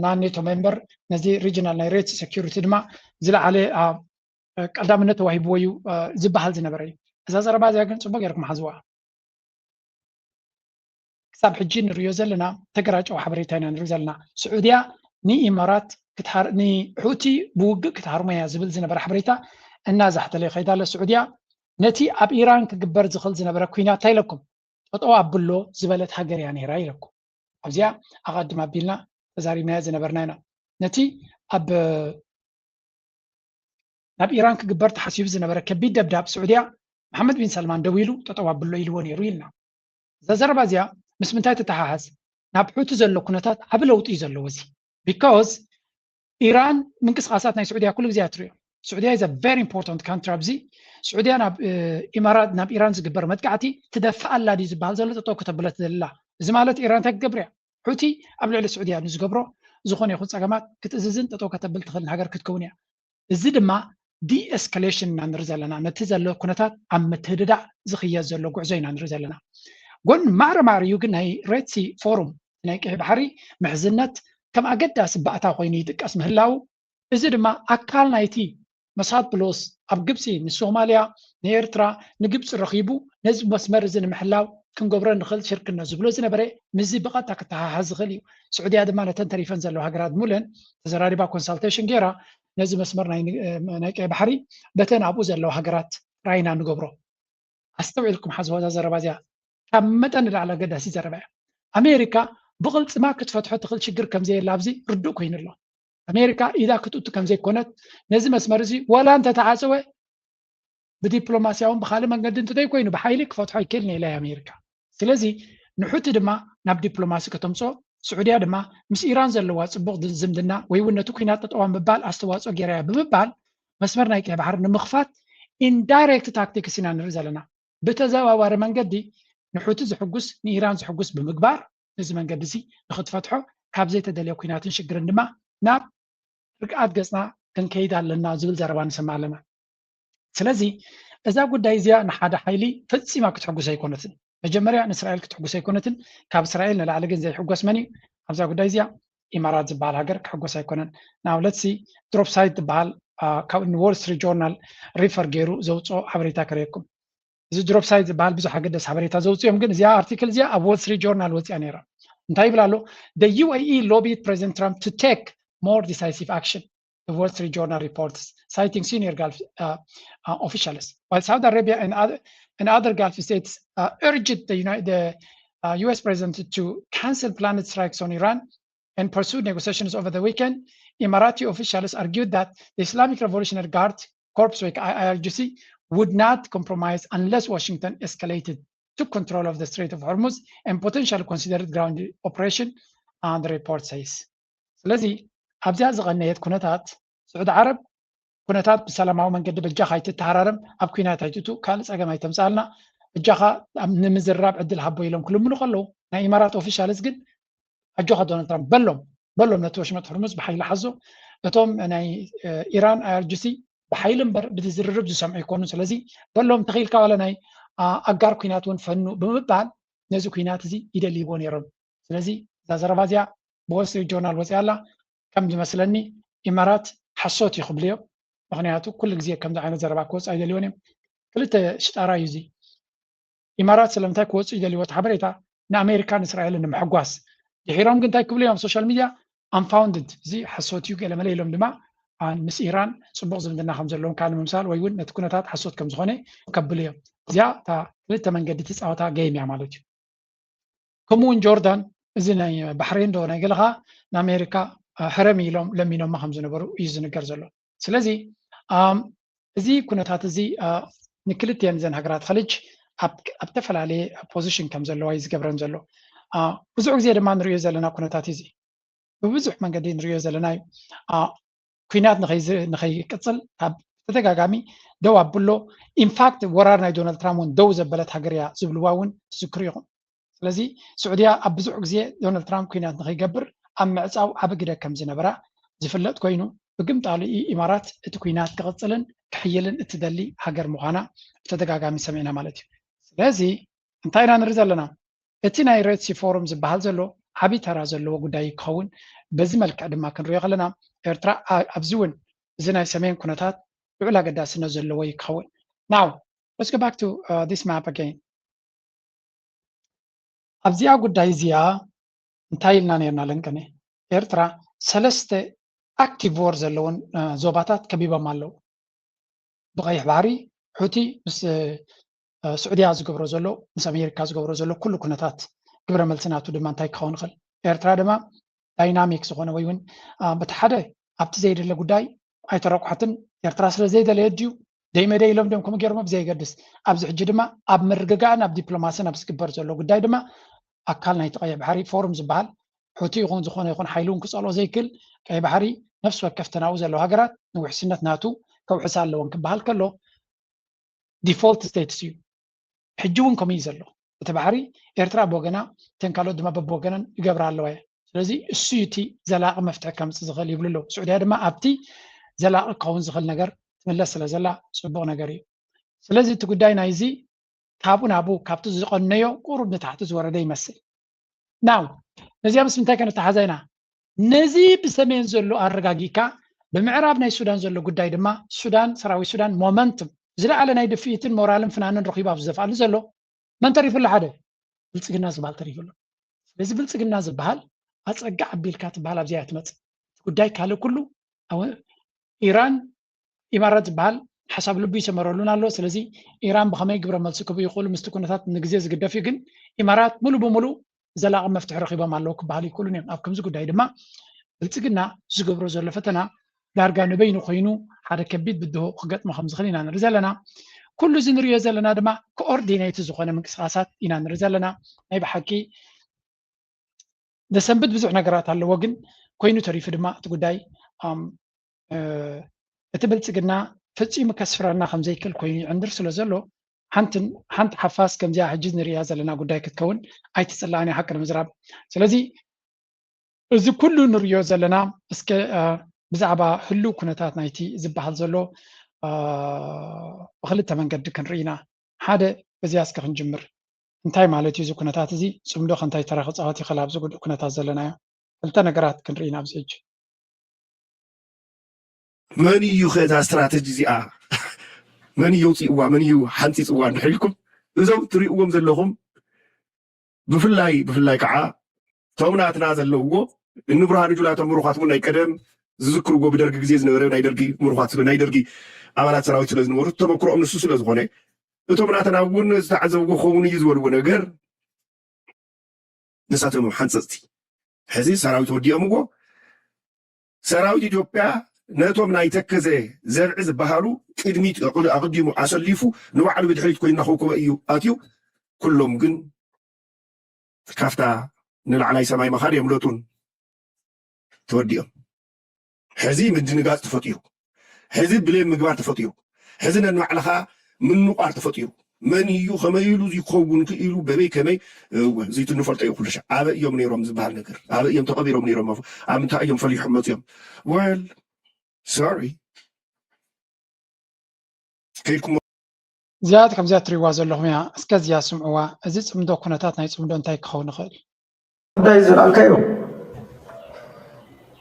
ናብ ኔቶ ሜምበር ነዚ ሪጅናል ናይ ሬድ ሴኪሪቲ ድማ ዝለዓለ ቀዳምነት ተዋሂብዎ እዩ ዝበሃል ዝነበረ እዩ። እዛ ዘረባ እዚኣ ግን ፅቡቅ ገይርኩም ሓዝዋ። ክሳብ ሕጂ ንሪኦ ዘለና ተገራጨዊ ሓበሬታ ኢና ንርኢ ዘለና። ስዑድያ ንኢማራት ንሑቲ ብውግእ ክትሃርሞ እያ ዝብል ዝነበረ ሓበሬታ እናዛሕተለ ይኸይድ ኣሎ። ስዑድያ ነቲ ኣብ ኢራን ክግበር ዝኽእል ዝነበረ ኩናት እንታይ ኢለኩም ጠጠው ኣብሎ ዝበለት ሃገር እያ ነይራ ኢለኩም። ኣብዚኣ ኣቐድም ኣቢልና ተዛሪብናዮ ዝነበርና ኢና። ነቲ ኣብ ናብ ኢራን ክግበር ተሓሲቡ ዝነበረ ከቢድ ደብዳብ ስዑድያ መሓመድ ቢን ሰልማን ደዊሉ ጠጠው ኣብሎ ኢልዎ ነይሩ ኢልና። እዛ ዘረባ እዚኣ ምስ ምንታይ ትተሓሓዝ? ናብ ሑቲ ዘሎ ኩነታት ዓቢ ለውጢ እዩ ዘለዎ እዚ። ቢካዝ ኢራን ምንቅስቃሳት ናይ ስዑድያ ኩሉ ግዜ እያ ትሪኦ። ስዑድያ is a very important country ኣብዚ። ስዑድያ ናብ ኢማራት ናብ ኢራን ዝግበር መጥቃዕቲ ትደፍእ ኣላ ድዩ ዝበሃል ዘሎ ጠጠው ከተብሎ ትደሊ ኣላ። እዚ ማለት ኢራን እንታይ ክትገብር እያ? ሑቲ ኣብ ልዕሊ ስዑድያ ንዝገብሮ ዝኾነ ይኹን ፀገማት ክትእዝዝን ጠጠው ከተብል ትኽእል ሃገር ክትከውን እያ። እዚ ድማ ዲኤስካሌሽን ኢና ንርኢ ዘለና። ነቲ ዘሎ ኩነታት ኣብ ምትህድዳእ ዝኽየድ ዘሎ ጉዕዞ ኢና ንርኢ ዘለና። ጎን ማዕረ ማዕሪኡ ግን ናይ ሬድ ሲ ፎሩም ናይ ቀይሕ ባሕሪ ምሕዝነት ከም ኣገዳሲ ባእታ ኮይኑ ይጥቀስ ምህላው፣ እዚ ድማ ኣካል ናይቲ መሳድ ፕሎስ ኣብ ግብፂ ንሶማልያ ንኤርትራ ንግብፂ ረኺቡ ነዚ መስመር እዚ ንምሕላው ክንገብሮ ንኽእል ሽርክነት ዝብሎ ዝነበረ ምስዚ ብቐጥታ ክተሓሓዝ ዝኽእል እዩ። ስዑድያ ድማ ነተን ተሪፈን ዘለዋ ሃገራት ሙለን ተዘራሪባ ኮንሳልቴሽን ገይራ ነዚ መስመር ናይ ቀይ ባሕሪ በተን ኣብኡ ዘለዋ ሃገራት ጥራይ ኢና ንገብሮ። ኣስተውዒልኩም ሓዝዋ እዛ ዘረባ እዚኣ ካብ መጠን ንላዕሊ ኣገዳሲ ዘረባ እያ። ኣሜሪካ ብቕልፅማ ክትፈትሖ ትኽእል ሽግር ከምዘየላ ኣብዚ ርዱእ ኮይኑ ኣሎ። ኣሜሪካ ኢዳ ክትእቱ ከምዘይኮነት ነዚ መስመር እዚ ዋላ እንተተዓፀወ ብዲፕሎማስያውን ብካልእ መንገዲ እንተዘይኮይኑ ብሓይሊ ክፈትሖ ኣይክእልን ኢላ ኣሜሪካ። ስለዚ ንሑቲ ድማ ናብ ዲፕሎማሲ ከተምፅኦ፣ ስዑድያ ድማ ምስ ኢራን ዘለዋ ፅቡቕ ዝምድና ወይ እውን ነቲ ኩናት ጠጠዋ ምባል ኣስተዋፅኦ ገይራ እያ ብምባል መስመር ናይ ቀይ ባሕሪ ንምኽፋት ኢንዳይሬክት ታክቲክስ ኢና ንርኢ ዘለና። ብተዘዋዋሪ መንገዲ ንሑቲ ዝሕጉስ ንኢራን ዝሕጉስ ብምግባር ነዚ መንገዲ እዚ ንክትፈትሖ ካብ ዘይተደልየ ኩናትን ሽግርን ድማ ናብ ርግኣት ገፅና ክንከይድ ኣለና ዝብል ዘረባ ንሰምዕ ኣለና። ስለዚ እዛ ጉዳይ እዚኣ ንሓደ ሓይሊ ፈፂማ ክትሕጉስ ኣይኮነትን። መጀመርያ ንእስራኤል ክትሕጉስ ኣይኮነትን። ካብ እስራኤል ንላዕሊ ግን ዘይሕጎስ መን እዩ ኣብዛ ጉዳይ እዚኣ? ኢማራት ዝበሃል ሃገር ክሕጎስ ኣይኮነን። ንኣብነት ሲ ድሮፕ ሳይት ዝበሃል ካብ ዎል ስትሪት ጆርናል ሪፈር ገይሩ ዘውፅኦ ሓበሬታ ከርእየኩም። እዚ ድሮፕ ሳይት ዝበሃል ብዙሕ ኣገደስ ሓበሬታ ዘውፅኦም ግን እዚኣ ኣርቲክል እዚኣ ኣብ ዎል ስትሪት ጆርናል ወፂኣ ነይራ። እንታይ ይብል ኣሎ? The UAE lobbied President Trump to take more decisive action, the Wall Street Journal reports, citing senior Gulf uh, uh, officials. While Saudi Arabia and other, and other Gulf states uh, urged the, United, the uh, U S president to cancel planned strikes on Iran and pursued negotiations over the weekend, Emirati officials argued that the Islamic Revolutionary Guard Corps, like I R G C, would not compromise unless Washington escalated took control of the Strait of Hormuz and potentially considered ground operation, uh, the report says. ስለዚ ኣብዚኣ ዝቐነየት ኩነታት ስዑዲ ዓረብ ኩነታት ብሰላማዊ መንገዲ በጃኻ ኣይትተሃራረም፣ ኣብ ኩናት ኣይትእቱ፣ ካልእ ጸገም ኣይተምጻልና፣ በጃኻ ንምዝራብ ዕድል ሃቦ ኢሎም ክልምኑ ከለዉ ናይ ኢማራት ኦፊሻልስ ግን ኣጆኻ ዶናልድ ትራምፕ በሎም በሎም ነቲ ወሽመጥ ሕርሙዝ ብሓይሊ ሓዞ። እቶም ናይ ኢራን ኣይ ኣር ጂ ሲ ብሓይሊ እምበር ብዝርርብ ዝሰምዑ ኣይኮኑን። ስለዚ በሎም ተኺኢልካ ዋላ ናይ ኣጋር ኩናት እውን ፈኑ ብምባል ነዚ ኩናት እዚ ይደልይዎ ነይሮም። ስለዚ እዛ ዘረባ እዚኣ ብዎል ስትሪት ጆርናል ወፂኣ ኣላ። ከም ዝመስለኒ ኢማራት ሓሶት እዩ ክብሉ እዮም። ምክንያቱ ኩሉ ግዜ ከምዚ ዓይነት ዘረባ ክወፅእ ኣይደልዮን እዮም። ክልተ ሽጣራ እዩ እዚ። ኢማራት ስለምንታይ ክወፁ ይደልይዎ? እቲ ሓበሬታ ንኣሜሪካን እስራኤልን ንምሕጓስ። ድሒሮም ግን እንታይ ክብሉ እዮም ኣብ ሶሻል ሚድያ? ኣንፋውንድድ፣ እዚ ሓሶት እዩ ገለመለ ኢሎም ድማ ምስ ኢራን ፅቡቕ ዝምድና ከም ዘለዎም ካልእ ምምሳል ወይ እውን ነቲ ኩነታት ሓሶት ከም ዝኾነ ከብሉ እዮም። እዚኣ እታ ክልተ መንገዲ ትፃወታ ገይም እያ ማለት እዩ። ከምኡ እውን ጆርዳን፣ እዚ ናይ ባሕሬን ዶ ናይ ገለኻ ንኣሜሪካ ሕረም ኢሎም ለሚኖማ ከም ዝነበሩ እዩ ዝንገር ዘሎ። ስለዚ እዚ ኩነታት እዚ ንክልቲኤን እዘን ሃገራት ኸልጅ ኣብ ዝተፈላለየ ፖዚሽን ከም ዘለዋ እዩ ዝገብረን ዘሎ። ብዙሕ ግዜ ድማ ንሪኦ ዘለና ኩነታት እዚ ብብዙሕ መንገዲ ንሪኦ ዘለና እዩ። ኩናት ንኸይቅፅል ካብ ተደጋጋሚ ደው ኣብሎ። ኢንፋክት ወራር ናይ ዶናልድ ትራምፕ እውን ደው ዘበለት ሃገር እያ ዝብልዋ እውን ትዝክሩ ኢኹም። ስለዚ ስዑድያ ኣብ ብዙሕ ግዜ ዶናልድ ትራምፕ ኩናት ንኸይገብር ኣብ ምዕፃው ዓቢ ግደ ከም ዝነበራ ዝፍለጥ ኮይኑ፣ ብግምጣሉ ኢማራት እቲ ኩናት ክቕፅልን ክሕይልን እትደሊ ሃገር ምዃና ብተደጋጋሚ ሰሚዕና ማለት እዩ። ስለዚ እንታይ ኢና ንርኢ ዘለና? እቲ ናይ ሬድሲ ፎሩም ዝበሃል ዘሎ ዓቢ ተራ ዘለዎ ጉዳይ ክኸውን፣ በዚ መልክዕ ድማ ክንሪኦ ከለና ኤርትራ ኣብዚ እውን እዚ ናይ ሰሜን ኩነታት ልዑል ኣገዳስነት ዘለዎ ይኸውን። Now let's go back to this map again። ኣብዚኣ ጉዳይ እዚኣ እንታይ ኢልና ነርና ለንቀነ? ኤርትራ ሰለስተ ኣክቲቭ ዎር ዘለውን ዞባታት ከቢቦም ኣለዉ። ብቐይሕ ባሕሪ ሑቲ ምስ ስዑድያ ዝገብሮ ዘሎ፣ ምስ ኣሜሪካ ዝገብሮ ዘሎ ኩሉ ኩነታት ግብረ መልሲ ናቱ ድማ እንታይ ክኸውን ይኽእል? ኤርትራ ድማ ዳይናሚክ ዝኾነ ወይ እውን በቲ ሓደ ኣብቲ ዘይደለ ጉዳይ ኣይተረቋሕትን። ኤርትራ ስለ ዘይደለየ ድዩ ደይመደይ ኢሎም ድዮም ከምኡ ገይሮሞ ብዘየገድስ፣ ኣብዚ ሕጂ ድማ ኣብ ምርግጋእን ኣብ ዲፕሎማስን ኣብ ዝግበር ዘሎ ጉዳይ ድማ ኣካል ናይቲ ቀይሕ ባሕሪ ፎሩም ዝበሃል ሑቲ ይኹን ዝኾነ ይኹን ሓይሊ እውን ክጸልኦ ዘይክእል ቀይሕ ባሕሪ ነፍሲ ወከፍ ተናኡ ዘለዋ ሃገራት ንውሕስነት ናቱ ከውሕሳ ኣለወን ክበሃል ከሎ ዲፎልት ስቴትስ እዩ። ሕጂ እውን ከምኡ እዩ ዘሎ። እቲ ባሕሪ ኤርትራ ብወገና እተን ካልኦት ድማ በብወገነን ይገብራ ኣለዋ እየ። ስለዚ እሱ እዩ እቲ ዘላቒ መፍትሒ ከምፅእ ዝኽእል ይብሉ ኣለዉ። ስዑድያ ድማ ኣብቲ ዘላቒ ክኸውን ዝኽእል ነገር ትምለስ ስለ ዘላ ፅቡቕ ነገር እዩ። ስለዚ እቲ ጉዳይ ናይዚ ካብኡ ናብኡ ካብቲ ዝቐነዮ ቁሩብ ንታሕቲ ዝወረደ ይመስል። ናው ነዚኣ ምስ ምንታይ ከነተሓዛ ኢና? ነዚ ብሰሜን ዘሎ ኣረጋጊእካ ብምዕራብ ናይ ሱዳን ዘሎ ጉዳይ ድማ ሱዳን ሰራዊት ሱዳን ሞመንትም ዝለዓለ ናይ ድፍኢትን ሞራልን ፍናንን ረኺቡ ኣብ ዝደፍኣሉ ዘሎ መን ተሪፉ ኣሎ? ሓደ ብልፅግና ዝበሃል ተሪፉ ኣሎ። ስለዚ ብልፅግና ዝበሃል ኣፀጋ ኣቢልካ ትበሃል ኣብዚኣ እያ ትመፅእ። ጉዳይ ካልእ ኩሉ ኢራን ኢማራት ዝበሃል ሓሳብ ልቡ ይሰመረሉን ኣሎ። ስለዚ ኢራን ብኸመይ ግብረ መልሲ ክህቡ ይኽእሉ ምስቲ ኩነታት ንግዜ ዝግደፍ እዩ። ግን ኢማራት ሙሉ ብሙሉ ዘላቒ መፍትሒ ረኺቦም ኣለዉ ክበሃል ይክእሉን እዮም። ኣብ ከምዚ ጉዳይ ድማ ብልፅግና ዝገብሮ ዘሎ ፈተና ዳርጋ ንበይኑ ኮይኑ ሓደ ከቢድ ብድሆ ክገጥሞ ከም ዝኽእል ኢና ንርኢ ዘለና። ኩሉ እዚ ንሪኦ ዘለና ድማ ኮኦርዲኔት ዝኾነ ምንቅስቃሳት ኢና ንርኢ ዘለና። ናይ ብሓቂ ዘሰንብድ ብዙሕ ነገራት ኣለዎ። ግን ኮይኑ ተሪፉ ድማ እቲ ጉዳይ እቲ ብልፅግና ፈፂሙ ከስፍረና ከም ዘይክእል ኮይኑ ይዕንድር ስለ ዘሎ ሓንቲ ሓፋስ ከምዚኣ ሕጂ ንሪኣ ዘለና ጉዳይ ክትከውን ኣይትፅላእን እያ ሓቂ ንምዝራብ። ስለዚ እዚ ኩሉ ንሪኦ ዘለና እስከ ብዛዕባ ህሉው ኩነታት ናይቲ ዝበሃል ዘሎ ብክልተ መንገዲ ክንርኢ ኢና። ሓደ በዚኣ እስከ ክንጅምር። እንታይ ማለት እዩ እዚ ኩነታት እዚ? ፅምዶ ከ እንታይ ተራ ክፃወት ይኽእል ኣብዚ ጉድእ ኩነታት ዘለናዮ? ክልተ ነገራት ክንርኢ ኢና ኣብዚ ሕጂ። መን እዩ ከ እዛ ስትራተጂ እዚኣ መን እዩ ኣውፂእዋ? መን እዩ ሓንፂፅዋ? እንድሕር ኢልኩም እዞም ትሪእዎም ዘለኹም ብፍላይ ብፍላይ ከዓ እቶም ናትና ዘለውዎ እኒ ብርሃኑ ጁላ እቶም ምሩኻት እውን ናይ ቀደም ዝዝክርዎ ብደርጊ ግዜ ዝነበረ ናይ ደርጊ ምሩኻት ናይ ደርጊ ኣባላት ሰራዊት ስለ ዝነበሩ ተመክሮኦም ንሱ ስለ ዝኾነ እቶም ናትና እውን ዝተዓዘብዎ ክኸውን እዩ ዝበልዎ ነገር ንሳቶም እዮም ሓንፀፅቲ። ሕዚ ሰራዊት ወዲኦምዎ ሰራዊት ኢትዮጵያ ነቶም ናይ ተከዘ ዘብዒ ዝበሃሉ ቅድሚት ኣቕዲሙ ኣሰሊፉ ንባዕሉ ብድሕሪት ኮይኑ እናኸውከበ እዩ ኣትዩ። ኩሎም ግን ካፍታ ንላዕላይ ሰማይ ምኻድ የምለጡን ተወዲኦም። ሕዚ ምድንጋፅ ተፈጢሩ፣ ሕዚ ብሌም ምግባር ተፈጢሩ፣ ሕዚ ነንባዕልኻ ምንቋር ተፈጢሩ። መን እዩ ከመይ ኢሉ ይኸውን ክኢሉ በበይ ከመይ እዚ ንፈልጦ እዩ ኩሉ ሻዕ ኣበይ እዮም ነይሮም ዝበሃል ነገር ኣበይ እዮም ተቐቢሮም ነይሮም ኣብ ምንታይ እዮም ፈሊሖም መፅዮም well sorry ከይድኩም እዚኣ ከምዚኣ ትሪእዋ ዘለኹም እያ። እስከ እዚኣ ስምዕዋ። እዚ ፅምዶ ኩነታት ናይ ፅምዶ እንታይ ክኸውን ይኽእል? ጉዳይ ዝለዓልካዮ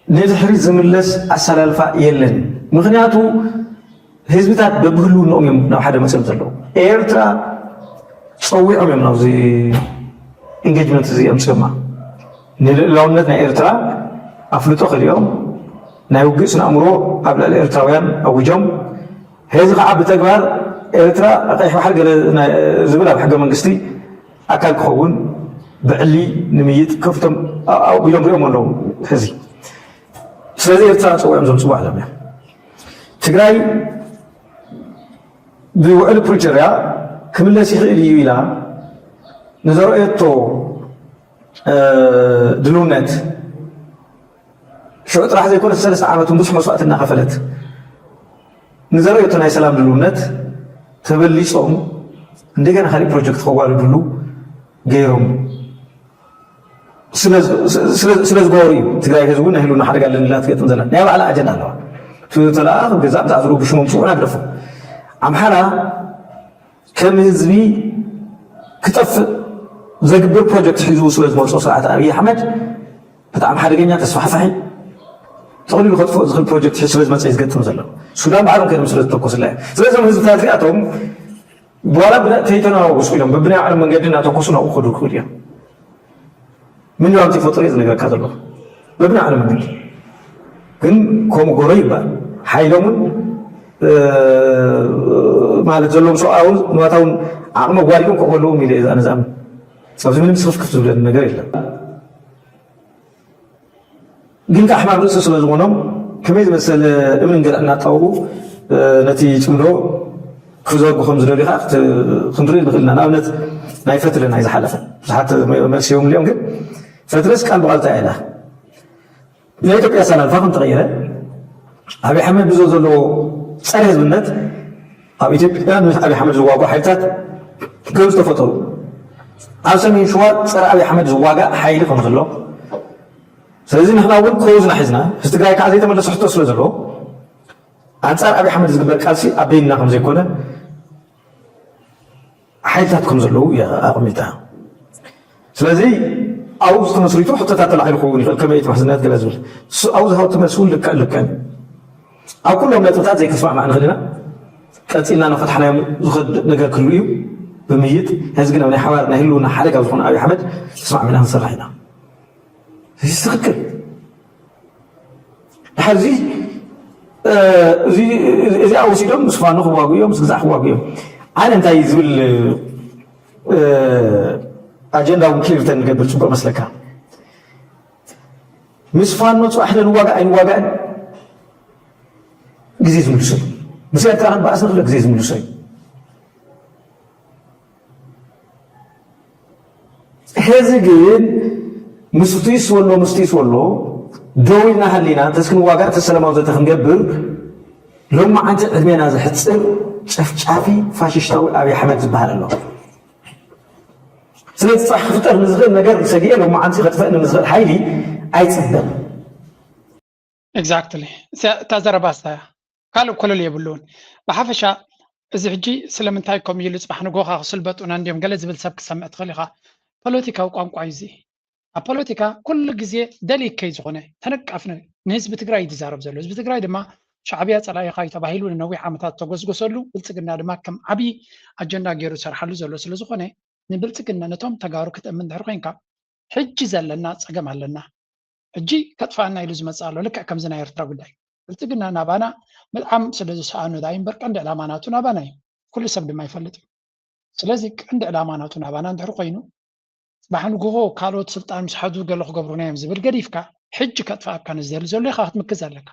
ንድሕሪት ዝምለስ ኣሰላልፋ የለን። ምኽንያቱ ህዝብታት በብህልውንኦም እዮም ናብ ሓደ መፅኦም ዘለዉ። ኤርትራ ጸዊዖም እዮም ናብዚ ኢንጌጅመንት እዚ ኣምፅኦማ። ንልእላውነት ናይ ኤርትራ ኣፍልጦ ክልኦም ናይ ውግእ ስነ ኣእምሮ ኣብ ልዕሊ ኤርትራውያን ኣውጆም። ሕዚ ከዓ ብተግባር ኤርትራ ቀይሕ ባሕሪ ገለ ናይ- ዝብል ኣብ ሕገ መንግስቲ ኣካል ክኸውን ብዕሊ ንምይጥ ከፍቶም ኣቢሎም ሪኦም ኣለዉ። ሕዚ ስለዚ ኤርትራ ጸዊዖም ዘምፅዋ ኣለና። ትግራይ ብውዕል ፕሪቶርያ ክምለስ ይኽእል እዩ ኢላ ንዘረኦቶ ድልውነት ሽዑ ጥራሕ ዘይኮነ ሰለስተ ዓመት ብዙሕ መስዋእቲ እናኸፈለት ንዘረኦቶ ናይ ሰላም ድልውነት ተበሊፆም እንደገና ካሊእ ፕሮጀክት ከዋልድሉ ገይሮም ስለ ዝገበሩ እዩ። ትግራይ ህዝቡ ናይ ህልውና ሓደጋ ኣለና ኢላ ትገጥም ዘላ ናይ ባዕላ ኣጀንዳ ኣለዋ። ተለኣ ገዛእ ብዛዕዝሩ ብሽሞም ፅውዑ ናግደፎ ኣምሓራ ከም ህዝቢ ክጠፍእ ዘግብር ፕሮጀክት ሒዙ ስለ ዝመፅኦ ስርዓት ኣብይ ኣሕመድ ብጣዕሚ ሓደገኛ ተስፋሕፋሒ ተቕሊሉ ከጥፍኦ ዝኽእል ፕሮጀክት ሒዙ ስለ ዝመፀ እዩ ዝገጥም ዘሎ። ሱዳን ባዕሎም ከይዶም ስለ ዝተኮስላ እዩ። ስለዞም ህዝብታት እዚኣቶም ዋላ ተይተናወሱ ኢሎም በብናይ ዓለም መንገዲ እናተኮሱ ናብኡ ክኸዱ ይኽእሉ እዮም። ምን ራምቲ ፈጥሩ ዝነገርካ ዘሎ በብና ዓለም ግን ግን ከምኡ ጎሮ ይባል ሓይሎምን ማለት ዘለዎም ሰብኣዊ ንዋታውን ዓቕሚ ኣዋዲዶም ክቕበልዎም ኢለ እዛ ንዛም ኣብዚ ምንም ስኽፍክፍ ዝብለኒ ነገር የለን። ግን ከዓ ሕማም ርእሲ ስለ ዝኾኖም ከመይ ዝመሰለ እምን ገለ እናጣወቡ ነቲ ፅምዶ ክዘርጉ ከም ዝደልዩ ከዓ ክንርኢ ንኽእል ኢና። ንኣብነት ናይ ፈትለ ናይ ዝሓለፈ ብዙሓት መልሲ እዮም እሊኦም ግን ፈትለስ ቃል ብቓል እንታይ ኢላ ናይ ኢትዮጵያ ኣሰላልፋ ከም ተቐየረ ኣብይ ኣሕመድ ብዞ ዘለዎ ፀረ ህዝብነት ኣብ ኢትዮጵያ ን ኣብይ ኣሕመድ ዝዋግኡ ሓይልታት ከም ዝተፈጠሩ ኣብ ሰሜን ሸዋ ፀረ ኣብይ ኣሕመድ ዝዋጋእ ሓይሊ ከም ዘሎ ስለዚ ንሕና እውን ከውዝና ሒዝና ህዚ ትግራይ ከዓ ዘይተመለሰ ሕቶ ስለ ዘሎ ኣንፃር ኣብይ ኣሕመድ ዝግበር ቃልሲ ኣብ በይንና ከም ዘይኮነ ሓይልታት ከም ዘለዉ እያ ኣቐሚጣ። ስለዚ ኣብኡ ዝተመስሪቱ ሕቶታት ተላዒሉ ክኸውን ይኽእል ከመይ እቲ ውሕስነት ገለ ዝብል ኣብኡ ዝሃወ ትመልሲ እውን ልክዕ ልክዕ ኣብ ኩሎም ነጥብታት ዘይክስማዕማዕ ንኽእል ኢና ቀፂልና እናፈታሕናዮም ዝኸድ ነገር ክህሉ እዩ ብምይጥ ሕዚ ግን ኣብ ናይ ሓባር ናይ ህልውና ሓደጋ ዝኾነ ኣብይ ኣሕመድ ተስማዕሚና ክንሰርሕ ኢና እዚ ትኽክል ድሓር እዚ እዚኣ ወሲዶም ምስ ፋኖ ክዋጉ እዮም ምስ ግዛዕ ክዋጉ እዮም ኣነ እንታይ ዝብል ኣጀንዳ እውን ክሊርተን ንገብር ፅቡቅ መስለካ ምስ ፋኖ ፅባሕ ዶ ንዋጋእ ኣይንዋጋእን ግዜ ዝምልሶ እዩ ምስ ኤርትራ ክንበኣስ ንክለ ግዜ ዝምልሶ እዩ ሕዚ ግን ምስቱይስ ወሎ ምስቱይስ ወሎ ደው ኢልና ሃሊና እንተስ ክንዋጋእ እንተስ ሰላማዊ ዘተ ክንገብር ሎማዓንቲ ዕድሜና ዘሕፅር ጨፍጫፊ ፋሽሽታዊ ኣብይ ኣሕመድ ዝበሃል ኣሎ ስለዚ ፅባሕ ክፍጠር ንዝኽእል ነገር ሰጊኤ ሎማዓንቲ ከጥፈእኒ ንዝኽእል ሓይሊ ኣይፅበን exactly እታ ዘረባ ስታ ካልእ ኮለል የብሉን ብሓፈሻ እዚ ሕጂ ስለምንታይ ከም ኢሉ ፅባሕ ንጎኻ ክስልበጡና እንዲዮም ገለ ዝብል ሰብ ክሰምዕ ትኽእል ኢኻ ፖለቲካዊ ቋንቋ እዩ እዚ ኣብ ፖለቲካ ኩሉ ግዜ ደሊከይ ዝኾነ ተነቃፍ ንህዝቢ ትግራይ እዩ ዝዛረብ ዘሎ ህዝቢ ትግራይ ድማ ሻዕብያ ፀላኢኻ እዩ ተባሂሉ ንነዊሕ ዓመታት ተጎስጎሰሉ ብልፅግና ድማ ከም ዓብዪ ኣጀንዳ ገይሩ ዝሰርሓሉ ዘሎ ስለዝኾነ ንብልፅግና ነቶም ተጋሩ ክትእምን ድሕር ኮይንካ ሕጂ ዘለና ፀገም ኣለና ሕጂ ከጥፋእና ኢሉ ዝመፅእ ኣሎ ልክዕ ከምዚ ናይ ኤርትራ ጉዳይ ብልፅግና ናባና ምጥዓም ስለ ዝሰኣኑ ዳይ እምበር ቀንዲ ዕላማ ናቱ ናባና እዩ ኩሉ ሰብ ድማ ይፈልጥ እዩ ስለዚ ቀንዲ ዕላማ ናቱ ናባና እንድሕር ኮይኑ ፅባሕ ንግሆ ካልኦት ስልጣን ምስ ሓዙ ገለ ክገብሩና እዮም ዝብል ገዲፍካ ሕጂ ከጥፍኣካ ንዝደሊ ዘሎ ኢኻ ክትምክዝ ኣለካ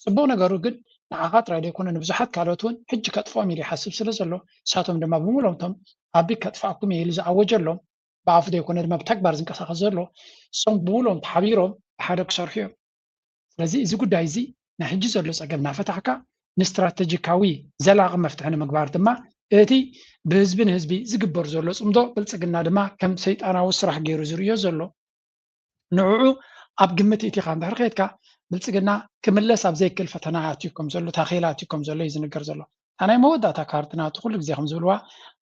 ፅቡቅ ነገሩ ግን ንዓኻ ጥራይ ዘይኮነ ንብዙሓት ካልኦት እውን ሕጂ ከጥፍኦም ኢሉ ይሓስብ ስለ ዘሎ ንሳቶም ድማ ብምሎምቶም ኣቢ ከጥፍኣኩም እየ ኢሉ ዝኣወጀሎም ብኣፉ ዘይኮነ ድማ ብተግባር ዝንቀሳቀስ ዘሎ እሶም ብውሎም ተሓቢሮም ብሓደ ክሰርሑ እዮም ስለዚ እዚ ጉዳይ እዚ ናይ ሕጂ ዘሎ ፀገም እናፈታሕካ ንስትራተጂካዊ ዘላቂ መፍትሒ ንምግባር ድማ እቲ ብህዝቢ ንህዝቢ ዝግበር ዘሎ ፅምዶ ብልፅግና ድማ ከም ሰይጣናዊ ስራሕ ገይሩ ዝርእዮ ዘሎ ንዕዑ ኣብ ግምት እቲኻ እንድሕር ከድካ ብልፅግና ክምለስ ኣብ ዘይክእል ፈተና ኣትዩ ከም ዘሎ ታኼላ ኣትዩ ከም ዘሎ እዩ ዝንገር ዘሎ እታ ናይ መወዳእታ ካርድ ናቱ ኩሉ ግዜ ከም ዝብልዋ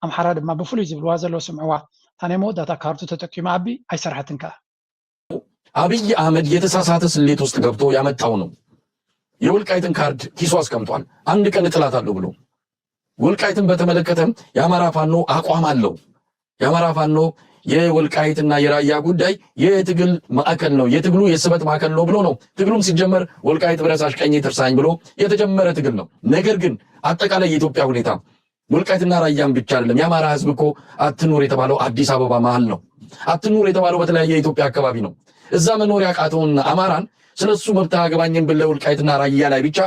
ኣምሓራ ድማ ብፍሉይ ዝብልዋ ዘሎ ስምዕዋ እታ ናይ መወዳእታ ካርዱ ተጠቂሙ ኣቢ ኣይሰርሐትን ከኣ አብይ አህመድ የተሳሳተ ስሌት ውስጥ ገብቶ ያመጣው ነው። የወልቃይትን ካርድ ኪሱ አስቀምጧል። አንድ ቀን እጥላታለሁ ብሎ ወልቃይትን በተመለከተ የአማራ ፋኖ አቋም አለው። የአማራ ፋኖ የወልቃይትና የራያ ጉዳይ የትግል ማዕከል ነው፣ የትግሉ የስበት ማዕከል ነው ብሎ ነው። ትግሉም ሲጀመር ወልቃይት ብረሳሽ ቀኝ ትርሳኝ ብሎ የተጀመረ ትግል ነው። ነገር ግን አጠቃላይ የኢትዮጵያ ሁኔታ ወልቃይትና ራያን ብቻ አይደለም። የአማራ ህዝብ እኮ አትኑር የተባለው አዲስ አበባ መሀል ነው። አትኑር የተባለው በተለያየ የኢትዮጵያ አካባቢ ነው። እዛ መኖር ያቃተውን አማራን ስለሱ መብት አያገባኝም ብለህ ወልቃይትና ራያ ላይ ብቻ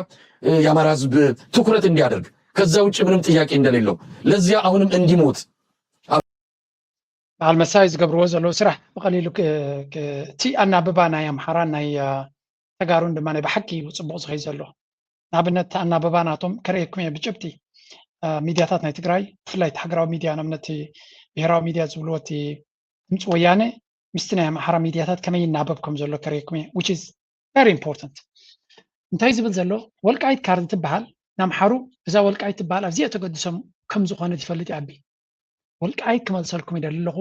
የአማራ ህዝብ ትኩረት እንዲያደርግ፣ ከዛ ውጭ ምንም ጥያቄ እንደሌለው፣ ለዚያ አሁንም እንዲሞት በዓል መሳይ ዝገብርዎ ዘለዉ ስራሕ ብቐሊሉ እቲ ኣናብባ ናይ ኣምሓራን ናይ ተጋሩን ድማ ናይ ብሓቂ እዩ ፅቡቕ ዝኸይ ዘሎ። ንኣብነት ኣናብባ ናቶም ከርእየኩም እየ ብጭብጢ። ሚድያታት ናይ ትግራይ ብፍላይ እቲ ሃገራዊ ሚድያ ንኣብነት ብሄራዊ ሚድያ ዝብልዎ እቲ ድምፂ ወያነ ምስቲ ናይ ኣምሓራ ሚድያታት ከመይ ይናበብ ከም ዘሎ ከርእየኩም እየ። Which is very important። እንታይ ዝብል ዘሎ ወልቃይት ካርድ ትበሃል ንኣምሓሩ እዛ ወልቃይት ትበሃል ኣብዚኣ ተገድሶም ከም ዝኾነ ዝፈልጥ ይኣቢ። ወልቃይት ክመልሰልኩም ይደሊ ኣለኹ።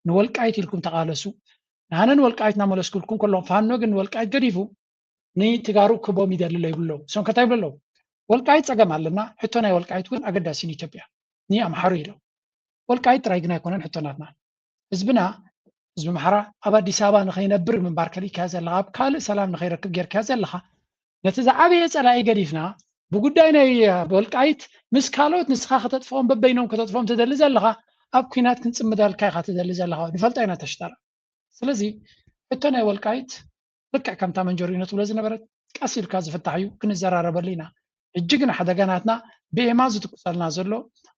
ንወልቃይት ኢልኩም ተቓለሱ። ንኣነ ንወልቃይት እናመለስኩልኩም ከለኹ ፋኖ ግን ንወልቃይት ገዲፉ ንትጋሩ ክቦም ይደሊ ኣሎ ይብሉ ኣለዉ። እሶም ከታይ ይብሉ ኣለዉ? ወልቃይት ፀገም ኣለና፣ ሕቶ ናይ ወልቃይት እውን ኣገዳሲ ንኢትዮጵያ ንኣምሓሩ ኢሎም። ወልቃይት ጥራይ ግን ኣይኮነን ሕቶ ናትና። ህዝብና ህዝቢ ኣምሓራ ኣብ ኣዲስ ኣበባ ንኸይነብር ምንባር ከሊእካዮ ዘለኻ፣ ኣብ ካልእ ሰላም ንኸይረክብ ጌርካዮ ዘለኻ፣ ነቲ ዝዓበየ ጸላኢ ገዲፍና ብጉዳይ ናይ ወልቃይት ምስ ካልኦት ንስኻ ከተጥፍኦም በበይኖም ከተጥፍኦም ትደሊ ዘለኻ ኣብ ኲናት ክንጽምደልካ ኢኻ ትደሊ ዘለኻ ንፈልጦ ኢና ተሽጠራ። ስለዚ ሕቶ ናይ ወልቃይት ልክዕ ከምታ መንጀሪኖ ትብሎ ዝነበረት ቀስ ኢልካ ዝፍታሕ እዩ፣ ክንዘራረበሉ ኢና። ሕጂ ግን ሓደጋ ናትና ብኤማ ዝትኩሰልና ዘሎ፣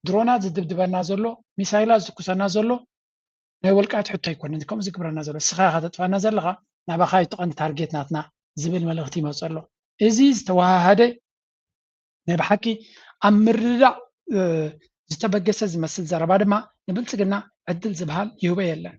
ድሮናት ዝድብድበና ዘሎ፣ ሚሳይላት ዝትኩሰና ዘሎ ናይ ወልቃይት ሕቶ ኣይኮነን ከምኡ ዝግብረና ዘሎ። ንስኻ ኢኻ ተጥፋና ዘለኻ፣ ናባኻ እዩ እቲ ቀንዲ ታርጌት ናትና ዝብል መልእኽቲ ይመፅእ ኣሎ። እዚ ዝተወሃሃደ ናይ ብሓቂ ኣብ ምርድዳእ ዝተበገሰ ዝመስል ዘረባ ድማ ንብልፅግና ዕድል ዝበሃል ይህቦ የለን።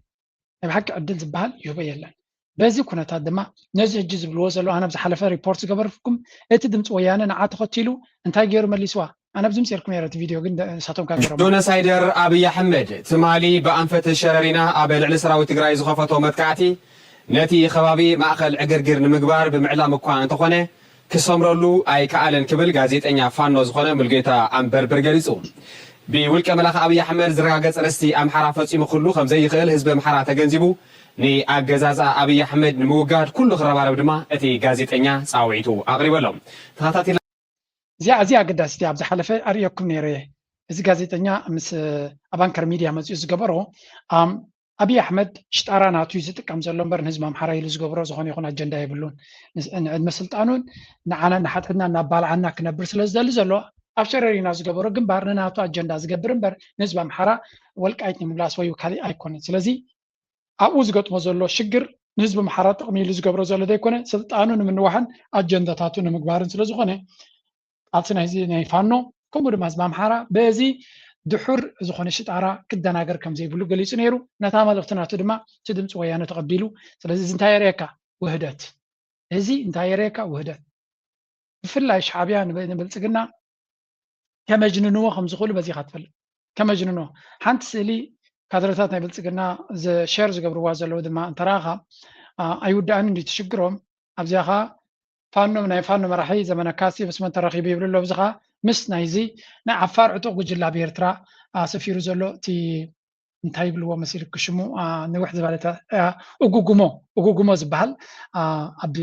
ናይ ብሓቂ ዕድል ዝበሃል ይህቦ የለን። በዚ ኩነታት ድማ ነዚ ሕጂ ዝብልዎ ዘለዉ ኣነ ኣብ ዝሓለፈ ሪፖርት ዝገበርኩም እቲ ድምፂ ወያነ ንዓ ተኸቲሉ እንታይ ገይሩ መሊስዋ? ኣነ ኣብዚ ምፅኤልኩም ነረ እቲ ቪድዮ ግን ንሳቶም ካብ ገሮም ጆኖሳይደር ኣብይ ኣሕመድ ትማሊ ብኣንፈት ሸረሪና ኣብ ልዕሊ ሰራዊት ትግራይ ዝኸፈቶ መጥቃዕቲ ነቲ ከባቢ ማእኸል ዕግርግር ንምግባር ብምዕላም እኳ እንተኾነ ክሰምረሉ ኣይከኣለን ክብል ጋዜጠኛ ፋኖ ዝኾነ ሙልጌታ ኣንበርብር ገሊፁ። ብውልቀ መላኺ ኣብይ ኣሕመድ ዝረጋገፅ ርስቲ ኣምሓራ ፈፂሙ ክህሉ ከምዘይኽእል ህዝቢ ኣምሓራ ተገንዚቡ ንኣገዛዝኣ ኣብይ ኣሕመድ ንምውጋድ ኩሉ ክረባረብ ድማ እቲ ጋዜጠኛ ፃውዒቱ ኣቕሪቡ ኣሎ። ተኸታቲልና እዚኣ እዚኣ ኣገዳሲት እያ። ኣብ ዝሓለፈ ኣርእየኩም ነይረ እየ። እዚ ጋዜጠኛ ምስ ኣብ ኣንከር ሚድያ መፂኡ ዝገበሮ ኣብይ ኣሕመድ ሽጣራ ናቱ እዩ ዝጥቀም ዘሎ እምበር ንህዝቢ ኣምሓራ ኢሉ ዝገብሮ ዝኾነ ይኹን ኣጀንዳ የብሉን። ንዕድመ ስልጣኑን ንዓና እናሓድሕድና እናባልዓና ክነብር ስለ ዝደሊ ዘሎ ኣብ ሸረሪና ዝገበሮ ግንባር ንናቱ ኣጀንዳ ዝገብር እምበር ንህዝቢ ኣምሓራ ወልቃይት ንምምላስ ወይ ካሊእ ኣይኮነን። ስለዚ ኣብኡ ዝገጥሞ ዘሎ ሽግር ንህዝቢ ኣምሓራ ጥቕሚ ኢሉ ዝገብሮ ዘሎ ዘይኮነ ስልጣኑ ንምንዋሕን ኣጀንዳታቱ ንምግባርን ስለ ዝኾነ ቃልሲ ናይዚ ናይ ፋኖ ከምኡ ድማ ህዝቢ ኣምሓራ በዚ ድሑር ዝኾነ ሽጣራ ክደናገር ከም ዘይብሉ ገሊፁ ነይሩ። ነታ መልእኽቲ ናቱ ድማ እቲ ድምፂ ወያነ ተቐቢሉ። ስለዚ እዚ እንታይ የርእየካ? ውህደት። እዚ እንታይ የርእየካ? ውህደት። ብፍላይ ሻዕብያ ንብልፅግና ከመጅንንዎ ከም ዝኽእሉ በዚኻ ትፈልጥ። ከመጅንንዎ ሓንቲ ስእሊ ካድረታት ናይ ብልፅግና ሸር ዝገብርዋ ዘለዉ ድማ እንተረኣኻ ኣይውዳእን እንዲ ትሽግሮም ኣብዚኣ ኸዓ ፋኖ ናይ ፋኖ መራሒ ዘመነ ካሴ ምስ መን ተራኺቡ ይብሉ ኣሎ። ኣብዚ ኸዓ ምስ ናይዚ ናይ ዓፋር ዕጡቕ ጉጅለ ኣብ ኤርትራ ሰፊሩ ዘሎ እቲ እንታይ ይብልዎ መሲልክ ሽሙ ነውሕ ዝበለ እጉጉሞ እጉጉሞ ዝበሃል ኣብ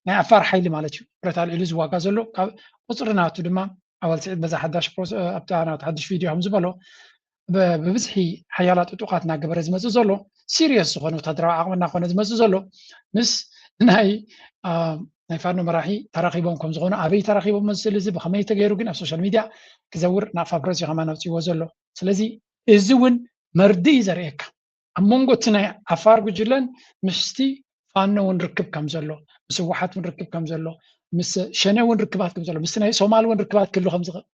ናይ ዓፋር ሓይሊ ማለት እዩ ብረት ኣልዒሉ ዝዋጋ ዘሎ ቁፅሪ ናቱ ድማ ኣዋል ስዒድ በዛ ሓዳሽ ኣብታ ናቱ ሓድሽ ቪድዮ ከም ዝበሎ ብብዝሒ ሓያላት ዕጡቓት እናገበረ ዝመፅእ ዘሎ ሲሪየስ ዝኾነ ወታደራዊ ዓቕሚ እናኾነ ዝመፅእ ዘሎ ምስ ናይ ናይ ፋኖ መራሒ ተራኺቦም ከም ዝኾኑ ኣበይ ተራኺቦም እዚ ስእሊ እዚ ብኸመይ ተገይሩ ግን ኣብ ሶሻል ሚድያ ክዘውር ናቕፋ ፕረስ እዩ ከማን ኣውፅእዎ ዘሎ። ስለዚ እዚ እውን መርድእ እዩ ዘርእየካ ኣብ መንጎ እቲ ናይ ዓፋር ጉጅለን ምስቲ ፋኖ እውን ርክብ ከም ዘሎ ምስ ህወሓት እውን ርክብ ከም ዘሎ ምስ ሸኔ እውን ርክባት ከም ዘሎ ምስቲ ናይ ሶማል እውን ርክባት ክህሉ ከም ዝኽእል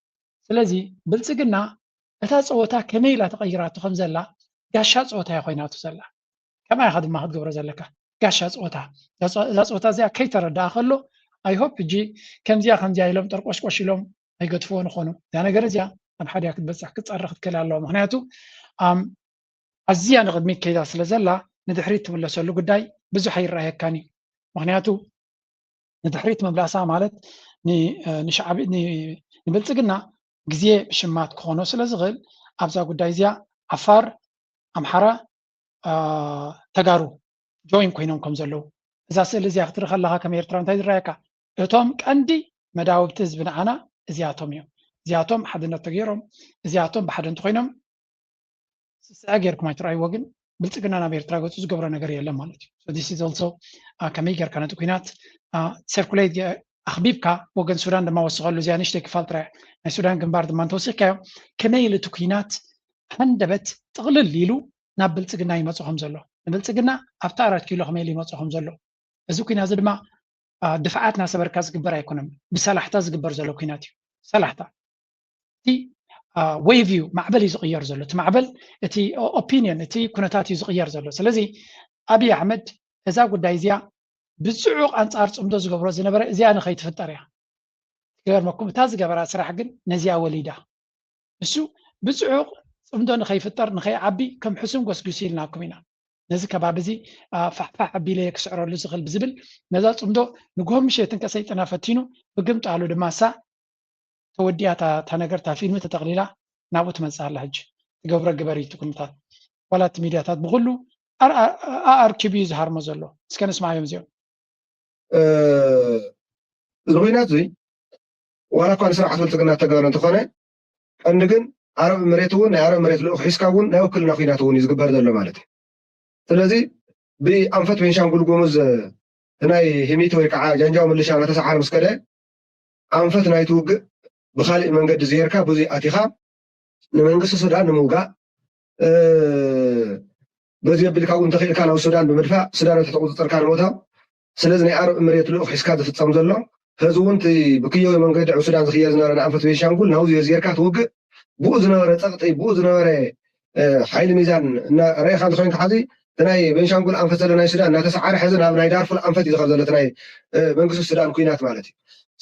ስለዚ ብልፅግና እታ ፀወታ ከመይ ኢላ ተቐይራቶ ከም ዘላ ጋሻ ፀወታ እያ ኮይናቶ ዘላ። ከማይ ኢኻ ድማ ክትገብሮ ዘለካ ጋሻ ፀወታ። እዛ ፀወታ እዚኣ ከይተረድኣ ከሎ I hope ሕጂ ከምዚኣ ከምዚኣ ኢሎም ጠርቆሽቆሽ ኢሎም ኣይገድፍዎን ይኾኑ። እዛ ነገር እዚኣ ናብ ሓዲኣ ክትበፅሕ ክትፀሪ ክትክእል ኣለዋ። ምክንያቱ ኣዝያ ንቕድሚት ከይዳ ስለ ዘላ ንድሕሪት ትምለሰሉ ጉዳይ ብዙሕ ኣይረኣየካን እዩ። ምክንያቱ ንድሕሪት ምምላሳ ማለት ንሻዕቢ ንብልፅግና ግዜ ምሽማት ክኾኖ ስለ ዝኽእል ኣብዛ ጉዳይ እዚኣ ዓፋር፣ ኣምሓራ፣ ተጋሩ ጆይን ኮይኖም ከም ዘለዉ እዛ ስእሊ እዚኣ ክትርኢ ከለካ ከም ኤርትራ እንታይ ዝረኣየካ? እቶም ቀንዲ መዳውብቲ ህዝቢ ንዓና እዚኣቶም እዮም። እዚኣቶም ሓድነት ተገይሮም እዚኣቶም ብሓደ እንተኮይኖም ስስዐ ገይርኩም ኣይትረኣይዎ፣ ግን ብልፅግና ናብ ኤርትራ ገፁ ዝገብሮ ነገር የለን ማለት እዩ። So this is also ከመይ ጌርካ ነቲ ኩናት ሰርኩሌት ኣኽቢብካ ወገን ሱዳን ድማ ወስኸሉ እዚኣ ንእሽተይ ክፋል ጥራይ ናይ ሱዳን ግንባር ድማ እንተወሲኽካዮ ከመይ ኢሉ እቲ ኩናት ሃንደበት ጥቕልል ኢሉ ናብ ብልፅግና ይመፁ ከም ዘሎ ንብልፅግና ኣብቲ ኣራት ኪሎ ከመይ ኢሉ ይመፁ ከም ዘሎ እዚ ኩናት እዚ ድማ ድፍዓት እናሰበርካ ዝግበር ኣይኮነን፣ ብሰላሕታ ዝግበር ዘሎ ኩናት እዩ። ሰላሕታ እቲ ዌቭ እዩ፣ ማዕበል እዩ ዝቕየር ዘሎ። እቲ ማዕበል እቲ ኦፒኒየን እቲ ኩነታት እዩ ዝቕየር ዘሎ። ስለዚ ኣብይ ኣሕመድ እዛ ጉዳይ እዚኣ ብፅዑቕ ኣንፃር ፅምዶ ዝገብሮ ዝነበረ እዚኣ ንኸይትፍጠር እያ። ክገርመኩም እታ ዝገበራ ስራሕ ግን ነዚኣ ወሊዳ። ንሱ ብፅዑቕ ፅምዶ ንኸይፍጠር ንኸይዓቢ ከም ሕሱም ጎስጒሱ ኢልናኩም ኢና። ነዚ ከባቢ እዚ ፋሕፋሕ ኣቢለ ክስዕረሉ ዝኽእል ብዝብል ነዛ ፅምዶ ንግሆ ምሸትን ከሰይጥና ፈቲኑ ብግምጣሉ ድማ እሳ ተወዲኣ እታ ነገር እታ ፊልሚ ተጠቕሊላ ናብኡ ትመፅእ ኣላ። ሕጂ ትገብሮ ግበር እዩ እቲ ኩነታት ዋላ እቲ ሚድያታት ብኩሉ ኣኣርኪቡ እዩ ዝሃርሞ ዘሎ። እስከ ንስማዮም እዚኦም እዚ ኩናት እዚ ዋላ እኳ ንስርዓት ብልፅግና ተገበረ እንተኾነ ቀንዲ ግን ዓረብ መሬት እውን ናይ ዓረብ መሬት ልኡኽ ሒዝካ እውን ናይ ውክልና ኩናት እውን እዩ ዝግበር ዘሎ ማለት እዩ። ስለዚ ብኣንፈት ቤንሻንጉል ጉሙዝ ናይ ሂሚቲ ወይ ከዓ ጃንጃው ምልሻ እናተሰዓረ ምስ ከደ ኣንፈት ናይቲ ውግእ ብካሊእ መንገዲ ዝየርካ ብዙይ ኣቲኻ ንመንግስቲ ሱዳን ንምውጋእ በዚ ኣቢልካ እውን እንተኽኢልካ ናብ ሱዳን ብምድፋእ ሱዳን ኣብ ትሕቲ ቁፅፅርካ ንምእታው ስለዚ ናይ ዓረብ መሬት ልኡኽ ሒዝካ ዝፍፀም ዘሎ ሕዚ እውን እቲ ብክያዊ መንገዲ ኣብ ሱዳን ዝኽየድ ዝነበረ ንኣንፈት ቤንሻንጉል ናብዚ ዜርካ ትውግእ ብኡ ዝነበረ ፀቕጢ ብኡ ዝነበረ ሓይሊ ሚዛን ረኢኻ እንተኮይንካ ሓዚ እቲ ናይ ቤንሻንጉል ኣንፈት ዘሎ ናይ ሱዳን እናተሰዓረ ሕዚ ናብ ናይ ዳርፉር ኣንፈት እዩ ዝኸድ ዘሎ እቲ ናይ መንግስቲ ሱዳን ኩናት ማለት እዩ።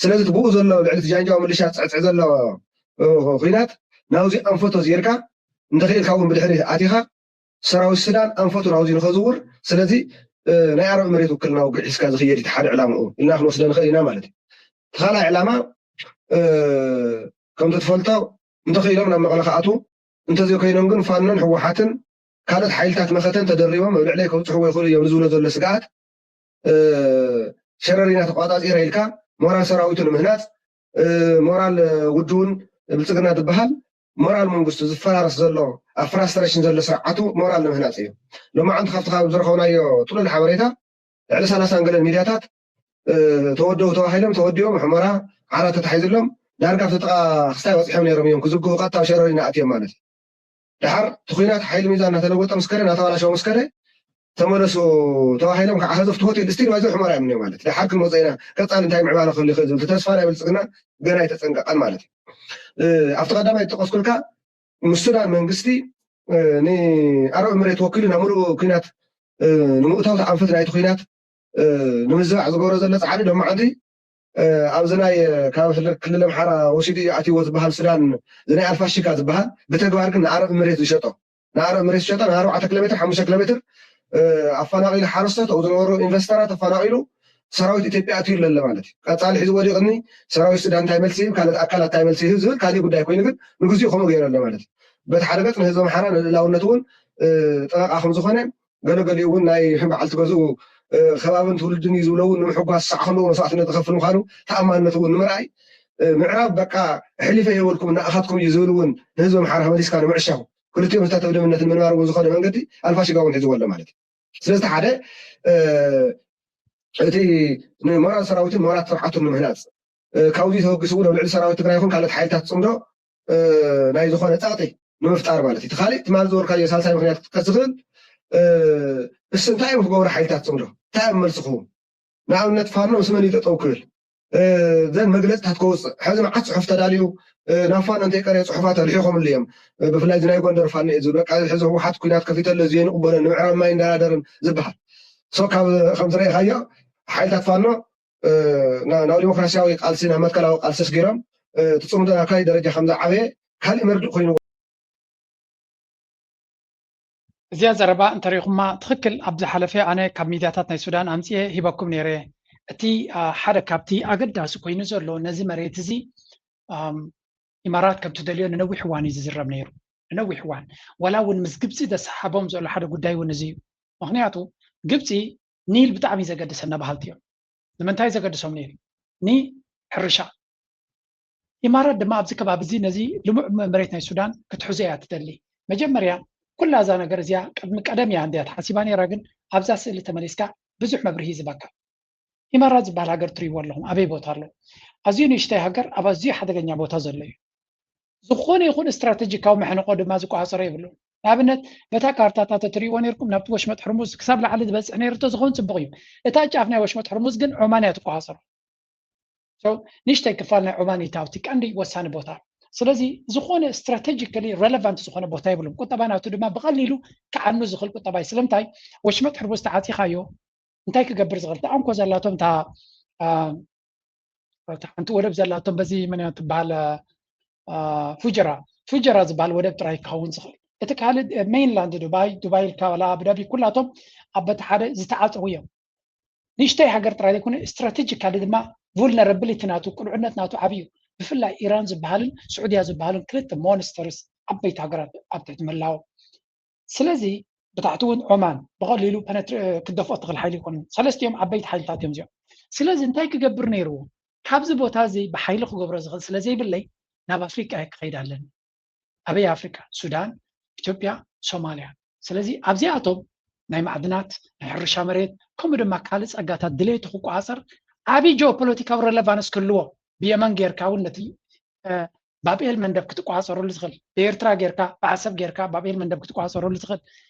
ስለዚ እቲ ብኡ ዘሎ ልዕሊ እቲ ጃንጃዊ ምልሻ ዝፅዕፅዕ ዘሎ ኩናት ናብዚ ኣንፈቶ ዜርካ እንተኽኢልካ እውን ብድሕሪ ኣቲኻ ሰራዊት ሱዳን ኣንፈቱ ናብዚ ንኸዝውር ስለዚ ናይ ዓረብ መሬት ውክልና ውግእ ሒዝካ ዝኽየድ እቲ ሓደ ዕላምኡ ኢልና ክንወስደ ንኽእል ኢና ማለት እዩ። እቲ ካልኣይ ዕላማ ከምቲ ትፈልጦ እንተኽኢሎም ናብ መቐለ ክኣትዉ እንተዘይኮይኖም ግን ፋኖን ህወሓትን ካልኦት ሓይልታት መኸተን ተደሪቦም ኣብ ልዕለይ ከብፅሕዎ ይኽእሉ እዮም ንዝብሎ ዘሎ ስግኣት ሸረሪና ተቋፃፂረ ኢልካ ሞራል ሰራዊቱ ንምህናፅ ሞራል ውድውን ብልፅግና ዝበሃል ሞራል መንግስቱ ዝፈራረስ ዘሎ ኣብ ፍራስትሬሽን ዘሎ ስርዓቱ ሞራል ንምህናፅ እዩ። ሎማዓንቲ ካብቲ ካብ ዝረኸብናዮ ጥሉል ሓበሬታ ልዕሊ ሰላሳን ገለን ሚድያታት ተወደው ተባሂሎም ተወዲኦም ሑመራ ዓራት ተታሒዝሎም ዳርጋ ኣብቲ ጥቓ ክስታይ በፂሖም ነይሮም እዮም ክዝግቡ ቀጥታ ኣብ ሸረሪና ኣትዮም ማለት እዩ። ድሓር እቲ ኩናት ሓይሊ ሚዛን እናተለወጠ ምስ ከደ እናተባላሸወ ምስ ከደ ተመለሱ ተባሂሎም ከዓ ሕዚ ኣብቲ ሆቴል ስቲል ናይዚ ሑመራ እዮም እኒኦ ማለት ድሓር ክንመፀ ኢና ቀፃሊ እንታይ ምዕባለ ክህሉ ይኽእል ዝብል ተስፋ ናይ ብልፅግና ገና ኣይተፀንቀቐን ማለት እዩ። ኣብቲ ቀዳማይ ዝጠቐስኩልካ ምስ ሱዳን መንግስቲ ንኣረብ መሬት ወኪሉ ናብ ምሉእ ኩናት ንምእታው ተኣንፈት ናይቲ ኩናት ንምዝባዕ ዝገብሮ ዘሎ ፃዕሪ ሎማዓንቲ ኣብዚ ናይ ካብ ክልል ኣምሓራ ወሲዱ እዩ ኣትይዎ ዝበሃል ሱዳን እዚ ናይ ኣልፋሽጋ ዝበሃል ብተግባር ግን ንኣረብ መሬት ዝሸጦ ንኣረብ መሬት ዝሸጦ ንኣርባዕተ ኪሎ ሜትር ሓሙሽተ ኪሎ ሜትር ኣፈናቒሉ ሓረስቶት ኣብኡ ዝነበሩ ኢንቨስተራት ኣፈናቒሉ ሰራዊት ኢትዮጵያ ኣትዩ ኣሎ ማለት እዩ። ቀፃሊ ሕዚ ወዲቕኒ ሰራዊት ሱዳን እንታይ መልሲ ይህብ ካልኦት ኣካላት እንታይ መልሲ ይህብ ዝብል ካሊእ ጉዳይ ኮይኑ ግን ንግዚኡ ከምኡ ገይሩ ኣሎ ማለት እዩ። በቲ ሓደ ገፅ ንህዝቢ ኣምሓራ ንልእላውነት እውን ጠበቃ ከምዝኾነ ገለገሊኡ እውን ናይ በዓልቲ ገዝኡ ከባብን ትውልድን እዩ ዝብሎ እውን ንምሕጓስ ሳዕ ከለዉ መስዋእትነት ዝኸፍል ምዃኑ ተኣማንነት እውን ንምርኣይ ምዕራብ በቃ ኣሕሊፈ የበልኩም እናኣኻትኩም እዩ ዝብል እውን ንህዝቢ ኣምሓራ መሊስካ ንምዕሻው ክልቲኦም ህዝብታት ኣብ ደምነትን ምንባር እውን ዝኾነ መንገዲ ኣልፋሽጋ እውን ሒዝዎ ኣሎ ማለት እዩ። ስለዚ ሓደ እቲ ንሞራል ሰራዊትን ሞራል ስርዓቱን ንምህናፅ ካብዚ ተበጊሱ እውን ኣብ ልዕሊ ሰራዊት ትግራይ ይኹን ካልኦት ሓይልታት ፅምዶ ናይ ዝኾነ ፀቕጢ ንምፍጣር ማለት እዩ። እቲ ካሊእ ትማሊ ዝበልካዮ ሳልሳይ ምክንያት ክጥቀስ ዝኽእል እስ እንታይ እዮም ክገብሩ ሓይልታት ፅምዶ እንታይ እዮም መልሲ ክህቡ ንኣብነት ፋኖ ምስ መን እዩ ጠጠው ክብል ዘን መግለፅታት ከውፅእ ሕዚ መዓት ፅሑፍ ተዳልዩ ናብ ፋኖ እንተይቀረየ ፅሑፋት ኣልሒኾምሉ እዮም። ብፍላይ እዚ ናይ ጎንደር ፋኖ እዩ ዝብል በቃ ሕዚ ህወሓት ኩናት ከፊተሉ እዚ የንቕበሎን ንምዕራብ ማይ እንዳዳደርን ዝበሃል ሶ ካብ ከም ዝረኢኻዮ ሓይልታት ፋኖ ናብ ዲሞክራሲያዊ ቃልሲ ናብ መትከላዊ ቃልሲ ኣስጊሮም እቲ ፅምዶ ናብ ካሊእ ደረጃ ከም ዝዓበየ ካሊእ መርድእ ኮይኑ እዚኣ ዘረባ እንተሪኹማ ትኽክል ኣብ ዝሓለፈ ኣነ ካብ ሚድያታት ናይ ሱዳን ኣምፅኤ ሂበኩም ነይረ እቲ ሓደ ካብቲ ኣገዳሲ ኮይኑ ዘሎ ነዚ መሬት እዚ ኢማራት ከም ትደልዮ ንነዊሕ እዋን እዩ ዝዝረብ ነይሩ ንነዊሕ እዋን። ዋላ እውን ምስ ግብፂ ዘሰሓቦም ዘሎ ሓደ ጉዳይ እውን እዚ እዩ። ምክንያቱ ግብፂ ኒል ብጣዕሚ ዘገድሰና በሃልቲ እዮም። ንምንታይ ዘገድሶም ኒል? ንሕርሻ። ኢማራት ድማ ኣብዚ ከባቢ እዚ ነዚ ልሙዕ መሬት ናይ ሱዳን ክትሕዞ እያ ትደሊ። መጀመርያ ኩላ እዛ ነገር እዚኣ ቅድሚ ቀደም እያ እንድያ ተሓሲባ ነይራ፣ ግን ኣብዛ ስእሊ ተመሊስካ ብዙሕ መብርሂ ይዝበካ። ኢማራት ዝበሃል ሃገር ትርእይዎ ኣለኹም ኣበይ ቦታ ኣሎ? ኣዝዩ ንእሽተይ ሃገር ኣብ ኣዝዩ ሓደገኛ ቦታ ዘሎ እዩ። ዝኾነ ይኹን ስትራቴጂካዊ መሕንቆ ድማ ዝቆፃፀሮ የብሉን። ንኣብነት በታ ካርታታት እትርእይዎ ነርኩም ናብቲ ወሽመጥ ሕርሙዝ ክሳብ ላዕሊ ዝበፅሕ ነይሩ እንተዝኸውን ፅቡቕ እዩ። እታ ጫፍ ናይ ወሽመጥ ሕርሙዝ ግን ዖማን እያ ትቆፃፀሮ። ንእሽተይ ክፋል ናይ ዖማን እዩ ኣብቲ ቀንዲ ወሳኒ ቦታ። ስለዚ ዝኾነ ስትራቴጂካሊ ረለቫንት ዝኾነ ቦታ የብሉን። ቁጠባ ናቱ ድማ ብቐሊሉ ክዓኑ ዝኽእል ቁጠባ እዩ። ስለምንታይ? ወሽመጥ ሕርሙዝ ተዓፂኻዮ እንታይ ክገብር ዝኽእል? እታ እንኮ ዘላቶም እታ ሓንቲ ወደብ ዘላቶም በዚ መን እያ ትበሃል? ፉጀራ ፉጀራ ዝበሃል ወደብ ጥራይ ክኸውን ዝኽእል። እቲ ካልእ ሜይንላንድ ዱባይ ዱባይ ኢልካ ዋላ ኣቡዳቢ ኩላቶም ኣብ በቲ ሓደ ዝተዓፀዉ እዮም። ንእሽተይ ሃገር ጥራይ ዘይኮነ ስትራቴጂካሊ ድማ ቭልነራብሊቲ ናቱ ቅኑዕነት ናቱ ዓብዩ። ብፍላይ ኢራን ዝበሃልን ስዑድያ ዝበሃልን ክልተ ሞንስተርስ ዓበይቲ ሃገራት ኣብ ትሕቲ ምህላዎም። ስለዚ ብታሕቲ እውን ዖማን ብቐሊሉ ክትደፍኦ ትኽእል ሓይሊ ይኮኑ። ሰለስቲኦም ዓበይቲ ሓይልታት እዮም እዚኦም። ስለዚ እንታይ ክገብር ነይርዎ? ካብዚ ቦታ እዚ ብሓይሊ ክገብሮ ዝኽእል ስለዘይብለይ ናብ ኣፍሪቃ እየ ክኸይድ ኣለኒ። ኣበይ ኣፍሪቃ? ሱዳን፣ ኢትዮጵያ፣ ሶማልያ። ስለዚ ኣብዚኣቶም ናይ ማዕድናት፣ ናይ ሕርሻ መሬት ከምኡ ድማ ካልእ ጸጋታት ድሌቱ ክቆጻጸር ዓብዪ ጂኦፖለቲካዊ ረለቫንስ ክህልዎ። ብየመን ጌርካ እውን ነቲ ባብኤል መንደብ ክትቆጻጸረሉ ትኽእል። ብኤርትራ ጌርካ ብዓሰብ ጌርካ ባብኤል መንደብ ክትቆጻጸረሉ ትኽእል።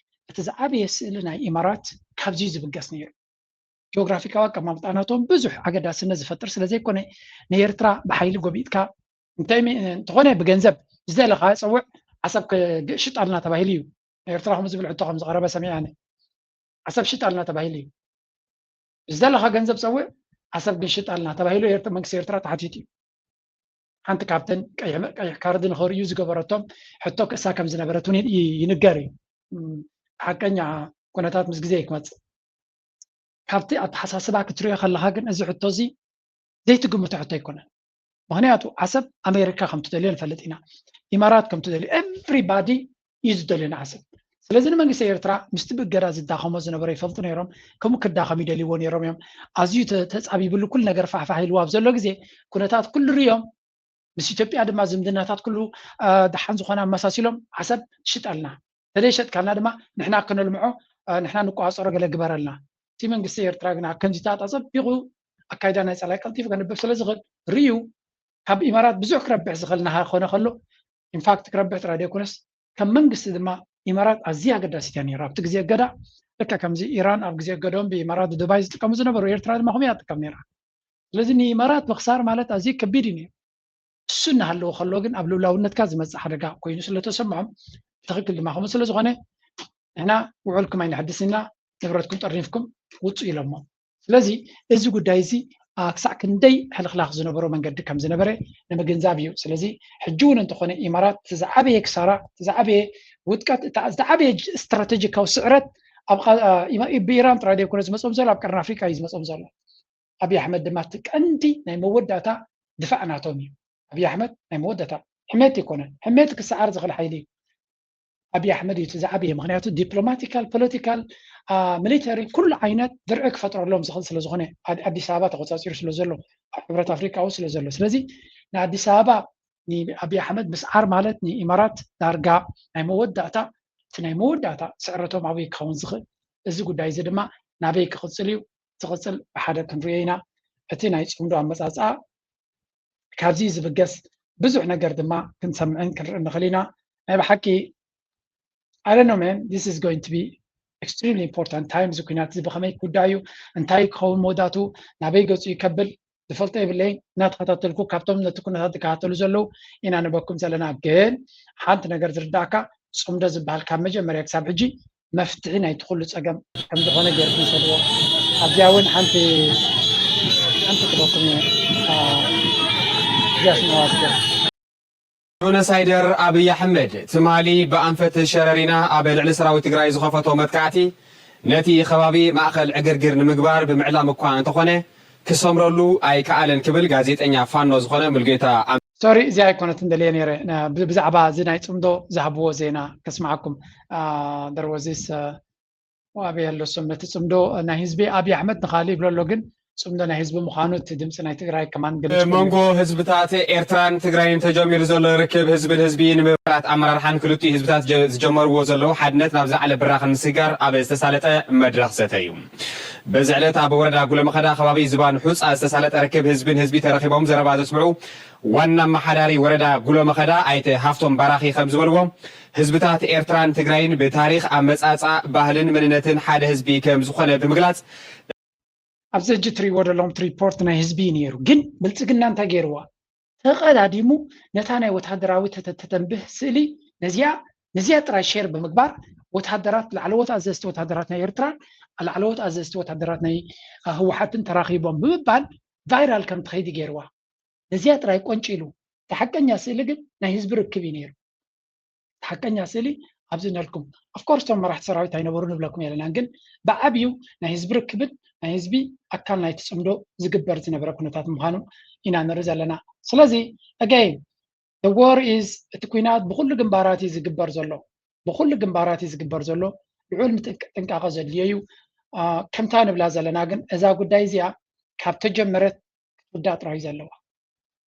እቲ ዝዓበየ ስእሊ ናይ ኢማራት ካብዚ ዝብገስ ነይሩ። ጂኦግራፊካዊ ኣቀማምጣ ናቶም ብዙሕ ኣገዳስነት ዝፈጥር ስለዘይኮነ ንኤርትራ ብሓይሊ ጎቢጥካ እንተኾነ ብገንዘብ ዝደለኻ ፀውዕ ዓሰብ ሽጣልና ተባሂሉ እዩ። ኤርትራ ከምኡ ዝብል ሕቶ ከም ዝቐረበ ሰሚዐ ኣነ። ዓሰብ ሽጣልና ተባሂሉ እዩ። ብዝደለኻ ገንዘብ ፀውዕ ዓሰብ ግን ሽጣልና ተባሂሉ መንግስቲ ኤርትራ ተሓቲቱ እዩ። ሓንቲ ካብተን ቀይሕ ካርዲ ንኸርእዩ ዝገበረቶም ሕቶ ክእሳ ከም ዝነበረት እውን ይንገር እዩ። ሓቀኛ ኩነታት ምስ ግዜ ክመፅእ ካብቲ ኣተሓሳስባ ክትሪኦ ከለኻ ግን እዚ ሕቶ እዚ ዘይትግምቶ ሕቶ ኣይኮነን። ምክንያቱ ዓሰብ ኣሜሪካ ከም ትደልዮ ንፈልጥ ኢና፣ ኢማራት ከም ትደልዮ ኤቭሪባዲ እዩ ዝደልዮ ንዓሰብ። ስለዚ ንመንግስቲ ኤርትራ ምስቲ ብእገዳ ዝዳኸሞ ዝነበረ ይፈልጡ ነይሮም፣ ከምኡ ክዳኸም ይደልይዎ ነይሮም እዮም። ኣዝዩ ተፃቢብሉ ኩሉ ነገር ፋሕፋሕ ኢልዎ ኣብ ዘሎ ግዜ ኩነታት ኩሉ ርዮም ምስ ኢትዮጵያ ድማ ዝምድናታት ኩሉ ደሓን ዝኾነ ኣመሳሲሎም ዓሰብ ሽጠልና ተዘይሸጥካልና ድማ ንሕና ከነልምዖ ንሕና ንቆፃፀሮ ገለ ግበረልና። እቲ መንግስቲ ኤርትራ ግና ከምዚታት ኣፀቢቑ ኣካይዳ ናይ ፀላይ ቀልጢፉ ከንብብ ስለዝኽእል ርዩ ካብ ኢማራት ብዙሕ ክረብሕ ዝኽእል ናሃ ክኾነ ከሎ ኢንፋክት ክረብሕ ጥራይ ዘይኮነስ ከም መንግስቲ ድማ ኢማራት ኣዝያ ኣገዳሲት እያ ነይራ ኣብቲ ግዜ እገዳ። ልክዕ ከምዚ ኢራን ኣብ ግዜ እገዶም ብኢማራት ዱባይ ዝጥቀሙ ዝነበሩ ኤርትራ ድማ ከምኡ እያ ትጥቀም ነይራ። ስለዚ ንኢማራት ምኽሳር ማለት ኣዝዩ ከቢድ እዩ ነይሩ። እሱ እናሃለወ ከሎ ግን ኣብ ልውላውነትካ ዝመፅእ ሓደጋ ኮይኑ ስለተሰምዖም ብትኽክል ድማ ከምኡ ስለዝኾነ ንሕና ውዕልኩም ኣይነሕድስን ኢና፣ ንብረትኩም ጠርኒፍኩም ውፁ ኢሎሞ። ስለዚ እዚ ጉዳይ እዚ ክሳዕ ክንደይ ሕልኽላኽ ዝነበሮ መንገዲ ከም ዝነበረ ንምግንዛብ እዩ። ስለዚ ሕጂ እውን እንተኾነ ኢማራት እቲ ዝዓበየ ክሳራ እቲ ዝዓበየ ውድቀት እቲ ዝዓበየ ስትራቴጂካዊ ስዕረት ብኢራን ጥራይ ዘይኮነ ዝመፆም ዘሎ ኣብ ቀርኒ ኣፍሪቃ እዩ ዝመፆም ዘሎ። ኣብይ ኣሕመድ ድማ እቲ ቀንዲ ናይ መወዳእታ ድፋዕ ናቶም እዩ። ኣብይ ኣሕመድ ናይ መወዳእታ ሕሜት ይኮነን። ሕሜት ክሰዓር ዝኽእል ሓይሊ እዩ። ኣብይ ኣሕመድ እዩ እቲ ዝዓበየ። ምክንያቱ ዲፕሎማቲካል፣ ፖለቲካል፣ ሚሊተሪ ኩሉ ዓይነት ድርዒ ክፈጥረሎም ዝኽእል ስለዝኾነ ኣዲስ ኣበባ ተቆፃፂሩ ስለዘሎ ኣብ ሕብረት ኣፍሪቃ ስለ ዘሎ ስለዚ ንኣዲስ ኣበባ ንኣብይ ኣሕመድ ምስዓር ማለት ንኢማራት ዳርጋ ናይ መወዳእታ እቲ ናይ መወዳእታ ስዕረቶም ኣበይ ክኸውን ዝኽእል እዚ ጉዳይ እዚ ድማ ናበይ ክቕፅል እዩ ዝቕፅል ብሓደ ክንሪኦ ኢና። እቲ ናይ ፅምዶ ኣመፃፅኣ ካብዚ ዝብገስ ብዙሕ ነገር ድማ ክንሰምዕን ክንርኢ ንኽእል ኢና። ናይ ብሓቂ I don't know man, this is going to be extremely important time። እዚ ኩናት እዚ ብኸመይ ክውዳእ እዩ፣ እንታይ ክኸውን መወዳእቱ፣ ናበይ ገፁ ይከብል ዝፈልጦ የብለይን። እናተኸታተልኩ ካብቶም ነቲ ኩነታት ዝከታተሉ ዘለዉ ኢና ንበኩም ዘለና። ግን ሓንቲ ነገር ዝርዳእካ ፅምዶ ዝበሃል ካብ መጀመርያ ክሳብ ሕጂ መፍትሒ ናይቲ ኩሉ ፀገም ከም ዝኾነ ገይርኩም ሰድዎ። ኣብዚኣ እውን ሓንቲ ሓንቲ ክበኩም እየ እዚኣ ስምዋ ስገር ጆኖሳይደር ኣብይ ኣሕመድ ትማሊ ብኣንፈት ሸረሪና ኣብ ልዕሊ ሰራዊት ትግራይ ዝኸፈቶ መጥቃዕቲ ነቲ ከባቢ ማእኸል ዕግርግር ንምግባር ብምዕላም እኳ እንተኾነ ክሰምረሉ ኣይከኣለን ክብል ጋዜጠኛ ፋኖ ዝኾነ ሙልጌታ ሶሪ፣ እዚኣ ኣይኮነትን ደልየ ነይረ። ብዛዕባ እዚ ናይ ፅምዶ ዝሃብዎ ዜና ከስምዓኩም። ደርወዚስ ኣበይ ኣሎ? ሶም ነቲ ፅምዶ ናይ ህዝቢ ኣብይ ኣሕመድ ንኻሊ ይብሎ ኣሎ፣ ግን ፅምዶ ናይ ህዝቢ ምዃኑ እቲ ድምፂ ናይ ትግራይ ከማን ገሊፁ። መንጎ ህዝብታት ኤርትራን ትግራይን ተጀሚሩ ዘሎ ርክብ ህዝብን ህዝቢ ንምብራት ኣመራርሓን ክልቲኡ ህዝብታት ዝጀመርዎ ዘለዉ ሓድነት ናብ ዝለዓለ ብራኸ ንምስግጋር ኣብ ዝተሳለጠ መድረኽ ዘተ እዩ። በዚ ዕለት ኣብ ወረዳ ጉለመኸዳ ከባቢ ዝባን ሑፃ ዝተሳለጠ ርክብ ህዝብን ህዝቢ ተረኺቦም ዘረባ ዘስምዑ ዋና ኣመሓዳሪ ወረዳ ጉለመኸዳ ኣይተ ሃፍቶም ባራኺ ከም ዝበልዎ፣ ህዝብታት ኤርትራን ትግራይን ብታሪኽ ኣመፃፃ ባህልን መንነትን ሓደ ህዝቢ ከም ዝኾነ ብምግላፅ፣ ኣብዚ ሕጂ ትሪእዎ ዘለኹም ሪፖርት ናይ ህዝቢ እዩ ነይሩ። ግን ብልፅግና እንታይ ገይርዋ? ተቐዳዲሙ ነታ ናይ ወታደራዊ ተተንብህ ስእሊ ነዚኣ ነዚኣ ጥራይ ሼር ብምግባር ወታደራት ላዕለዎት ኣዘዝቲ ወታደራት ናይ ኤርትራን ላዕለዎት ኣዘዝቲ ወታደራት ናይ ህወሓትን ተራኺቦም ብምባል ቫይራል ከም ትኸይድ ገይርዋ። ነዚኣ ጥራይ ቆንጪሉ። እቲ ሓቀኛ ስእሊ ግን ናይ ህዝቢ ርክብ እዩ ነይሩ። እቲ ሓቀኛ ስእሊ ኣብዚ ነልኩም። ኦፍኮርስ እቶም መራሕቲ ሰራዊት ኣይነበሩ ንብለኩም የለናን፣ ግን ብዓብዩ ናይ ህዝቢ ርክብን ናይ ህዝቢ ኣካል ናይቲ ፅምዶ ዝግበር ዝነበረ ኩነታት ምዃኑ ኢና ንርኢ ዘለና። ስለዚ ኣገይን ወር ኢዝ እቲ ኩናት ብኩሉ ግንባራት እዩ ዝግበር ዘሎ፣ ብኩሉ ግንባራት እዩ ዝግበር ዘሎ። ልዑል ጥንቃቐ ዘድልዮ እዩ። ከምታ ንብላ ዘለና ግን እዛ ጉዳይ እዚኣ ካብ ተጀመረት ክትውዳእ ጥራይ እዩ ዘለዋ።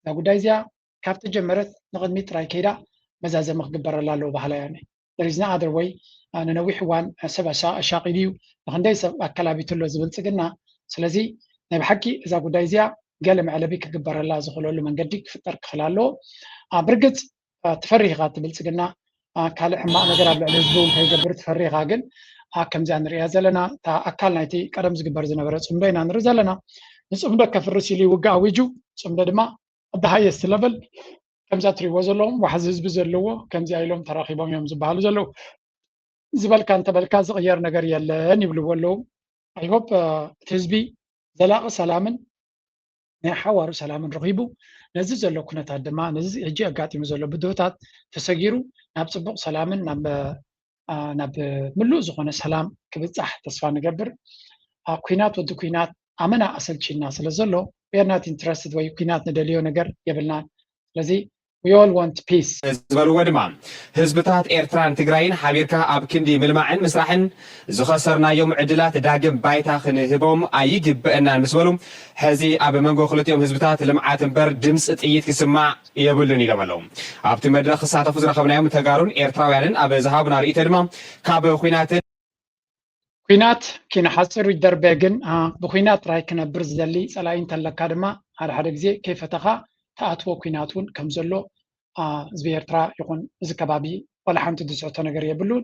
እዛ ጉዳይ እዚኣ ካብ ተጀመረት ንቕድሚት ጥራይ ከይዳ መዛዘሚ ክግበረላ ኣለዎ በሃላይ ኣነ። There is no other way። ንነዊሕ እዋን ሰብ ኣሻቒሉ እዩ፣ ንክንደይ ሰብ ኣከላቢቱ ኣሎ ዝብልፅግና። ስለዚ ናይ ብሓቂ እዛ ጉዳይ እዚኣ ገለ መዕለቢ ክግበረላ ዝኽእለሉ መንገዲ ክፍጠር ክኽእል ኣለዎ። ብርግፅ ትፈርህ ኢኻ እቲ ብልፅግና ካልእ ሕማቕ ነገር ኣብ ልዕሊ ህዝቢ እውን ከይገብር ትፈርህ ኢኻ። ግን ከምዚኣ ንሪኣ ዘለና እታ ኣካል ናይቲ ቀደም ዝግበር ዝነበረ ፅምዶ ኢና ንርኢ ዘለና። ንፅምዶ ከፍርስ ኢሉ ውግእ ኣዊጁ፣ ፅምዶ ድማ ኣብ ሃየስት ለቨል ከምዛ ትሪእዎ ዘለዎም ዋሕዚ ህዝቢ ዘለዎ ከምዚኣ ኢሎም ተራኺቦም እዮም ዝበሃሉ ዘለዉ። ዝበልካ እንተበልካ ዝቕየር ነገር የለን ይብልዎ ኣለዉ። ኣይሆፕ እቲ ህዝቢ ዘላቒ ሰላምን ናይ ሓዋሩ ሰላምን ረኺቡ ነዚ ዘሎ ኩነታት ድማ ነዚ ሕጂ ኣጋጢሙ ዘሎ ብድሆታት ተሰጊሩ ናብ ፅቡቕ ሰላምን ናብ ምሉእ ዝኾነ ሰላም ክብፃሕ ተስፋ ንገብር። ኩናት ወዲ ኩናት ኣመና ኣሰልቺና ስለ ዘሎ we are not interested ወይ ኩናት ንደልዮ ነገር የብልናን። ስለዚ we all want peace። ዝበልዎ ድማ ህዝብታት ኤርትራን ትግራይን ሓቢርካ ኣብ ክንዲ ምልማዕን ምስራሕን ዝኸሰርናዮም ዕድላት ዳግም ባይታ ክንህቦም ኣይግበአናን ምስ በሉ፣ ሕዚ ኣብ መንጎ ክልቲኦም ህዝብታት ልምዓት እምበር ድምፂ ጥይት ክስማዕ የብሉን ኢሎም ኣለዉ። ኣብቲ መድረኽ ክሳተፉ ዝረኸብናዮም ተጋሩን ኤርትራውያንን ኣብ ዝሃቡና ርእይቶ ድማ ካብ ኩናትን ኩናት ኪንሓፅር ይደርበ ግን ብኩናት ጥራይ ክነብር ዝደሊ ፀላኢ እንተለካ ድማ ሓደ ሓደ ግዜ ከይፈተኻ ትኣትዎ ኩናት እውን ከም ዘሎ ህዝቢ ኤርትራ ይኹን እዚ ከባቢ ዋላ ሓንቲ ዝስሕቶ ነገር የብሉን።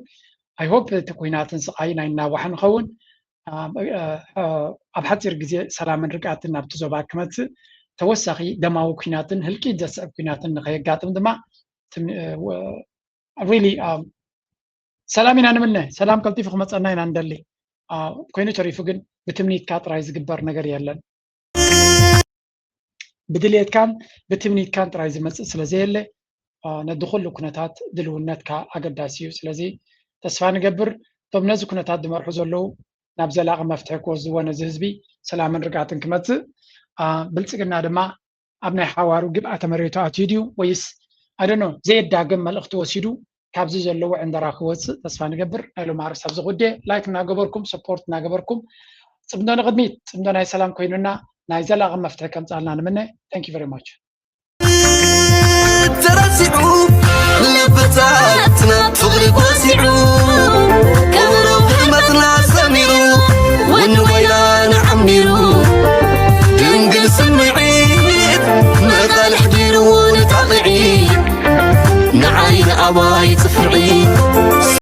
I hope እቲ ኩናትን ስቓይን ኣይናዋሕ ንኸውን። ኣብ ሓፂር ግዜ ሰላምን ርግኣትን ናብቲ ዞባ ክመፅእ፣ ተወሳኺ ደማዊ ኩናትን ህልቂት ዘስዕብ ኩናትን ንኸየጋጥም ድማ really ሰላም ኢና ንምነ። ሰላም ቀልጢፉ ክመፀና ኢና ንደሊ። ኮይኑ ተሪፉ ግን ብትምኒትካ ጥራይ ዝግበር ነገር የለን። ብድልየትካን ብትምኒትካን ጥራይ ዝመፅእ ስለ ዘየለ ነዚ ኩሉ ኩነታት ድልውነትካ ኣገዳሲ እዩ። ስለዚ ተስፋ ንገብር እቶም ነዚ ኩነታት ዝመርሑ ዘለዉ ናብ ዘላቒ መፍትሒ ክወስድዎ ነዚ ህዝቢ ሰላምን ርግኣትን ክመፅእ፣ ብልፅግና ድማ ኣብ ናይ ሓዋሩ ግብኣተ መሬቱ ኣትዩ ድዩ ወይስ ኣደኖ ዘየዳግም መልእኽቲ ወሲዱ ካብዚ ዘለዎ ዕንደራ ክወፅእ ተስፋ ንገብር። ናይ ሎም ኣርእስቲ ኣብዚ ጉዴ ላይክ እናገበርኩም ሰፖርት እናገበርኩም ፅምዶ ንቕድሚት ፅምዶ ናይ ሰላም ኮይኑና ናይ ዘላቒ መፍትሒ ከምፃልና ንምነ። Thank you very much። ተረሲዑ ልብታትና ፍቕሪ ጎሲዑ ቀብረው ሕልመትና ሰሚ